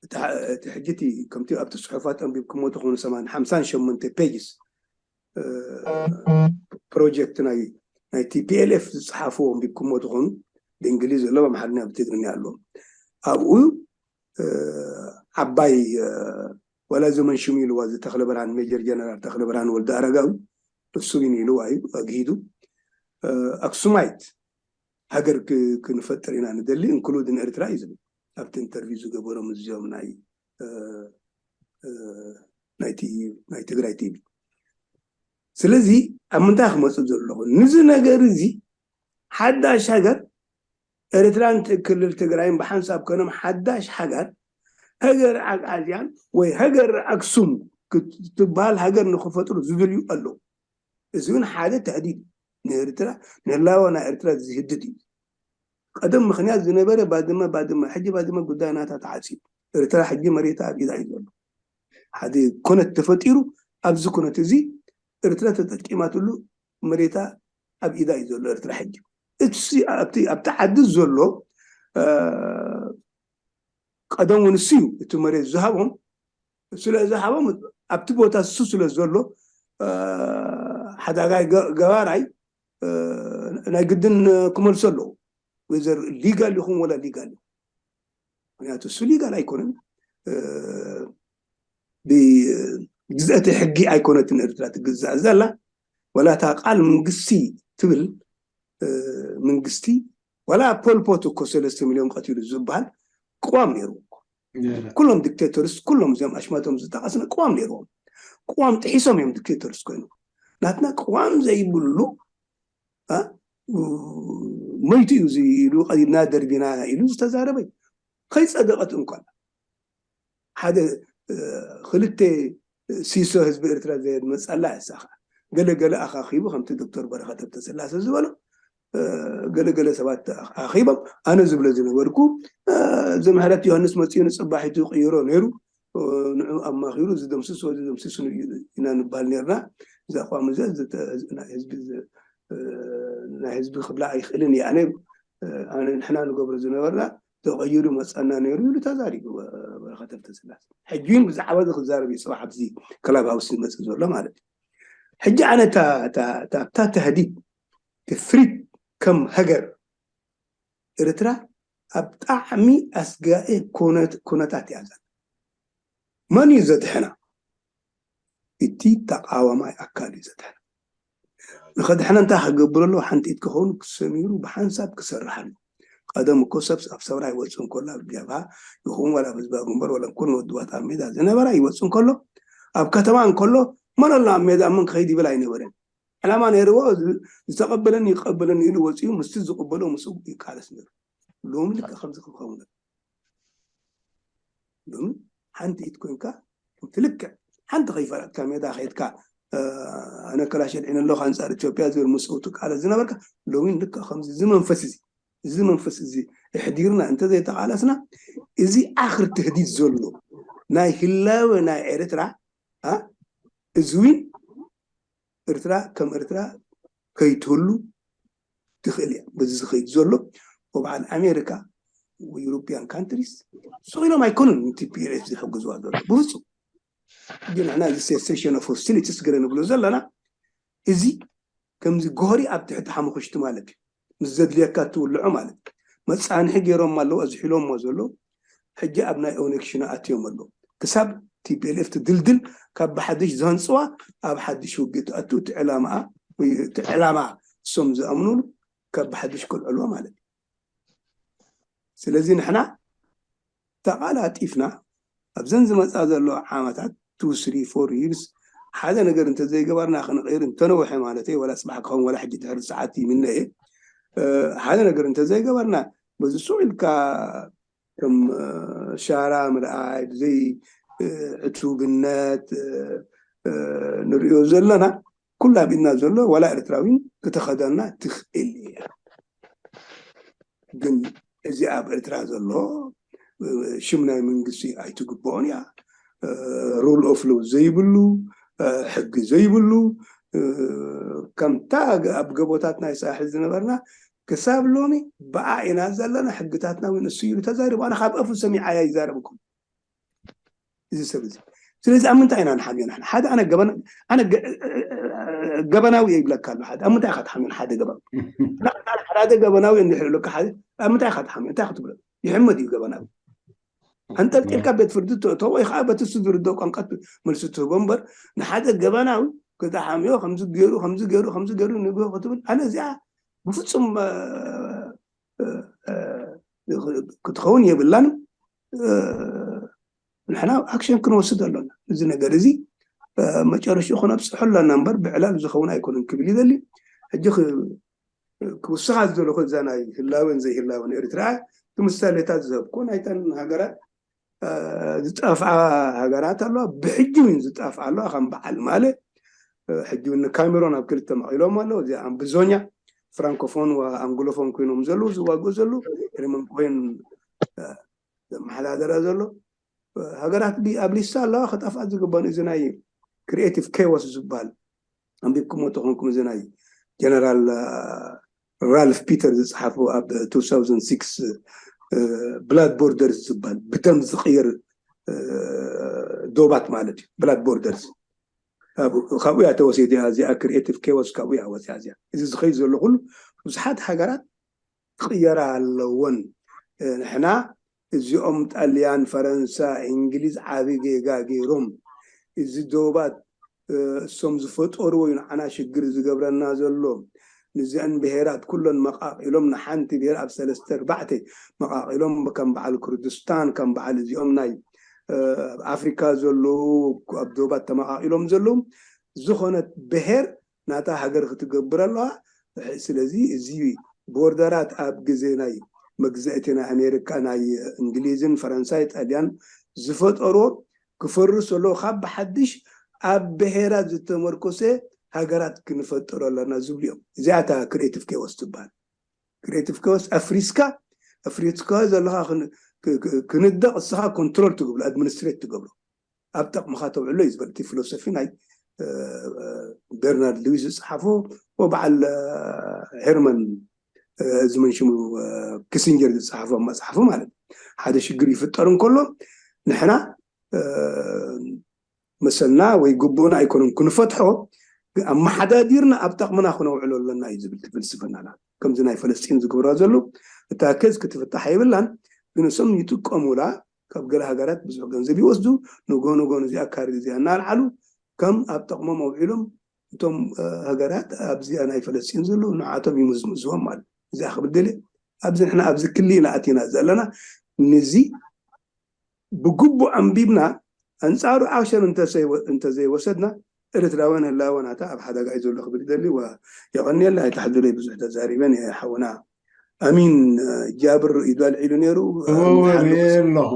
እቲ ሐ-፣ እቲ ሕጂ እቲ ከምቲ ኣብቲ ጽሑፋት ኣንቢብኩሞ ትኾኑ ሰማን ሓምሳን ሸሞንተ ፔጅስ፣ እ፣ ፕሮጀክት ናይ፣ ናይ ቲ ፒ ኤል ኤፍ ዝጸሓፍዎ ኣንቢብኩሞ ትኾኑ፣ ብእንግሊዝ ኣሎ፣ ብኣምሓርኛ ብትግርኛ ኣሎ። ኣብኡ፣ እ፣ ዓባይ፣ እ፣ ዋላ እዚ መንሽሙ ኢልዋ፣ እዚ ተኽለ ብርሃን፣ ሜጀር ጀነራል ተኽለ ብርሃን ወልደ ኣረጋዊ፣ እሱ ግን ኢልዋ እዩ ኣግሂዱ። እ፣ ኣክሱማይት ሃገር ክ-፣ ክንፈጥር ኢና ንደሊ፣ እንክሉድን ኤርትራ እዩ ዝብል። ኣብቲ ኢንተርቪው ዝገበሮም እዚኦም ናይ፣ እ፣ እ፣ ናይቲ፣ ናይ ትግራይ ቲ ቪ። ስለዚ ኣብ ምንታይ ክመጽእ ዘለኹ? ንዚ ነገር እዚ ሓዳሽ ሃገር ኤርትራን ት-፣ ክልል ትግራይን ብሓንሳብ ኮይኖም ሓዳሽ ሃገር፣ ሃገር ኣግኣዝያን ወይ ሃገር ኣክሱም ክትበሃል ሃገር ንክፈጥሩ ዝደልዩ ኣለዉ። እዚ እውን ሓደ ተህዲድ ንኤርትራ፣ ንህላወ ናይ ኤርትራ ዝህድድ እዩ። ቀደም ምኽንያት ዝነበረ ባድመ፣ ባድመ፣ ሕጂ ባድመ ጉዳይ ናታ ተዓጽዩ። ኤርትራ ሕጂ መሬታ ኣብ ኢዳ እዩ ዘሎ። ሓደ ኩነት ተፈጢሩ፣ ኣብዚ ኩነት እዚ ኤርትራ ተጠቂማትሉ መሬታ ኣብ ኢዳ እዩ ዘሎ ኤርትራ ሕጂ። እቲ ኣብቲ፣ ኣብቲ ዓዲ ዘሎ፣ እ፣ ቀደም እውን እሱ እዩ እቲ መሬት ዝሃቦም። ስለ ዝሃቦም ኣብቲ ቦታ እሱ ስለ ዘሎ፣ እ፣ ሓዳጋይ ገ-፣ ገባራይ፣ እ፣ ናይ ግድን ክመልሶ ኣለዎ። ወይዘር ሊጋል ይኹን ወላ ሊጋል ይኹን። ምክንያቱ እሱ ሊጋል ኣይኮነን። እ፣ ብግዝአተ ሕጊ ኣይኮነትን ኤርትራ ትግዛእ ዘላ። ወላ እታ ቃል መንግስቲ ትብል፣ እ፣ መንግስቲ፣ ወላ ፖልፖት እኮ ሰለስተ ሚልዮን ቀቲሉ ዝበሃል ቅዋም ነይሩ እኮ። ነይሩ። ኩሎም ዲክቴተርስ፣ ኩሎም እዚኦም ኣሽማቶም ዝጠቐስና ቅዋም ነይርዎም። ቅዋም ጥሒሶም እዮም ዲክቴተርስ ኮይኖም። ናትና ቅዋም ዘይብሉ፣ እ፣ መይቱ እዩ እዚ ኢሉ፣ ቀዲድና ደርቢና ኢሉ ዝተዛረበ እዩ። ከይጸደቐት እንኳን ሓደ፣ እ፣ ክልተ ሲሶ ህዝቢ ኤርትራ ዘየድመጸላ እሳ ኸኣ ገለ ገለ ኣኻኺቡ፣ ከምቲ ዶክተር በረኸት ሃብተስላሴ ዝበሎ፣ እ፣ ገለ ገለ ሰባት ኣኽ-፣ ኣኺቦም፣ ኣነ ዝብሎ ዝነበርኩ፣ እ፣ እዚ ምሕረት ዮሃንስ መጺኡ ንጽባሒቱ ይቕይሮ ነይሩ፣ እ፣ ንዑ ኣማኺሩ ዝደምስሶ ዝደምስስ እዩ ኢና ንበሃል ነርና። እዚ ኣቋም እዚ፣ እዚ ተ-፣ ናይ ህዝቢ ዝ-፣ እ፣ ናይ ህዝቢ ክብላዕ ኣይኽእልን እዩ። ኣነ፣ እ፣ ኣነ ንሕና ንገብሮ ዝነበርና ተቐይሩ መጸና ነይሩ ኢሉ ተዛሪቡ፣ እ፣ በረኸት ሃብተስላሴ። ሕጂ እውን ብዛዕባ እዚ ክዛረብ እዩ ጽባሕ ኣብዚ ክለብ ሃውስ ዝመጽእ ዘሎ ማለት እዩ። ሕጂ ኣነ እታ፣ እታ፣ እታ፣ እታ ተህዲድ፣ እቲ ፍሪት ከም ሃገር ኤርትራ ኣብ ብጣዕሚ ኣስጋኢ ኩነት-፣ ኩነታት እያ ዘላ። መን እዩ ዘድሕና? እቲ ተቃዋማይ ኣካል እዩ ዘድሕና። ንኸድሕና እንታይ ክገብር ኣለዎ? ሓንቲ ኢድ ክኸውን ክሰሚሩ ብሓንሳብ ክሰርሕ ኣለዎ። ቀደም እኮ ሰብ ኣብ ሰውራ ይወጽእ እንከሎ፣ ኣብ ጀብሃ ይኹን ዋላ ኣብ ህዝባዊ ግንባር ዋላ ኩሉ ውድባት ኣብ ሜዳ ዝነበራ ይወጽእ እንከሎ፣ ኣብ ከተማ እንከሎ መን ኣሎ ኣብ ሜዳ፣ መን ክኸይድ ይብል ኣይነበረን። ዕላማ ነይርዎ፣ ዝ-፣ ዝተቐበለኒ ይቀበለኒ ኢሉ ወጺኡ ምስቲ ዝቕበሎ ምስኡ ይቃለስ ነይሩ። ሎሚ ልክዕ ከምዚ ክኸውን ሎሚ ሓንቲ ኢድ ኮንካ ከምቲ ልክዕ ሓንቲ ከይፈለጥካ ሜዳ ከይድካ፣ እ፣ ኣነ ክላሽ የልዕል ኣለኹ ኣንጻር ኢትዮጵያ ዝብል ምስኡ ትቃለስ ዝነበርካ፣ ሎሚ ልክዕ ከምዚ እዚ መንፈስ እዚ፣ እዚ መንፈስ እዚ ኣሕዲርና እንተዘይተቃለስና፣ እዚ ኣኽሪ ትህዲድ ዘሎ ናይ ህላወ ናይ ኤርትራ፣ እ፣ እዚ እውን ኤርትራ ከም ኤርትራ ከይትህሉ ትኽእል እያ። በዚ ዝኸይድ ዘሎ፣ ወበዓል ኣሜሪካ፣ ዩሮፒያን ካንትሪስ ስቕ ኢሎም ኣይኮኑን ቲ ፒ ኤል ኤፍ ዝሕግዝዋ ዘሎ። ብፍጹም። ግን ንሕና እዚ ሴሴሽን ኦፍ ሆስቲሊቲስ ገለ ንብሎ ዘለና፣ እዚ ከምዚ ጎህሪ ኣብ ትሕቲ ሓሙኽሽቲ ማለት እዩ። ምስ ዘድልየካ ትውልዖ ማለት እዩ። መጻንሒ ገይሮም ኣለዉ፣ ኣዝሒሎሞ ዘለዉ። ሕጂ ኣብ ናይ ኦነግ ሽነ ኣትዮም ኣለዉ። ክሳብ ቲ ፒ ኤል ኤፍ ትድልድል፣ ካብ ብሓድሽ ዝሃንፅዋ ኣብ ሓድሽ ውግእ ትኣቱ፣ እቲ ዕላማኣ ወይ እቲ ዕላማ እሶም ዝኣምኑሉ ካብ ብሓድሽ ከልዕልዋ ማለት እዩ። ስለዚ ንሕና ተቓላጢፍና ኣብዘን ዝመፃ ዘሎ ዓመታት two three four years ሓደ ነገር እንተዘይገበርና፣ ክንቕይር እንተነውሐ ማለት እዩ፣ ወላ ፅባሕ ክኸውን ወላ ሕጂ ድሕሪ ሰዓት ይምነ እየ። ሓደ ነገር እንተዘይገበርና፣ በዚ ሱቕ ኢልካ ከም ሻራ ምርኣይ፣ ብዘይ ዕቱብነት ንሪኦ ዘለና፣ ኩላ ቢድና ዘሎ ዋላ ኤርትራዊ ክተኸደና ትኽእል እያ። ግን እዚ ኣብ ኤርትራ ዘሎ ሽም ናይ መንግስቲ ኣይትግብኦን እያ። ሩል ኦፍ ሎው ዘይብሉ፣ ሕጊ ዘይብሉ፣ ከምታ ኣብ ገቦታት ናይ ሳሕል ዝነበርና ክሳብ ሎሚ ብኣ ኢና ዘለና። ሕግታትና እውን እሱ ኢሉ ተዛሪቡ። ኣነ ካብ ኣፉ ሰሚዓያ ይዛረብኩም። እዚ ሰብ እዚ። ስለዚ ኣብ ምንታይ ኢና ንሓምዮ ንሕና? ሓደ ኣነ ገበን-፣ ኣነ ገ-፣ ገበናዊ እየ ይብለካ ኣሎ። ሓደ ኣብ ምንታይ ኢኻ ትሓምዮ ንሓደ ገበን? ሓደ ገበናዊ እንድሕር ኢሉካ ሓደ ኣብ ምንታይ ኢኻ ትሓምዮ? እንታይ ክትብሎ? ይሕመድ እዩ ገበናዊ። ኣንጠልጢልካ ቤት ፍርዲ ትእቶ ወይ ከዓ በቲ እሱ ዝርድኦ ቋንቋ መልሲ ትህቦ እምበር፣ ንሓደ ገበናዊ ክትሓምዮ ከምዚ ገይሩ፣ ከምዚ ገይሩ፣ ከምዚ ገይሩ ንግሆ ክትብል፣ ኣነ እዚኣ ብፍጹም፣ እ፣ እ፣ እ፣ ክትኸውን የብላን። እ፣ ንሕና ኣክሽን ክንወስድ ኣሎና። እዚ ነገር እዚ፣ እ፣ መጨረሽኡ ክነብጽሖ ኣሎና እምበር ብዕላል ዝኸውን ኣይኮነን ክብል ይደሊ። ሕጂ ክ-፣ ክውስኻ ዝደለኹ እዛ ናይ ህላወን ዘይህላወን ኤርትራ፣ እቲ ምሳሌታት ዝህብኩ ናይተን ሃገራት፣ እ፣ ዝጠፍኣ ሃገራት ኣለዋ፣ ብሕጂ እውን ዝጠፍኣ ኣለዋ፣ ከም በዓል ማለ፣ እ፣ ሕጂ እውን ንካሜሮን ኣብ ክልተ መቒሎም ኣለዉ። እዚኣ ኣምብዞኛ፣ ፍራንኮፎን ወ-፣ ኣንግሎፎን ኮይኖም ዘለዉ፣ ዝዋግኡ ዘለዉ፣ ሄርመን ኮሄን፣ እ፣ ዘመሓዳደራ ዘሎ፣ እ፣ ሃገራት ቢ-፣ ኣብ ሊስታ ኣለዋ፣ ክጠፍኣ ዝግባን። እዚ ናይ ክሪኤቲቭ ኬዎስ ዝበሃል ኣንቢብኩሞ ተኾንኩም፣ እዚ ናይ ጀነራል፣ እ፣ ራልፍ ፒተር ዝጸሓፎ ኣብ two thousand six፣ እ፣ ብላድ ቦርደርስ ዝበሃል ብደም ዝቕየር፣ እ፣ ዶባት ማለት እዩ። ብላድ ቦርደርስ ካብ-፣ ካብኡ እያ ተወሲዳ እዚኣ፣ ክሪኤቲቭ ኬዎስ ካብኡ እያ ወፂኣ እዚኣ። እዚ ዝኸይድ ዘሎ ኩሉ ብዙሓት ሃገራት ክቕየራ ኣለወን። እ፣ ንሕና እዚኦም ጣልያን፣ ፈረንሳ፣ እንግሊዝ ዓቢ ጌጋ ገይሮም። እዚ ዶባት፣ እ፣ እሶም ዝፈጠርዎ እዩ ንዓና ሽግር ዝገብረና ዘሎ። ንዚኣን ብሄራት ኩለን መቓቒሎም ንሓንቲ ብሄር ኣብ ሰለስተ ኣርባዕተ መቓቒሎም፣ ከም በዓል ኩርድስታን፣ ከም በዓል እዚኦም ናይ፣ እ፣ ኣብ ኣፍሪካ ዘለዉ፣ ኣብ ዶባት ተመቓቒሎም ዘለዉ፣ ዝኾነት ብሄር ናታ ሃገር ክትገብር ኣለዋ። ስለዚ እዚ ቦርደራት ኣብ ግዜ ናይ መግዛእቲ ናይ ኣሜሪካ፣ ናይ እንግሊዝን ፈረንሳይ፣ ጣልያን ዝፈጠርዎ ክፈርስ ኣለዎ። ካብ ብሓድሽ ኣብ ብሄራት ዝተመርኮሰ ሃገራት ክንፈጥር ኣለና ዝብሉ እዮም። እዚኣ እታ ክሪኤቲቭ ኬዎስ ትበሃል። ክሪኤቲቭ ኬዎስ ኣፍሪስካ፣ ኣፍሪስካ ዘለኻ ክን-፣ ክ-፣ ክ-፣ ክንደቕ፣ እስኻ ኮንትሮል ትገብሮ፣ ኣድሚኒስትሬት ትገብሮ፣ ኣብ ጠቕምኻ ተውዕሎ እዩ ዝበል። እቲ ፊሎሶፊ ናይ፣ እ፣ እ፣ ቤርናርድ ልዊስ ዝጸሓፎ፣ ወበዓል፣ እ፣ ሄርመን፣ እ፣ እዚ መን ሽሙ፣ እ፣ ኪሲንጀር ዝጸሓፎ መጽሓፉ ማለት እዩ። ሓደ ሽግር ይፍጠር እንከሎ ንሕና፣ እ፣ መሰልና ወይ ግቡእና ኣይኮነን ክንፈትሖ፣ ኣመሓዳዲርና ኣብ ጠቕምና ክነውዕሎ ኣለና እዩ ዝብል እቲ ፍልስፍናና። ከምዚ ናይ ፈለስጢን ዝገብሮ ዘሎ፣ እታ ኬዝ ክትፍታሕ የብላን፣ ግን እሶም ይጥቀሙላ። ካብ ገለ ሃገራት ብዙሕ ገንዘብ ይወስዱ፣ ንጎ ንጎ ንዚኣ ካርድ እዚኣ እናልዓሉ ከም ኣብ ጠቕሞም ኣውዒሎም፣ እቶም፣ እ፣ ሃገራት ኣብዚኣ ናይ ፈለስጢን ዘለዉ ንዓቶም ይምዝምዝዎም ማለት እዩ። እዚኣ ክብል ደልየ፣ ኣብዚ ንሕና ኣብዚ ክሊ ኢና ኣቲና ዘለና። ንዚ ብግቡእ ኣንቢብና ኣንጻሩ ኣክሽን እንተሰይወ-፣ እንተዘይወሰድና ኤርትራውያን ህላወ ናታ ኣብ ሓደጋ እዩ ዘሎ ክብል ይደሊ። ወ-፣ የቐንየልና። ኣይተሕድለይ ብዙሕ ተዛሪበን እየ። ሓውና ኣሚን፣ እ፣ ጃብር ኢዱ ኣልዒሉ ነይሩ። እ፣ እወ፣ ምሓኑ ርእየ ኣለኹ፣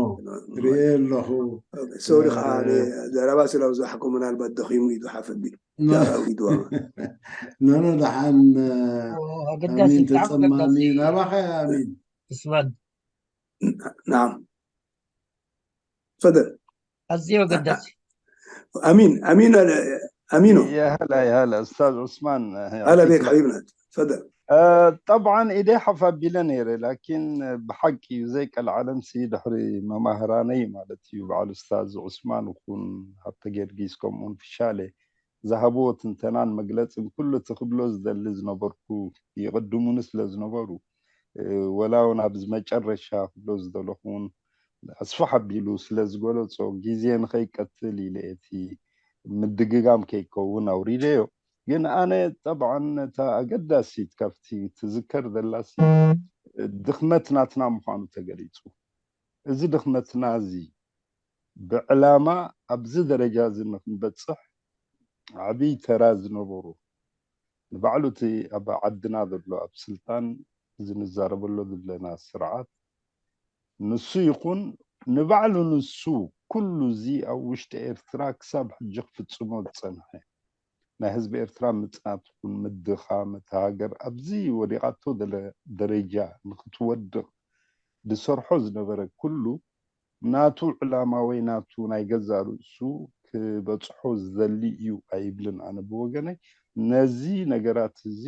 ርእየ ኣለኹ። ሶሪ እ፣ ከዓ፣ ኣነ ዘረባ ስለ ኣብዛሕኩ ምናልባት ደኺሙ ኢዱ ሓፍ ኣቢሉ። ኖ። ጃብር ኢዱ ኣማ። ኖ፣ ኖ፣ ደሓን፣ እ፣ ኦ፣ ኣገዳሲ፣ ኣሚን ብጣዕሚ ተጸማሚ። ኣገዳሲ። ናባኸ ኣሚን? እስማን። ናም። ፈደል። ኣዝዩ ኣገዳሲ። ኣሚን፣ ኣሚን፣ ኣለ-፣ ኣሚኖ። يا هلا، يا هلا، أستاذ عثمان. هلا بك حبيبنا. تفضل. آه، طبعًا إيدي حفا بيلا نيري، لكن بحقي زي كالعالم سيد حري ما مهراني مالتي وبعل أستاذ عثمان وكون حتى جرجيس كومون في شالي. ዝሃብዎ ትንተናን መግለጽን ኩሉ እቲ ክብሎ ዝደሊ ዝነበርኩ ይቕድሙኒ ስለ ዝነበሩ፣ እ፣ ወላ እውን ኣብዚ መጨረሻ ክብሎ ዝደለኹ እውን ኣስፋሕ ኣቢሉ ስለ ዝገለጾ፣ ግዜ ንኸይቀትል ኢለ እቲ ምድግጋም ከይከውን ኣውሪደዮ። ግን ኣነ ጠብዓን ነታ ኣገዳሲት ካብቲ ትዝከር ዘላሲ ድኽመት ናትና ምዃኑ ተገሊጹ። እዚ ድኽመትና እዚ ብዕላማ ኣብዚ ደረጃ እዚ ንክንበጽሕ ዓብዪ ተራ ዝነበሩ፣ ንባዕሉ እቲ ኣብ ዓድና ዘሎ ኣብ ስልጣን ዝንዛረበሎ ዘለና ስርዓት፣ ንሱ ይኹን ንባዕሉ ንሱ፣ ኩሉ እዚ ኣብ ውሽጢ ኤርትራ ክሳብ ሕጂ ክፍጽሞ ዝጸንሐ፣ ናይ ህዝቢ ኤርትራ ምጽናት ይኹን ምድኻም፣ እታ ሃገር ኣብዚ ወዲቓቶ ዘለ ደረጃ ንክትወድቕ ዝሰርሖ ዝነበረ ኩሉ፣ ናቱ ዕላማ ወይ ናቱ ናይ ገዛእ ርእሱ ክበጽሖ ዝደሊ እዩ ኣይብልን። ኣነ ብወገነይ ነዚ ነገራት እዚ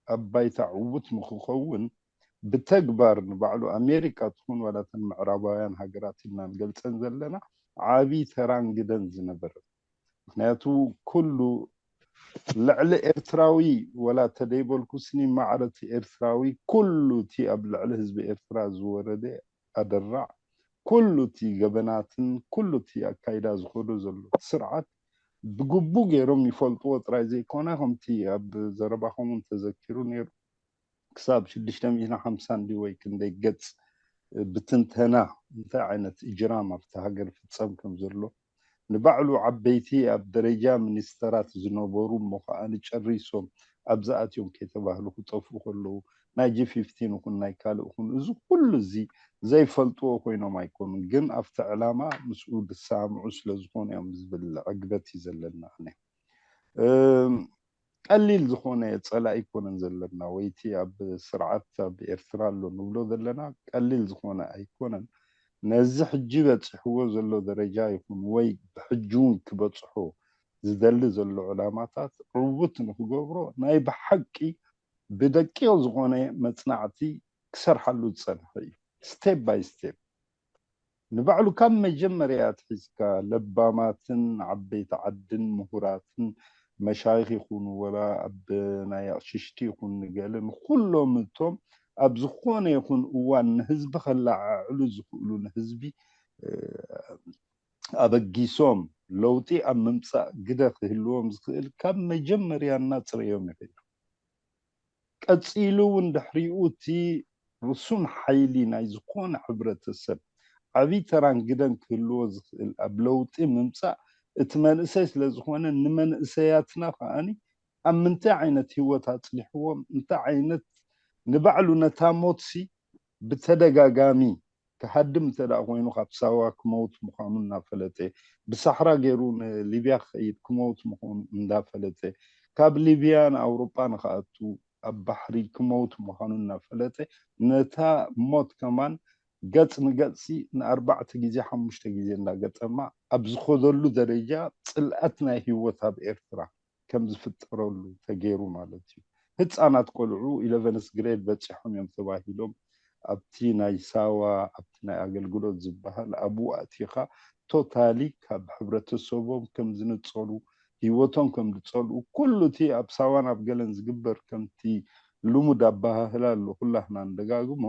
ኣብ ባይታ ዕዉት ንክኸውን ብተግባር ንባዕሉ ኣሜሪካ ትኹን ዋላ እተን ምዕራባውያን ሃገራት ኢልና ንገልጸን ዘለና ዓቢ ተራን ግደን ዝነበረ። ምክንያቱ ኩሉ ልዕሊ ኤርትራዊ፣ ወላ ተደይበልኩስኒ ማዕረ እቲ ኤርትራዊ፣ ኩሉ እቲ ኣብ ልዕሊ ህዝቢ ኤርትራ ዝወረደ ኣደራዕ፣ ኩሉ እቲ ገበናትን ኩሉ እቲ ኣካይዳ ዝኸዶ ዘሎ ስርዓት ብግቡእ ገይሮም ይፈልጥዎ ጥራይ ዘይኮነ፣ ከምቲ ኣብ ዘረባኹም እውን ተዘኪሩ ነይሩ፣ ክሳብ ሽዱሽተ ሚእትን ሓምሳን ድዩ ወይ ክንደይ ገጽ ብትንተና እንታይ ዓይነት እጅራም ኣብቲ ሃገር ይፍጸም ከም ዘሎ፣ ንባዕሉ ዓበይቲ ኣብ ደረጃ ሚኒስተራት ዝነበሩ እሞ ከኣ ንጨሪሶም ኣብዛ ኣትዮም ከይተባህሉ ክጠፍኡ ከለዉ፣ ናይ ጂ ፊፍቲን ይኹን ናይ ካልእ ይኹን፣ እዚ ኩሉ እዚ ዘይፈልጥዎ ኮይኖም ኣይኮኑን፣ ግን ኣብቲ ዕላማ ምስኡ ዝሰማምዑ ስለ ዝኾኑ እዮም ዝብል ዕግበት እዩ ዘለና። ኣነ እም፣ ቀሊል ዝኾነ ጸላኢ ኣይኮነን ዘለና፣ ወይ እቲ ኣብ ስርዓት ኣብ ኤርትራ ኣሎ ንብሎ ዘለና ቀሊል ዝኾነ ኣይኮነን። ነዚ ሕጂ በጺሕዎ ዘሎ ደረጃ ይኹን ወይ ብሕጂ እውን ክበጽሖ ዝደሊ ዘሎ ዕላማታት ዕዉት ንክገብሮ ናይ ብሓቂ ብደቂቕ ዝኾነ መጽናዕቲ ክሰርሓሉ ዝጸንሐ እዩ። ስቴፕ ባይ ስቴፕ ንባዕሉ ካብ መጀመርያ ኣትሒዝካ ለባማትን ዓበይቲ ዓድን ምሁራትን መሻይኽ ይኹኑ ወላ ኣብ ናይ ኣቕሽሽቲ ይኹን ንገለ ንኩሎም እቶም ኣብ ዝኾነ ይኹን እዋን ንህዝቢ ከለዓዕሉ ዝኽእሉ ንህዝቢ ኣበጊሶም ለውጢ ኣብ ምምጻእ ግደ ክህልዎም ዝኽእል ካብ መጀመርያ እናጽረዮም ይኸዱ። ቀጺሉ እውን ድሕሪኡ እቲ ርሱን ሓይሊ ናይ ዝኾነ ሕብረተሰብ ዓብዪ ተራን ግደን ክህልዎ ዝኽእል ኣብ ለውጢ ምምጻእ እቲ መንእሰይ ስለ ዝኾነ፣ ንመንእሰያትና ከኣኒ ኣብ ምንታይ ዓይነት ህይወት ኣጽሊሕዎም፣ እንታይ ዓይነት ንባዕሉ ነታ ሞትሲ ብተደጋጋሚ ክሃድም እንተ ደኣ ኮይኑ ካብ ሳዋ ክመውት ምዃኑ እናፈለጠ፣ ብሳሕራ ገይሩ ንሊብያ ክኸይድ ክመውት ምዃኑ እንዳፈለጠ፣ ካብ ሊብያ ንኣውሮጳ ንኽኣቱ ኣብ ባሕሪ ክመውት ምዃኑ እናፈለጠ፣ ነታ ሞት ከማን ገጽ ንገጽሲ ንኣርባዕተ ግዜ ሓሙሽተ ግዜ እንዳገጠማ ኣብ ዝኸደሉ ደረጃ ጽልኣት ናይ ህይወት ኣብ ኤርትራ ከም ዝፍጠረሉ ተገይሩ ማለት እዩ። ህፃናት ቆልዑ ኢለቨንስ ግሬድ በፂሖም እዮም ተባሂሎም ኣብቲ ናይ ሳዋ ኣብቲ ናይ ኣገልግሎት ዝበሃል ኣብኡ ኣእቲኻ ቶታሊ ካብ ሕብረተሰቦም ከም ዝንፀሉ ህይወቶም ከም ዝፀልኡ ኩሉ እቲ ኣብ ሳዋን ኣብ ገለን ዝግበር ከምቲ ልሙድ ኣበሃህላ ኣሎ ኩላህና ንደጋግሞ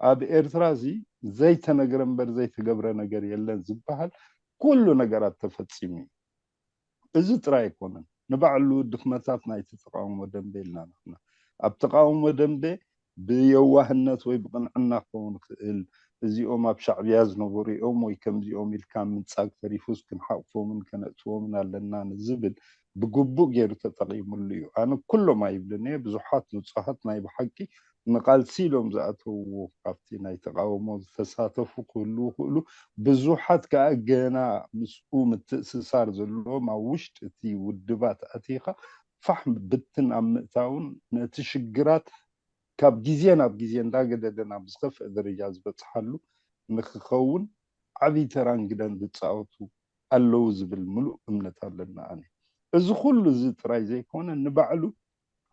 ኣብ ኤርትራ እዚ ዘይተነግረ እምበር ዘይተገብረ ነገር የለን ዝበሃል ኩሉ ነገራት ተፈፂሙ እዩ። እዚ ጥራይ ኣይኮነን ንባዕሉ ድኽመታት ናይቲ ተቃውሞ ደንበ ኢልና ንሕና ኣብ ተቃውሞ ደንበ ብየዋህነት ወይ ብቅንዕና ክኸውን ይኽእል እዚኦም ኣብ ሻዕብያ ዝነበሩ እዮም ወይ ከምዚኦም ኢልካ ምንጻግ ተሪፉስ ክንሓቕፎምን ከነእትዎምን ኣለና ንዝብል ብግቡእ ገይሩ ተጠቂሙሉ እዩ። ኣነ ኩሎም ኣይብልን እየ፣ ብዙሓት ንጹሃት ናይ ብሓቂ ንቓልሲ ኢሎም ዝኣተውዎ ካብቲ ናይ ተቃውሞ ዝተሳተፉ ክህልዉ ይኽእሉ። ብዙሓት ከኣ ገና ምስኡ ምትእስሳር ዘለዎም ኣብ ውሽጢ እቲ ውድባት ኣቲኻ ፋሕ ብትን ኣብ ምእታውን ነቲ ሽግራት ካብ ግዜ ናብ ግዜ እንዳገደደ ናብ ዝኸፍአ ደረጃ ዝበጽሓሉ ንክኸውን ዓብዪ ተራን ግደን ዝጻወቱ ኣለዉ ዝብል ምሉእ እምነት ኣለና። ኣነ እዚ ኩሉ እዚ ጥራይ ዘይኮነ ንባዕሉ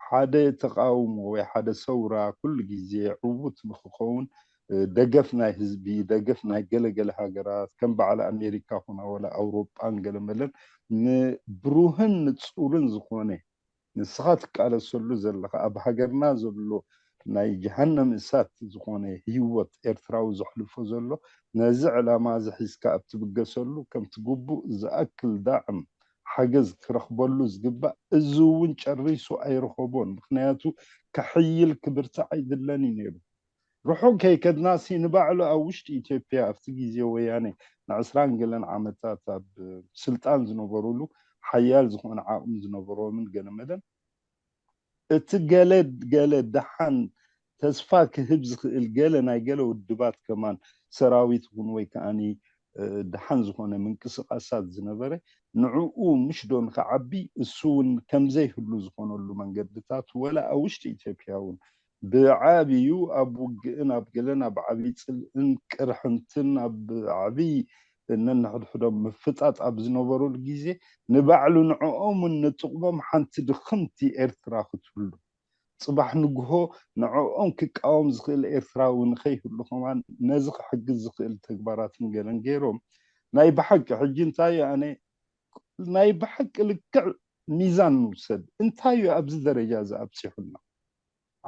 ሓደ ተቃውሞ ወይ ሓደ ሰውራ ኩሉ ግዜ ዕዉት ንክኸውን ደገፍ ናይ ህዝቢ ደገፍ ናይ ገለገለ ሃገራት ከም በዓል ኣሜሪካ ኮና ወላ ኣውሮጳን ገለመለን ንብሩህን ንፁርን ዝኾነ ንስኻ ትቃለሰሉ ዘለኻ ኣብ ሃገርና ዘሎ ናይ ጀሃነም እሳት ዝኾነ ህይወት ኤርትራዊ ዘሕልፎ ዘሎ፣ ነዚ ዕላማ እዚ ሒዝካ ኣብ ትብገሰሉ ከምቲ ግቡእ ዝኣክል ዳዕም ሓገዝ ክረኽበሉ ዝግባእ፣ እዚ እውን ጨሪሱ ኣይረኸቦን። ምኽንያቱ ክሕይል ክብርታዕ ኣይድለን እዩ ነይሩ። ርሑቕ ከይከድናሲ ንባዕሉ ኣብ ውሽጢ ኢትዮጵያ ኣብቲ ግዜ ወያኔ ንዕስራን ገለን ዓመታት ኣብ ስልጣን ዝነበሩሉ ሓያል ዝኾነ ዓቕሚ ዝነበሮምን ገለመለን እቲ ገለ ገለ ደሓን ተስፋ ክህብ ዝኽእል ገለ ናይ ገለ ውድባት ከማን ሰራዊት እውን ወይ ከዓኒ ደሓን ዝኾነ ምንቅስቃሳት ዝነበረ ንዕኡ ምሽ ዶ ንክዓቢ እሱ እውን ከምዘይህሉ ዝኾነሉ መንገድታት ወላ ኣብ ውሽጢ ኢትዮጵያ እውን ብዓብዩ ኣብ ውግእን ኣብ ገለን ኣብ ዓብዪ ፅልእን ቅርሕንትን ኣብ ዓብዪ ነንሕድሕዶም ምፍጣጥ ኣብ ዝነበሩሉ ግዜ ንባዕሉ ንዕኦምን ንጥቕሞም ሓንቲ ድኽምቲ ኤርትራ ክትህሉ ፅባሕ ንግሆ ንዕኦም ክቃወም ዝኽእል ኤርትራዊ ንኸይህሉ ከማን ነዚ ክሕግዝ ዝኽእል ተግባራትን ገለን ገይሮም ናይ ብሓቂ ሕጂ እንታይ ኣነ ናይ ብሓቂ ልክዕ ሚዛን ንውሰድ እንታይ እዩ ኣብዚ ደረጃ እዚ ኣብፂሑና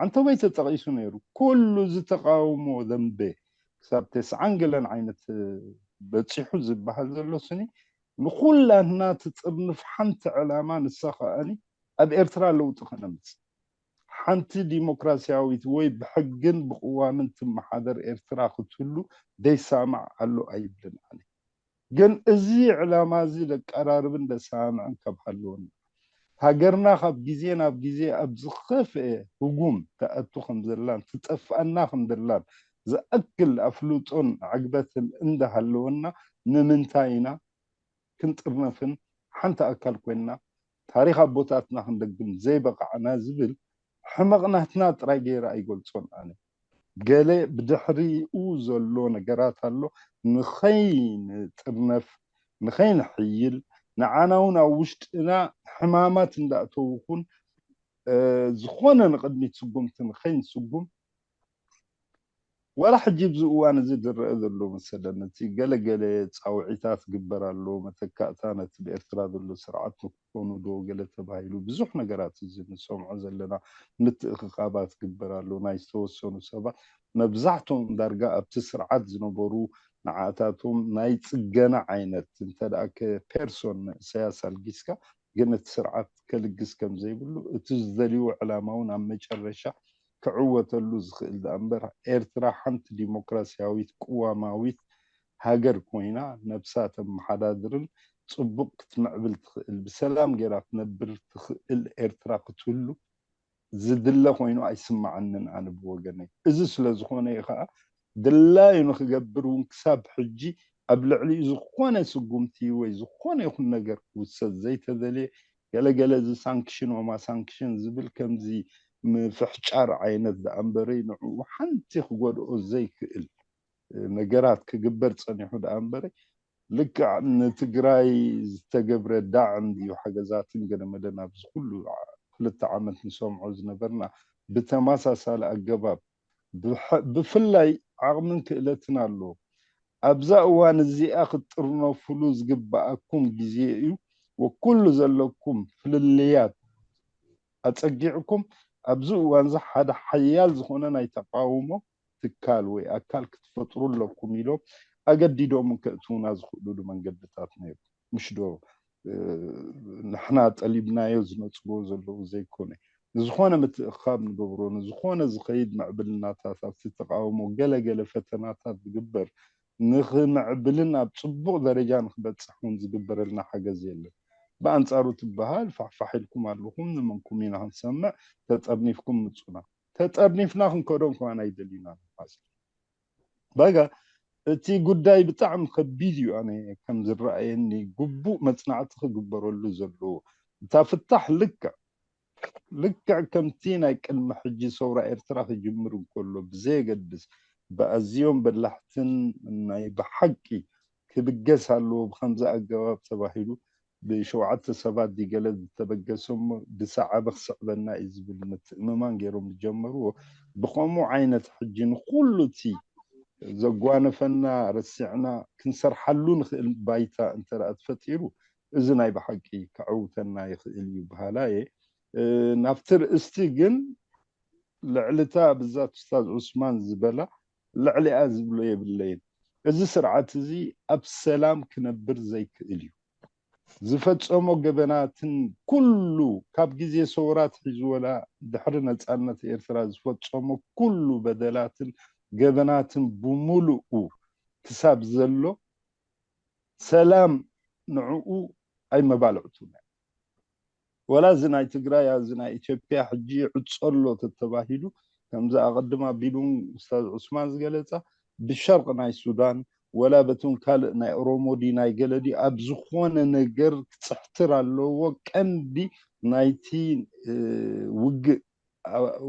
ዓንተቦይ ተጠቒሱ ነይሩ ኩሉ ዝተቃውሞ ደንበ ክሳብ ተስዓን ገለን ዓይነት በፂሑ ዝበሃል ዘሎ ስኒ ንኩላትና ትጥርንፍ ሓንቲ ዕላማ ንሳ ከኣኒ ኣብ ኤርትራ ለውጢ ከነምፅእ ሓንቲ ዲሞክራሲያዊት ወይ ብሕግን ብቅዋምን ትመሓደር ኤርትራ ክትህሉ ደይሳማዕ ኣሎ ኣይብልን ኣነ ግን እዚ ዕላማ እዚ ደቀራርብን ደሳምዕን ካብ ሃለወና ሃገርና ካብ ግዜ ናብ ግዜ ኣብ ዝኸፍአ ህጉም ተኣቱ ከም ዘላን ትጠፍኣና ከም ዘላን ዝኣክል ኣፍልጦን ዕግበትን እንዳሃለወና ንምንታይ ኢና ክንጥርነፍን ሓንቲ ኣካል ኮይንና ታሪኽ ኣቦታትና ክንደግም ዘይበቃዕና ዝብል ሕመቕ ናትና ጥራይ ገይረ ኣይገልጾን ኣነ። ገለ ብድሕሪኡ ዘሎ ነገራት ኣሎ ንኸይንጥርነፍ ንኸይንሕይል ንዓና እውን ኣብ ውሽጥና ሕማማት እንዳእተውኹን ዝኾነ ንቕድሚት ስጉምቲ ንኸይንስጉም ዋላ ሕጂ ኣብዚ እዋን እዚ ዝረአ ዘሎ መሰለኒ እቲ ገለገለ ፃውዒታት ግበር ኣሎ መተካእታ ነቲ ብኤርትራ ዘሎ ስርዓት ንክኾኑ ዶ ገለ ተባሂሉ ብዙሕ ነገራት እዚ ንሰምዖ ዘለና ምትእኽኻባት ግበር ኣሎ ናይ ዝተወሰኑ ሰባት መብዛሕትኦም ዳርጋ ኣብቲ ስርዓት ዝነበሩ ንዓታቶም ናይ ፅገና ዓይነት እንተ ፔርሶን ኢሳያስ ኣልጊስካ ግን እቲ ስርዓት ከልግስ ከም ዘይብሉ እቲ ዝደልይዎ ዕላማ እውን ኣብ መጨረሻ ክዕወተሉ ዝኽእል ደኣ እምበር ኤርትራ ሓንቲ ዲሞክራሲያዊት ቅዋማዊት ሃገር ኮይና ነብሳ ተመሓዳድርን ፅቡቕ ክትምዕብል ትኽእል ብሰላም ገይራ ትነብር ትኽእል ኤርትራ ክትህሉ ዝድለ ኮይኑ ኣይስማዓንን ኣነ ብወገነይ። እዚ ስለ ዝኾነ እዩ ከዓ ድላዩ ንክገብር እውን ክሳብ ሕጂ ኣብ ልዕሊኡ ዝኾነ ስጉምቲ ወይ ዝኾነ ይኹን ነገር ክውሰድ ዘይተደልየ ገለገለ እዚ ሳንክሽን ኦማ ሳንክሽን ዝብል ከምዚ ምፍሕጫር ዓይነት ደኣ እምበረይ ንዕኡ ሓንቲ ክጎድኦ ዘይክእል ነገራት ክግበር ፀኒሑ ደኣ እምበረ ልክዕ ንትግራይ ዝተገብረ ዳዕም ድዩ ሓገዛትን ገለመለን ኣብዚ ኩሉ ክልተ ዓመት ንሰምዖ ዝነበርና ብተመሳሳሊ ኣገባብ ብፍላይ ዓቕምን ክእለትን ኣለዎ ኣብዛ እዋን እዚኣ ክትጥርነፍሉ ዝግበኣኩም ግዜ እዩ ወኩሉ ዘለኩም ፍልልያት ኣፀጊዕኩም ኣብዚ እዋን እዚ ሓደ ሓያል ዝኾነ ናይ ተቃውሞ ትካል ወይ ኣካል ክትፈጥሩ ኣለኩም ኢሎም ኣገዲዶም ከእትውና ዝኽእሉሉ መንገድታት ነይሩ ምሽ ዶ ንሕና ጠሊብናዮ ዝነፅጎ ዘለዉ ዘይኮነ ንዝኾነ ምትእኻብ ንገብሮ ንዝኾነ ዝኸይድ ምዕብልናታት ኣብቲ ተቃውሞ ገለገለ ፈተናታት ዝግበር ንኽምዕብልን ኣብ ፅቡቕ ደረጃ ንክበፅሕ እውን ዝግበረልና ሓገዝ የለን ብኣንፃሩ ትበሃል ፋሕፋሕ ኢልኩም ኣለኹም ንመንኩም ኢና ክንሰምዕ ተጠርኒፍኩም ምፁና ተጠርኒፍና ክንከዶም ከማን ኣይደልዩና ማለት እዩ በጋ እቲ ጉዳይ ብጣዕሚ ከቢድ እዩ ኣነ ከም ዝረኣየኒ ግቡእ መፅናዕቲ ክግበረሉ ዘለዎ እታ ፍታሕ ልክዕ ልክዕ ከምቲ ናይ ቅድሚ ሕጂ ሰውራ ኤርትራ ክጅምር እንከሎ ብዘየገድስ ብኣዝዮም በላሕትን ናይ ብሓቂ ክብገስ ኣለዎ ብከምዚ ኣገባብ ተባሂሉ ብሸውዓተ ሰባት ድገለ ዝተበገሰ እሞ ብሰዓበ ክስዕበና እዩ ዝብል ምትእምማን ገይሮም ዝጀመርዎ ብከምኡ ዓይነት ሕጂ ንኩሉ እቲ ዘጓነፈና ረሲዕና ክንሰርሓሉ ንክእል ባይታ እንተ ተፈጢሩ እዚ ናይ ብሓቂ ከዕውተና ይክእል እዩ በሃላ እየ ናብቲ ርእስቲ ግን ልዕልታ ብዛት ኡስታዝ ዑስማን ዝበላ ልዕሊኣ ዝብሎ የብለይን። እዚ ስርዓት እዚ ኣብ ሰላም ክነብር ዘይክእል እዩ። ዝፈጸሞ ገበናትን ኩሉ ካብ ግዜ ሰውራ ኣትሒዙ ወላ ድሕሪ ነጻነት ኤርትራ ዝፈጸሞ ኩሉ በደላትን ገበናትን ብምሉኡ ክሳብ ዘሎ ሰላም ንዕኡ ኣይመባልዕቱን። ወላ እዚ ናይ ትግራይ፣ እዚ ናይ ኢትዮጵያ ሕጂ ይዕጾ ኣሎ ተተባሂሉ፣ ከምዚ ኣቐድም ኣቢሉ ኡስታዝ ዑስማን ዝገለጻ፣ ብሸርቂ ናይ ሱዳን ወላ በቶም ካልእ ናይ ኦሮሞ ድዩ ናይ ገለ ድዩ ኣብ ዝኾነ ነገር ክጽሕትር ኣለዎ። ቀንዲ ናይቲ ውግእ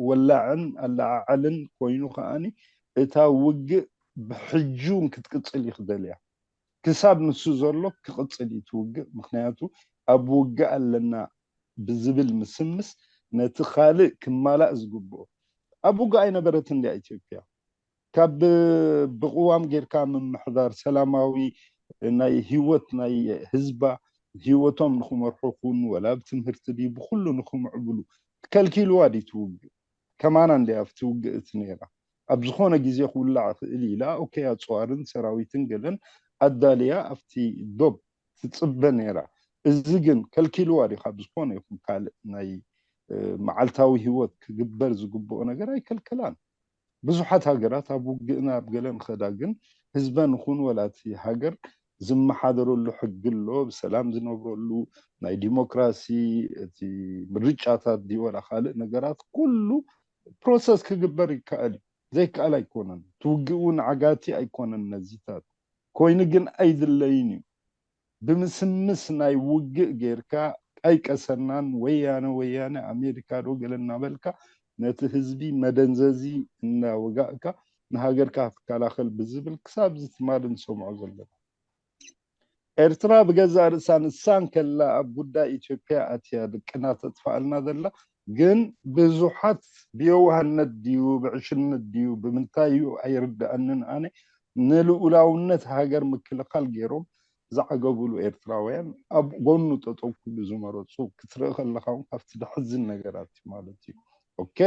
ወላዕን ኣለዓዕልን ኮይኑ ከዓኒ እታ ውግእ ብሕጂ እውን ክትቅጽል ይኽደል እያ። ክሳብ ንሱ ዘሎ ክቕጽል እዩ እቲ ውግእ። ምኽንያቱ ኣብ ውግእ ኣለና ብዝብል ምስምስ ነቲ ካልእ ክማላእ ዝግብኦ። ኣብ ውግእ ኣይነበረትን ድያ ኢትዮጵያ? ካብ ብቕዋም ጌርካ ምምሕዳር፣ ሰላማዊ ናይ ህይወት ናይ ህዝባ፣ ህይወቶም ንኽመርሑ ኩን ወላ ብትምህርቲ ድዩ ብኩሉ ንኽምዕብሉ ከልኪልዋ ድዩ እቲ ውግእ? ከማና እንድያ ኣብቲ ውግእ እቲ ነይራ። ኣብ ዝኾነ ግዜ ክውላዕ ይኽእል ኢላ፣ ኦኬ፣ ኣፅዋርን ሰራዊትን ገለን ኣዳልያ ኣብቲ ዶብ ትፅበ ነይራ። እዚ ግን ከልኪልዋ ድዩ ካብ ዝኾነ ይኹን ካልእ ናይ መዓልታዊ ህይወት ክግበር ዝግብኦ ነገር ኣይከልከላን። ብዙሓት ሃገራት ኣብ ውግእን ኣብ ገለን ኸዳ ግን ህዝበን ኹን ወላ እቲ ሃገር ዝመሓደረሉ ሕጊ ኣሎ፣ ብሰላም ዝነብረሉ ናይ ዲሞክራሲ እቲ ምርጫታት ድዩ ወላ ካልእ ነገራት ኩሉ ፕሮሰስ ክግበር ይከኣል እዩ። ዘይከኣል ኣይኮነን። ትውግእ እውን ዓጋቲ ኣይኮነን። ነዚታት ኮይኑ ግን ኣይድለይን እዩ። ብምስምስ ናይ ውግእ ጌርካ ኣይቀሰናን። ወያነ ወያነ ኣሜሪካ ዶ ገለ እናበልካ ነቲ ህዝቢ መደንዘዚ እናወጋእካ ንሃገርካ ክትከላኸል ብዝብል ክሳብ ዝትማል ንሰምዖ ዘለና። ኤርትራ ብገዛእ ርእሳ ንሳ እንከላ ኣብ ጉዳይ ኢትዮጵያ ኣትያ ድቅና ተጥፋኣልና ዘላ ግን ብዙሓት ብየዋህነት ድዩ ብዕሽነት ድዩ ብምንታይ እዩ ኣይርድኣንን። ኣነ ንልኡላውነት ሃገር ምክልኻል ገይሮም ዝዓገቡሉ ኤርትራውያን ኣብ ጎኑ ጠጠው ክብሉ ዝመረፁ ክትርኢ ከለካ እውን ካብቲ ደሕዝን ነገራት እዩ ማለት እዩ። ኦኬ፣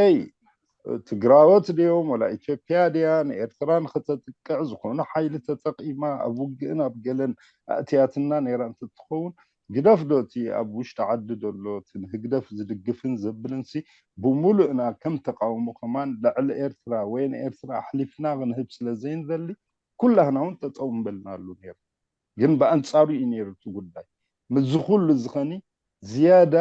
ትግራዎት ድዮም ወላ ኢትዮጵያ ድያ ንኤርትራ ንክተጥቅዕ ዝኾነ ሓይሊ ተጠቂማ ኣብ ውግእን ኣብ ገለን ኣእትያትና ነይራ እንትትኸውን፣ ግደፍ ዶ እቲ ኣብ ውሽጢ ዓዲ ዘሎ እቲ ንህግደፍ ዝድግፍን ዘብልን ሲ ብሙሉእና ከም ተቃውሞ ከማን ልዕሊ ኤርትራ ወይ ንኤርትራ ኣሕሊፍና ክንህብ ስለ ዘይንደሊ ኩላህና እውን ጠጠው ምበልናሉ ነይሩ። ግን ብኣንጻሩ እዩ ነይሩ እቲ ጉዳይ። ምስዚ ኩሉ ዝኸኒ ዝያዳ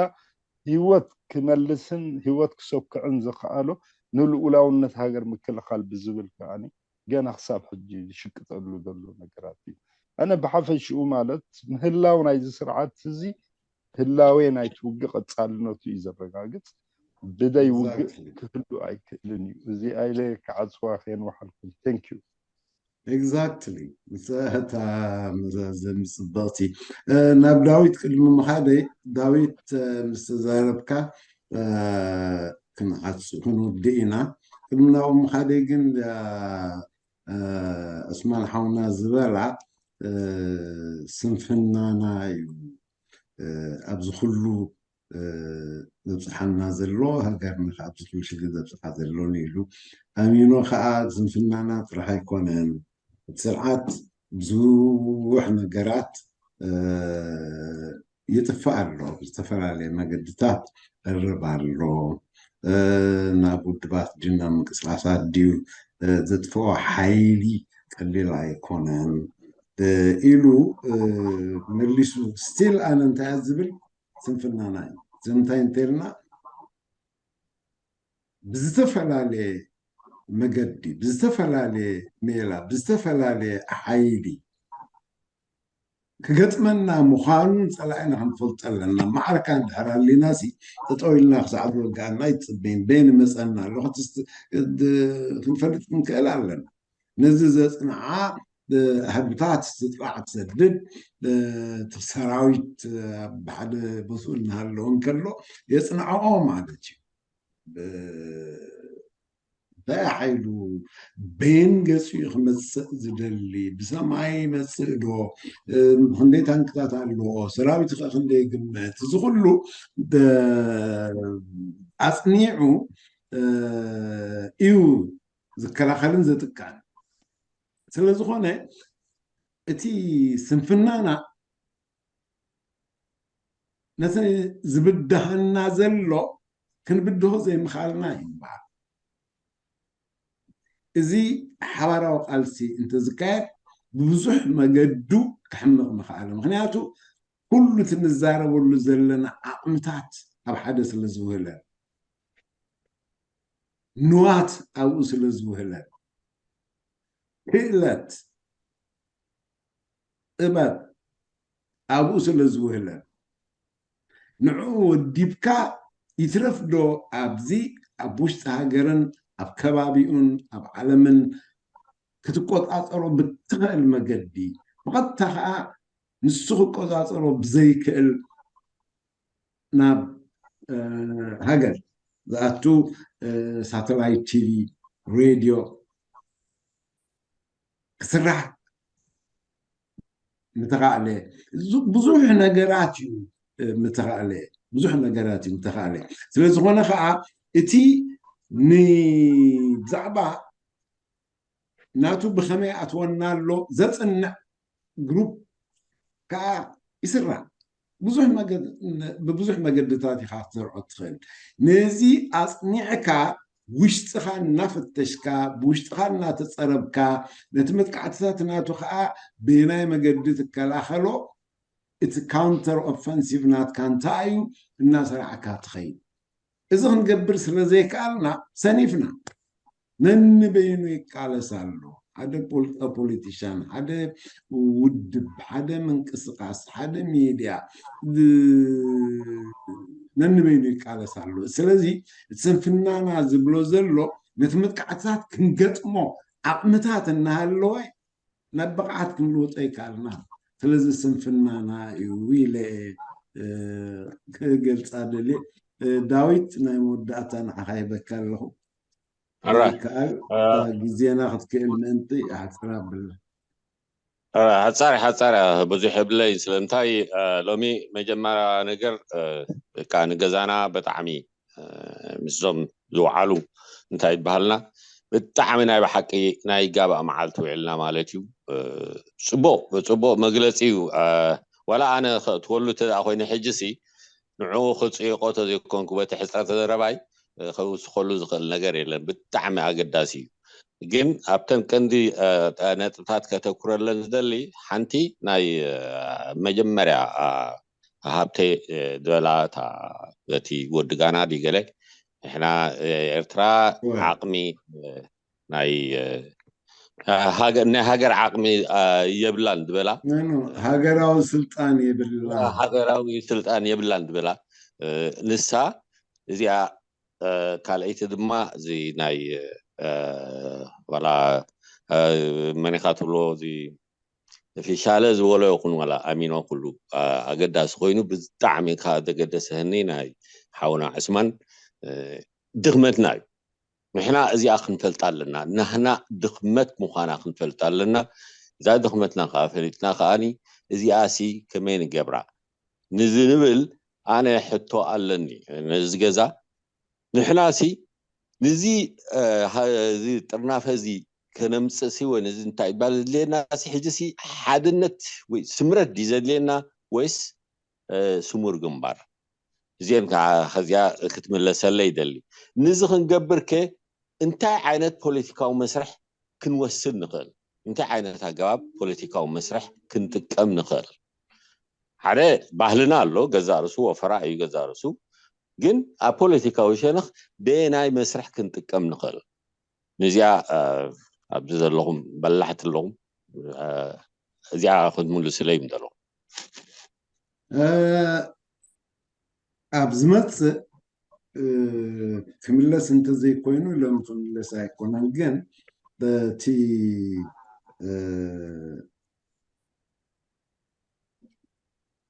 ህይወት ክመልስን ህይወት ክሰኩዕን ዝኸኣሎ ንልኡላውነት ሃገር ምክልኻል ብዝብል ከዓኒ ገና ክሳብ ሕጂ ዝሽቅጠሉ ዘሎ ነገራት እዩ። ኣነ ብሓፈሽኡ ማለት ምህላው ናይዚ ስርዓት እዚ ህላዌ ናይቲ ውግእ ቀጻልነቱ እዩ ዘረጋግጽ። ብደይ ውግእ ክህሉ ኣይክእልን እዩ። እዚኣ ኢለ ክዓጽዋ ከየንውሓልኩም። Thank you። Exactly። እታ መዛዘሚ ጽብቕቲ። ናብ ዳዊት ቅድሚ ምኻደይ፣ ዳዊት ምስ ተዛረብካ ክንዓጽ ክንውድእ ኢና። ቅድሚ ናብኡ ምኻደይ ግን ዑስማን ሓውና ዝበላ ስንፍናና እዩ ኣብዚ ኩሉ ዘብፅሓና ዘሎ፣ ሃገርና ከዓ ኣብዚ ኩሉ ሽግር ዘብፅሓ ዘሎን ኢሉ ኣሚኑ ከዓ ስንፍናና ጥራሕ ኣይኮነን። እቲ ስርዓት ብዙሕ ነገራት ይጥፍእ ኣሎ፣ ብዝተፈላለየ መገድታት ይዕረብ ኣሎ። ናብ ውድባት ድዩ ናብ ምንቅስቃሳት ድዩ ዘጥፍኦ ሓይሊ ቀሊል ኣይኮነን ኢሉ መሊሱ። ስቲል ኣነ እንታይ እየ ዝብል፣ ስንፍናና እዩ። እዚ እንታይ እንተልና ብዝተፈላለየ መገዲ፣ ብዝተፈላለየ ሜላ፣ ብዝተፈላለየ ሓይሊ ክገጥመና ምዃኑ ፀላኢና ክንፈልጦ ኣለና። ማዕረካ እንድሕር ሃሊና ሲ ጠጠው ኢልና ክሳዕ ዝወግኣና ኣይትፅበይን። በየን ይመፀና ኣሎ ክንፈልጥ ክንክእል ኣለና። ነዚ ዘፅንዓ ህዝብታት ስጥራዕ ትሰድድ፣ እቲ ሰራዊት ኣብ ሓደ ቦትኡ እናሃለወ እንከሎ የፅንዐኦ ማለት እዩ። እንታይ ሓይሉ በየን ገፂኡ ክመፅእ ዝደሊ፣ ብሰማይ ይመፅእ ዶ፣ ክንደይ ታንክታት ኣለዎ፣ ሰራዊት ከ ክንደይ ግመት፣ እዚ ኩሉ ኣፅኒዑ እዩ ዝከላኸልን ዘጥቃን። ስለዝኾነ እቲ ስንፍናና ነቲ ዝብድሃና ዘሎ ክንብድሆ ዘይምኽኣልና እዩ ይበሃል። እዚ ሓባራዊ ቃልሲ እንተዝካየድ ብብዙሕ መገዱ ክሕምቕ ምኽኣለ። ምኽንያቱ ኩሉ እቲ ንዛረበሉ ዘለና ዓቕምታት ኣብ ሓደ ስለ ዝውህለል፣ ንዋት ኣብኡ ስለ ዝውህለል፣ ክእለት፣ ጥበብ ኣብኡ ስለ ዝውህለል፣ ንዕኡ ወዲብካ ይትረፍ ዶ ኣብዚ ኣብ ውሽጢ ሃገርን ኣብ ከባቢኡን ኣብ ዓለምን ክትቆጻጸሮ ብትኽእል መገዲ፣ ብቐጥታ ኸኣ ንሱ ክቆጻጸሮ ብዘይክእል ናብ ሃገር ዝኣቱ ሳተላይት ቲቪ፣ ሬድዮ ክስራሕ ምተኻእለ። ብዙሕ ነገራት እዩ ምተኻእለ። ብዙሕ ነገራት እዩ ምተኻእለ። ስለ ዝኾነ ከዓ እቲ ንብዛዕባ ናቱ ብኸመይ ኣትወና ኣሎ ዘፅንዕ ግሩፕ ከዓ ይስራሕ። ብዙሕ መገድ- ብብዙሕ መገድታት ኢኻ ክትዘርዖ ትኽእል። ነዚ ኣፅኒዕካ ውሽጥኻ እናፈተሽካ ብውሽጥኻ እናተፀረብካ ነቲ መጥቃዕትታት ናቱ ከዓ ብናይ መገዲ ትከላኸሎ፣ እቲ ካውንተር ኦፈንሲቭ ናትካ እንታይ እዩ እናሰራዕካ ትኸይድ። እዚ ክንገብር ስለ ዘይከኣልና ሰኒፍና። ነንበይኑ ይቃለስ ኣሎ። ሓደ ፖል- ፖለቲሻን፣ ሓደ ውድብ፣ ሓደ ምንቅስቃስ፣ ሓደ ሚድያ ብ- ነንበይኑ ይቃለስ ኣሎ። ስለዚ እቲ ስንፍናና ዝብሎ ዘሎ ነቲ መጥቃዕትታት ክንገጥሞ ዓቕምታት እናሃለወ ናብ ብቕዓት ክንልውጦ ይከኣልና። ስለዚ ስንፍናና እዩ ኢለ ክገልፃ ደልየ። ዳዊት፣ ናይ መወዳእታ ንዓኻ ይበካ ኣለኹ። ኣራ ይከኣል ግዜና ክትክእል ምእንቲ ሓፅራ ብለ። ሓፃር ሓፃር ብዙሕ የብለይ። ስለምንታይ ሎሚ መጀመርያ ነገር ካ ንገዛና ብጣዕሚ ምስዞም ዝወዓሉ እንታይ ይበሃልና ብጣዕሚ ናይ ብሓቂ ናይ ጋባእ መዓልቲ ውዒልና ማለት እዩ። ፅቡቅ ፅቡቅ መግለፂ እዩ። ዋላ ኣነ ከእትወሉ እንተ ኮይነ ሕጂ ሲ ንዕኡ ክፅይቆ ተዘይኮንኩ በቲ ሕፅረት ዘረባይ ከውስኸሉ ዝኽእል ነገር የለን። ብጣዕሚ ኣገዳሲ እዩ። ግን ኣብተን ቀንዲ ነጥብታት ከተኩረለን ዝደሊ ሓንቲ ናይ መጀመርያ ሃብተ ዝበላ እታ በቲ ወዲ ጋና ድዩ ገለ ንሕና ኤርትራ ዓቕሚ ናይ ናይ ሃገር ዓቕሚ የብላን ዝበላ። ሃገራዊ ስልጣን የብላ። ሃገራዊ ስልጣን የብላን ዝበላ ንሳ እዚኣ። ካልኣይቲ ድማ እዚ ናይ ዋላ መኒኻትሎ እዚ ፊሻለ ዝበሎ ይኹን ዋላ ኣሚኖ ኩሉ ኣገዳሲ ኮይኑ ብጣዕሚ ካብ ዘገደሰኒ ናይ ሓውና ዕስማን ድኽመትና እዩ። ንሕና እዚኣ ክንፈልጣ ኣለና። ናህና ድኽመት ምዃና ክንፈልጣ ኣለና። እዛ ድኽመትና ከዓ ፈሊጥና ከዓኒ እዚኣ ሲ ከመይ ንገብራ ንዝንብል ኣነ ሕቶ ኣለኒ። ነዚ ገዛ ንሕና ሲ ንዚ እዚ ጥርናፈ እዚ ከነምፅእ ሲ ወይ ነዚ እንታይ ይባል ዘድልየና ሲ ሕጂ ሲ ሓድነት ወይ ስምረት ድዩ ዘድልየና ወይስ ስሙር ግንባር? እዚአን ከዓ ከዚኣ ክትምለሰለይ ይደሊ። ንዚ ክንገብር ከ እንታይ ዓይነት ፖለቲካዊ መስርሕ ክንወስድ ንኽእል? እንታይ ዓይነት ኣገባብ ፖለቲካዊ መስርሕ ክንጥቀም ንኽእል? ሓደ ባህልና ኣሎ፣ ገዛ ርሱ ወፈራ እዩ ገዛ ርሱ። ግን ኣብ ፖለቲካዊ ሸነኽ በየናይ መስርሕ ክንጥቀም ንኽእል? ንዚኣ ኣብዚ ዘለኹም በላሕቲ ኣለኹም እዚኣ ክትምልስለይ ምደለኹም ኣብ ዝመፅእ ክምለስ እንተዘይኮይኑ ሎም ክምለስ ኣይኮነን። ግን በቲ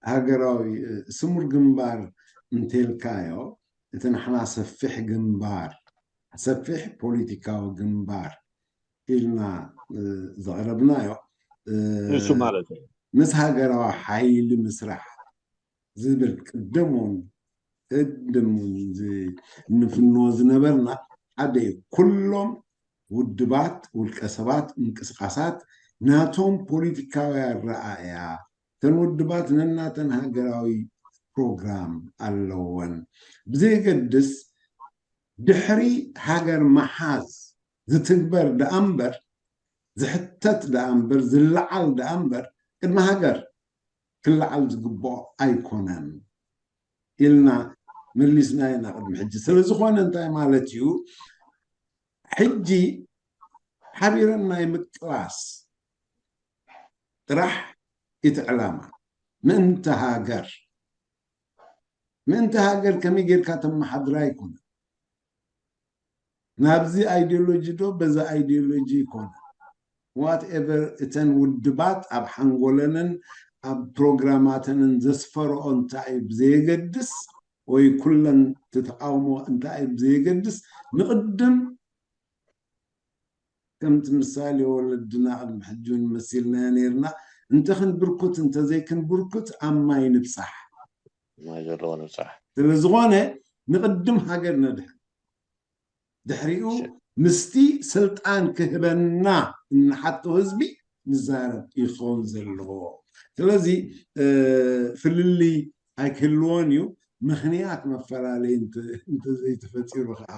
ሃገራዊ ስሙር ግንባር እንተልካዮ እቲ ንሕና ሰፊሕ ግንባር ሰፊሕ ፖለቲካዊ ግንባር ኢልና ዘቕረብናዮ ንሱ ማለት እዩ ምስ ሃገራዊ ሓይሊ ምስራሕ ዝብል ቅድም ቅድም ንፍንዎ ዝነበርና ሓደ እዩ። ኩሎም ውድባት፣ ውልቀ ሰባት፣ ምንቅስቃሳት ናቶም ፖለቲካዊ ኣረኣእያ፣ እተን ውድባት ነናተን ሃገራዊ ፕሮግራም ኣለወን። ብዘየገድስ ድሕሪ ሃገር ምሓዝ ዝትግበር ደኣ እምበር፣ ዝሕተት ደኣ እምበር፣ ዝለዓል ደኣ እምበር፣ ቅድሚ ሃገር ክለዓል ዝግብኦ ኣይኮነን ኢልና መሊስና ኢና ቅድሚ ሕጂ። ስለ ዝኾነ እንታይ ማለት እዩ? ሕጂ ሓቢረን ናይ ምቅላስ ጥራሕ እቲ ዕላማ። ምእንቲ ሃገር፣ ምእንቲ ሃገር ከመይ ጌርካ ተመሓድራ ኣይኮነን። ናብዚ ኣይዲዮሎጂ ዶ በዛ ኣይዲዮሎጂ ይኮነ፣ ዋትኤቨር፣ እተን ውድባት ኣብ ሓንጎለንን ኣብ ፕሮግራማተንን ዘስፈረኦ እንታይ እዩ ብዘየገድስ፣ ወይ ኩለን እቲ ተቃውሞ እንታይ እዩ ብዘየገድስ፣ ንቕድም ከምቲ ምሳሌ ወለድና ቅድሚ ሕጂ እውን መሲልናዮ ነይርና፣ እንተ ክንብርኩት እንተ ዘይክንብርኩት ኣብ ማይ ንብጻሕ። ማይ ዘለዎ ንብጻሕ። ስለ ዝኾነ ንቕድም ሃገር ነድሕን፣ ድሕሪኡ ምስቲ ስልጣን ክህበና እንሓቶ ህዝቢ ንዛረብ ይኸውን ዘለዎ። ስለዚ ፍልልይ ኣይክህልዎን እዩ። ምኽንያት መፈላለይ እንተዘይተፈጢሩ ከዓ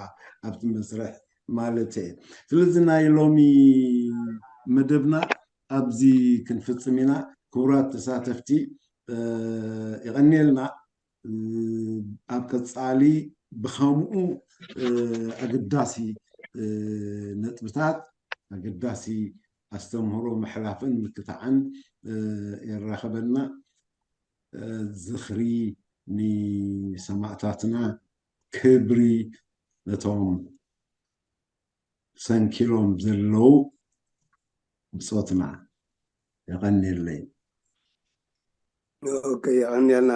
ኣብቲ መስርሕ ማለት እየ። ስለዚ ናይ ሎሚ መደብና ኣብዚ ክንፍጽም ኢና። ክቡራት ተሳተፍቲ የቐንየልና። ኣብ ቀጻሊ ብኸምኡ ኣገዳሲ ነጥብታት፣ ኣገዳሲ ኣስተምህሮ ምሕላፍን ምክታዕን የራኸበና። ዝኽሪ ንሰማእታትና፣ ክብሪ ነቶም ሰንኪሎም ዘለዉ ብጾትና። የቐንየለይ። ኦኬ፣ የቐንየልና።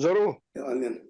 ዘሩ የቐንየልና።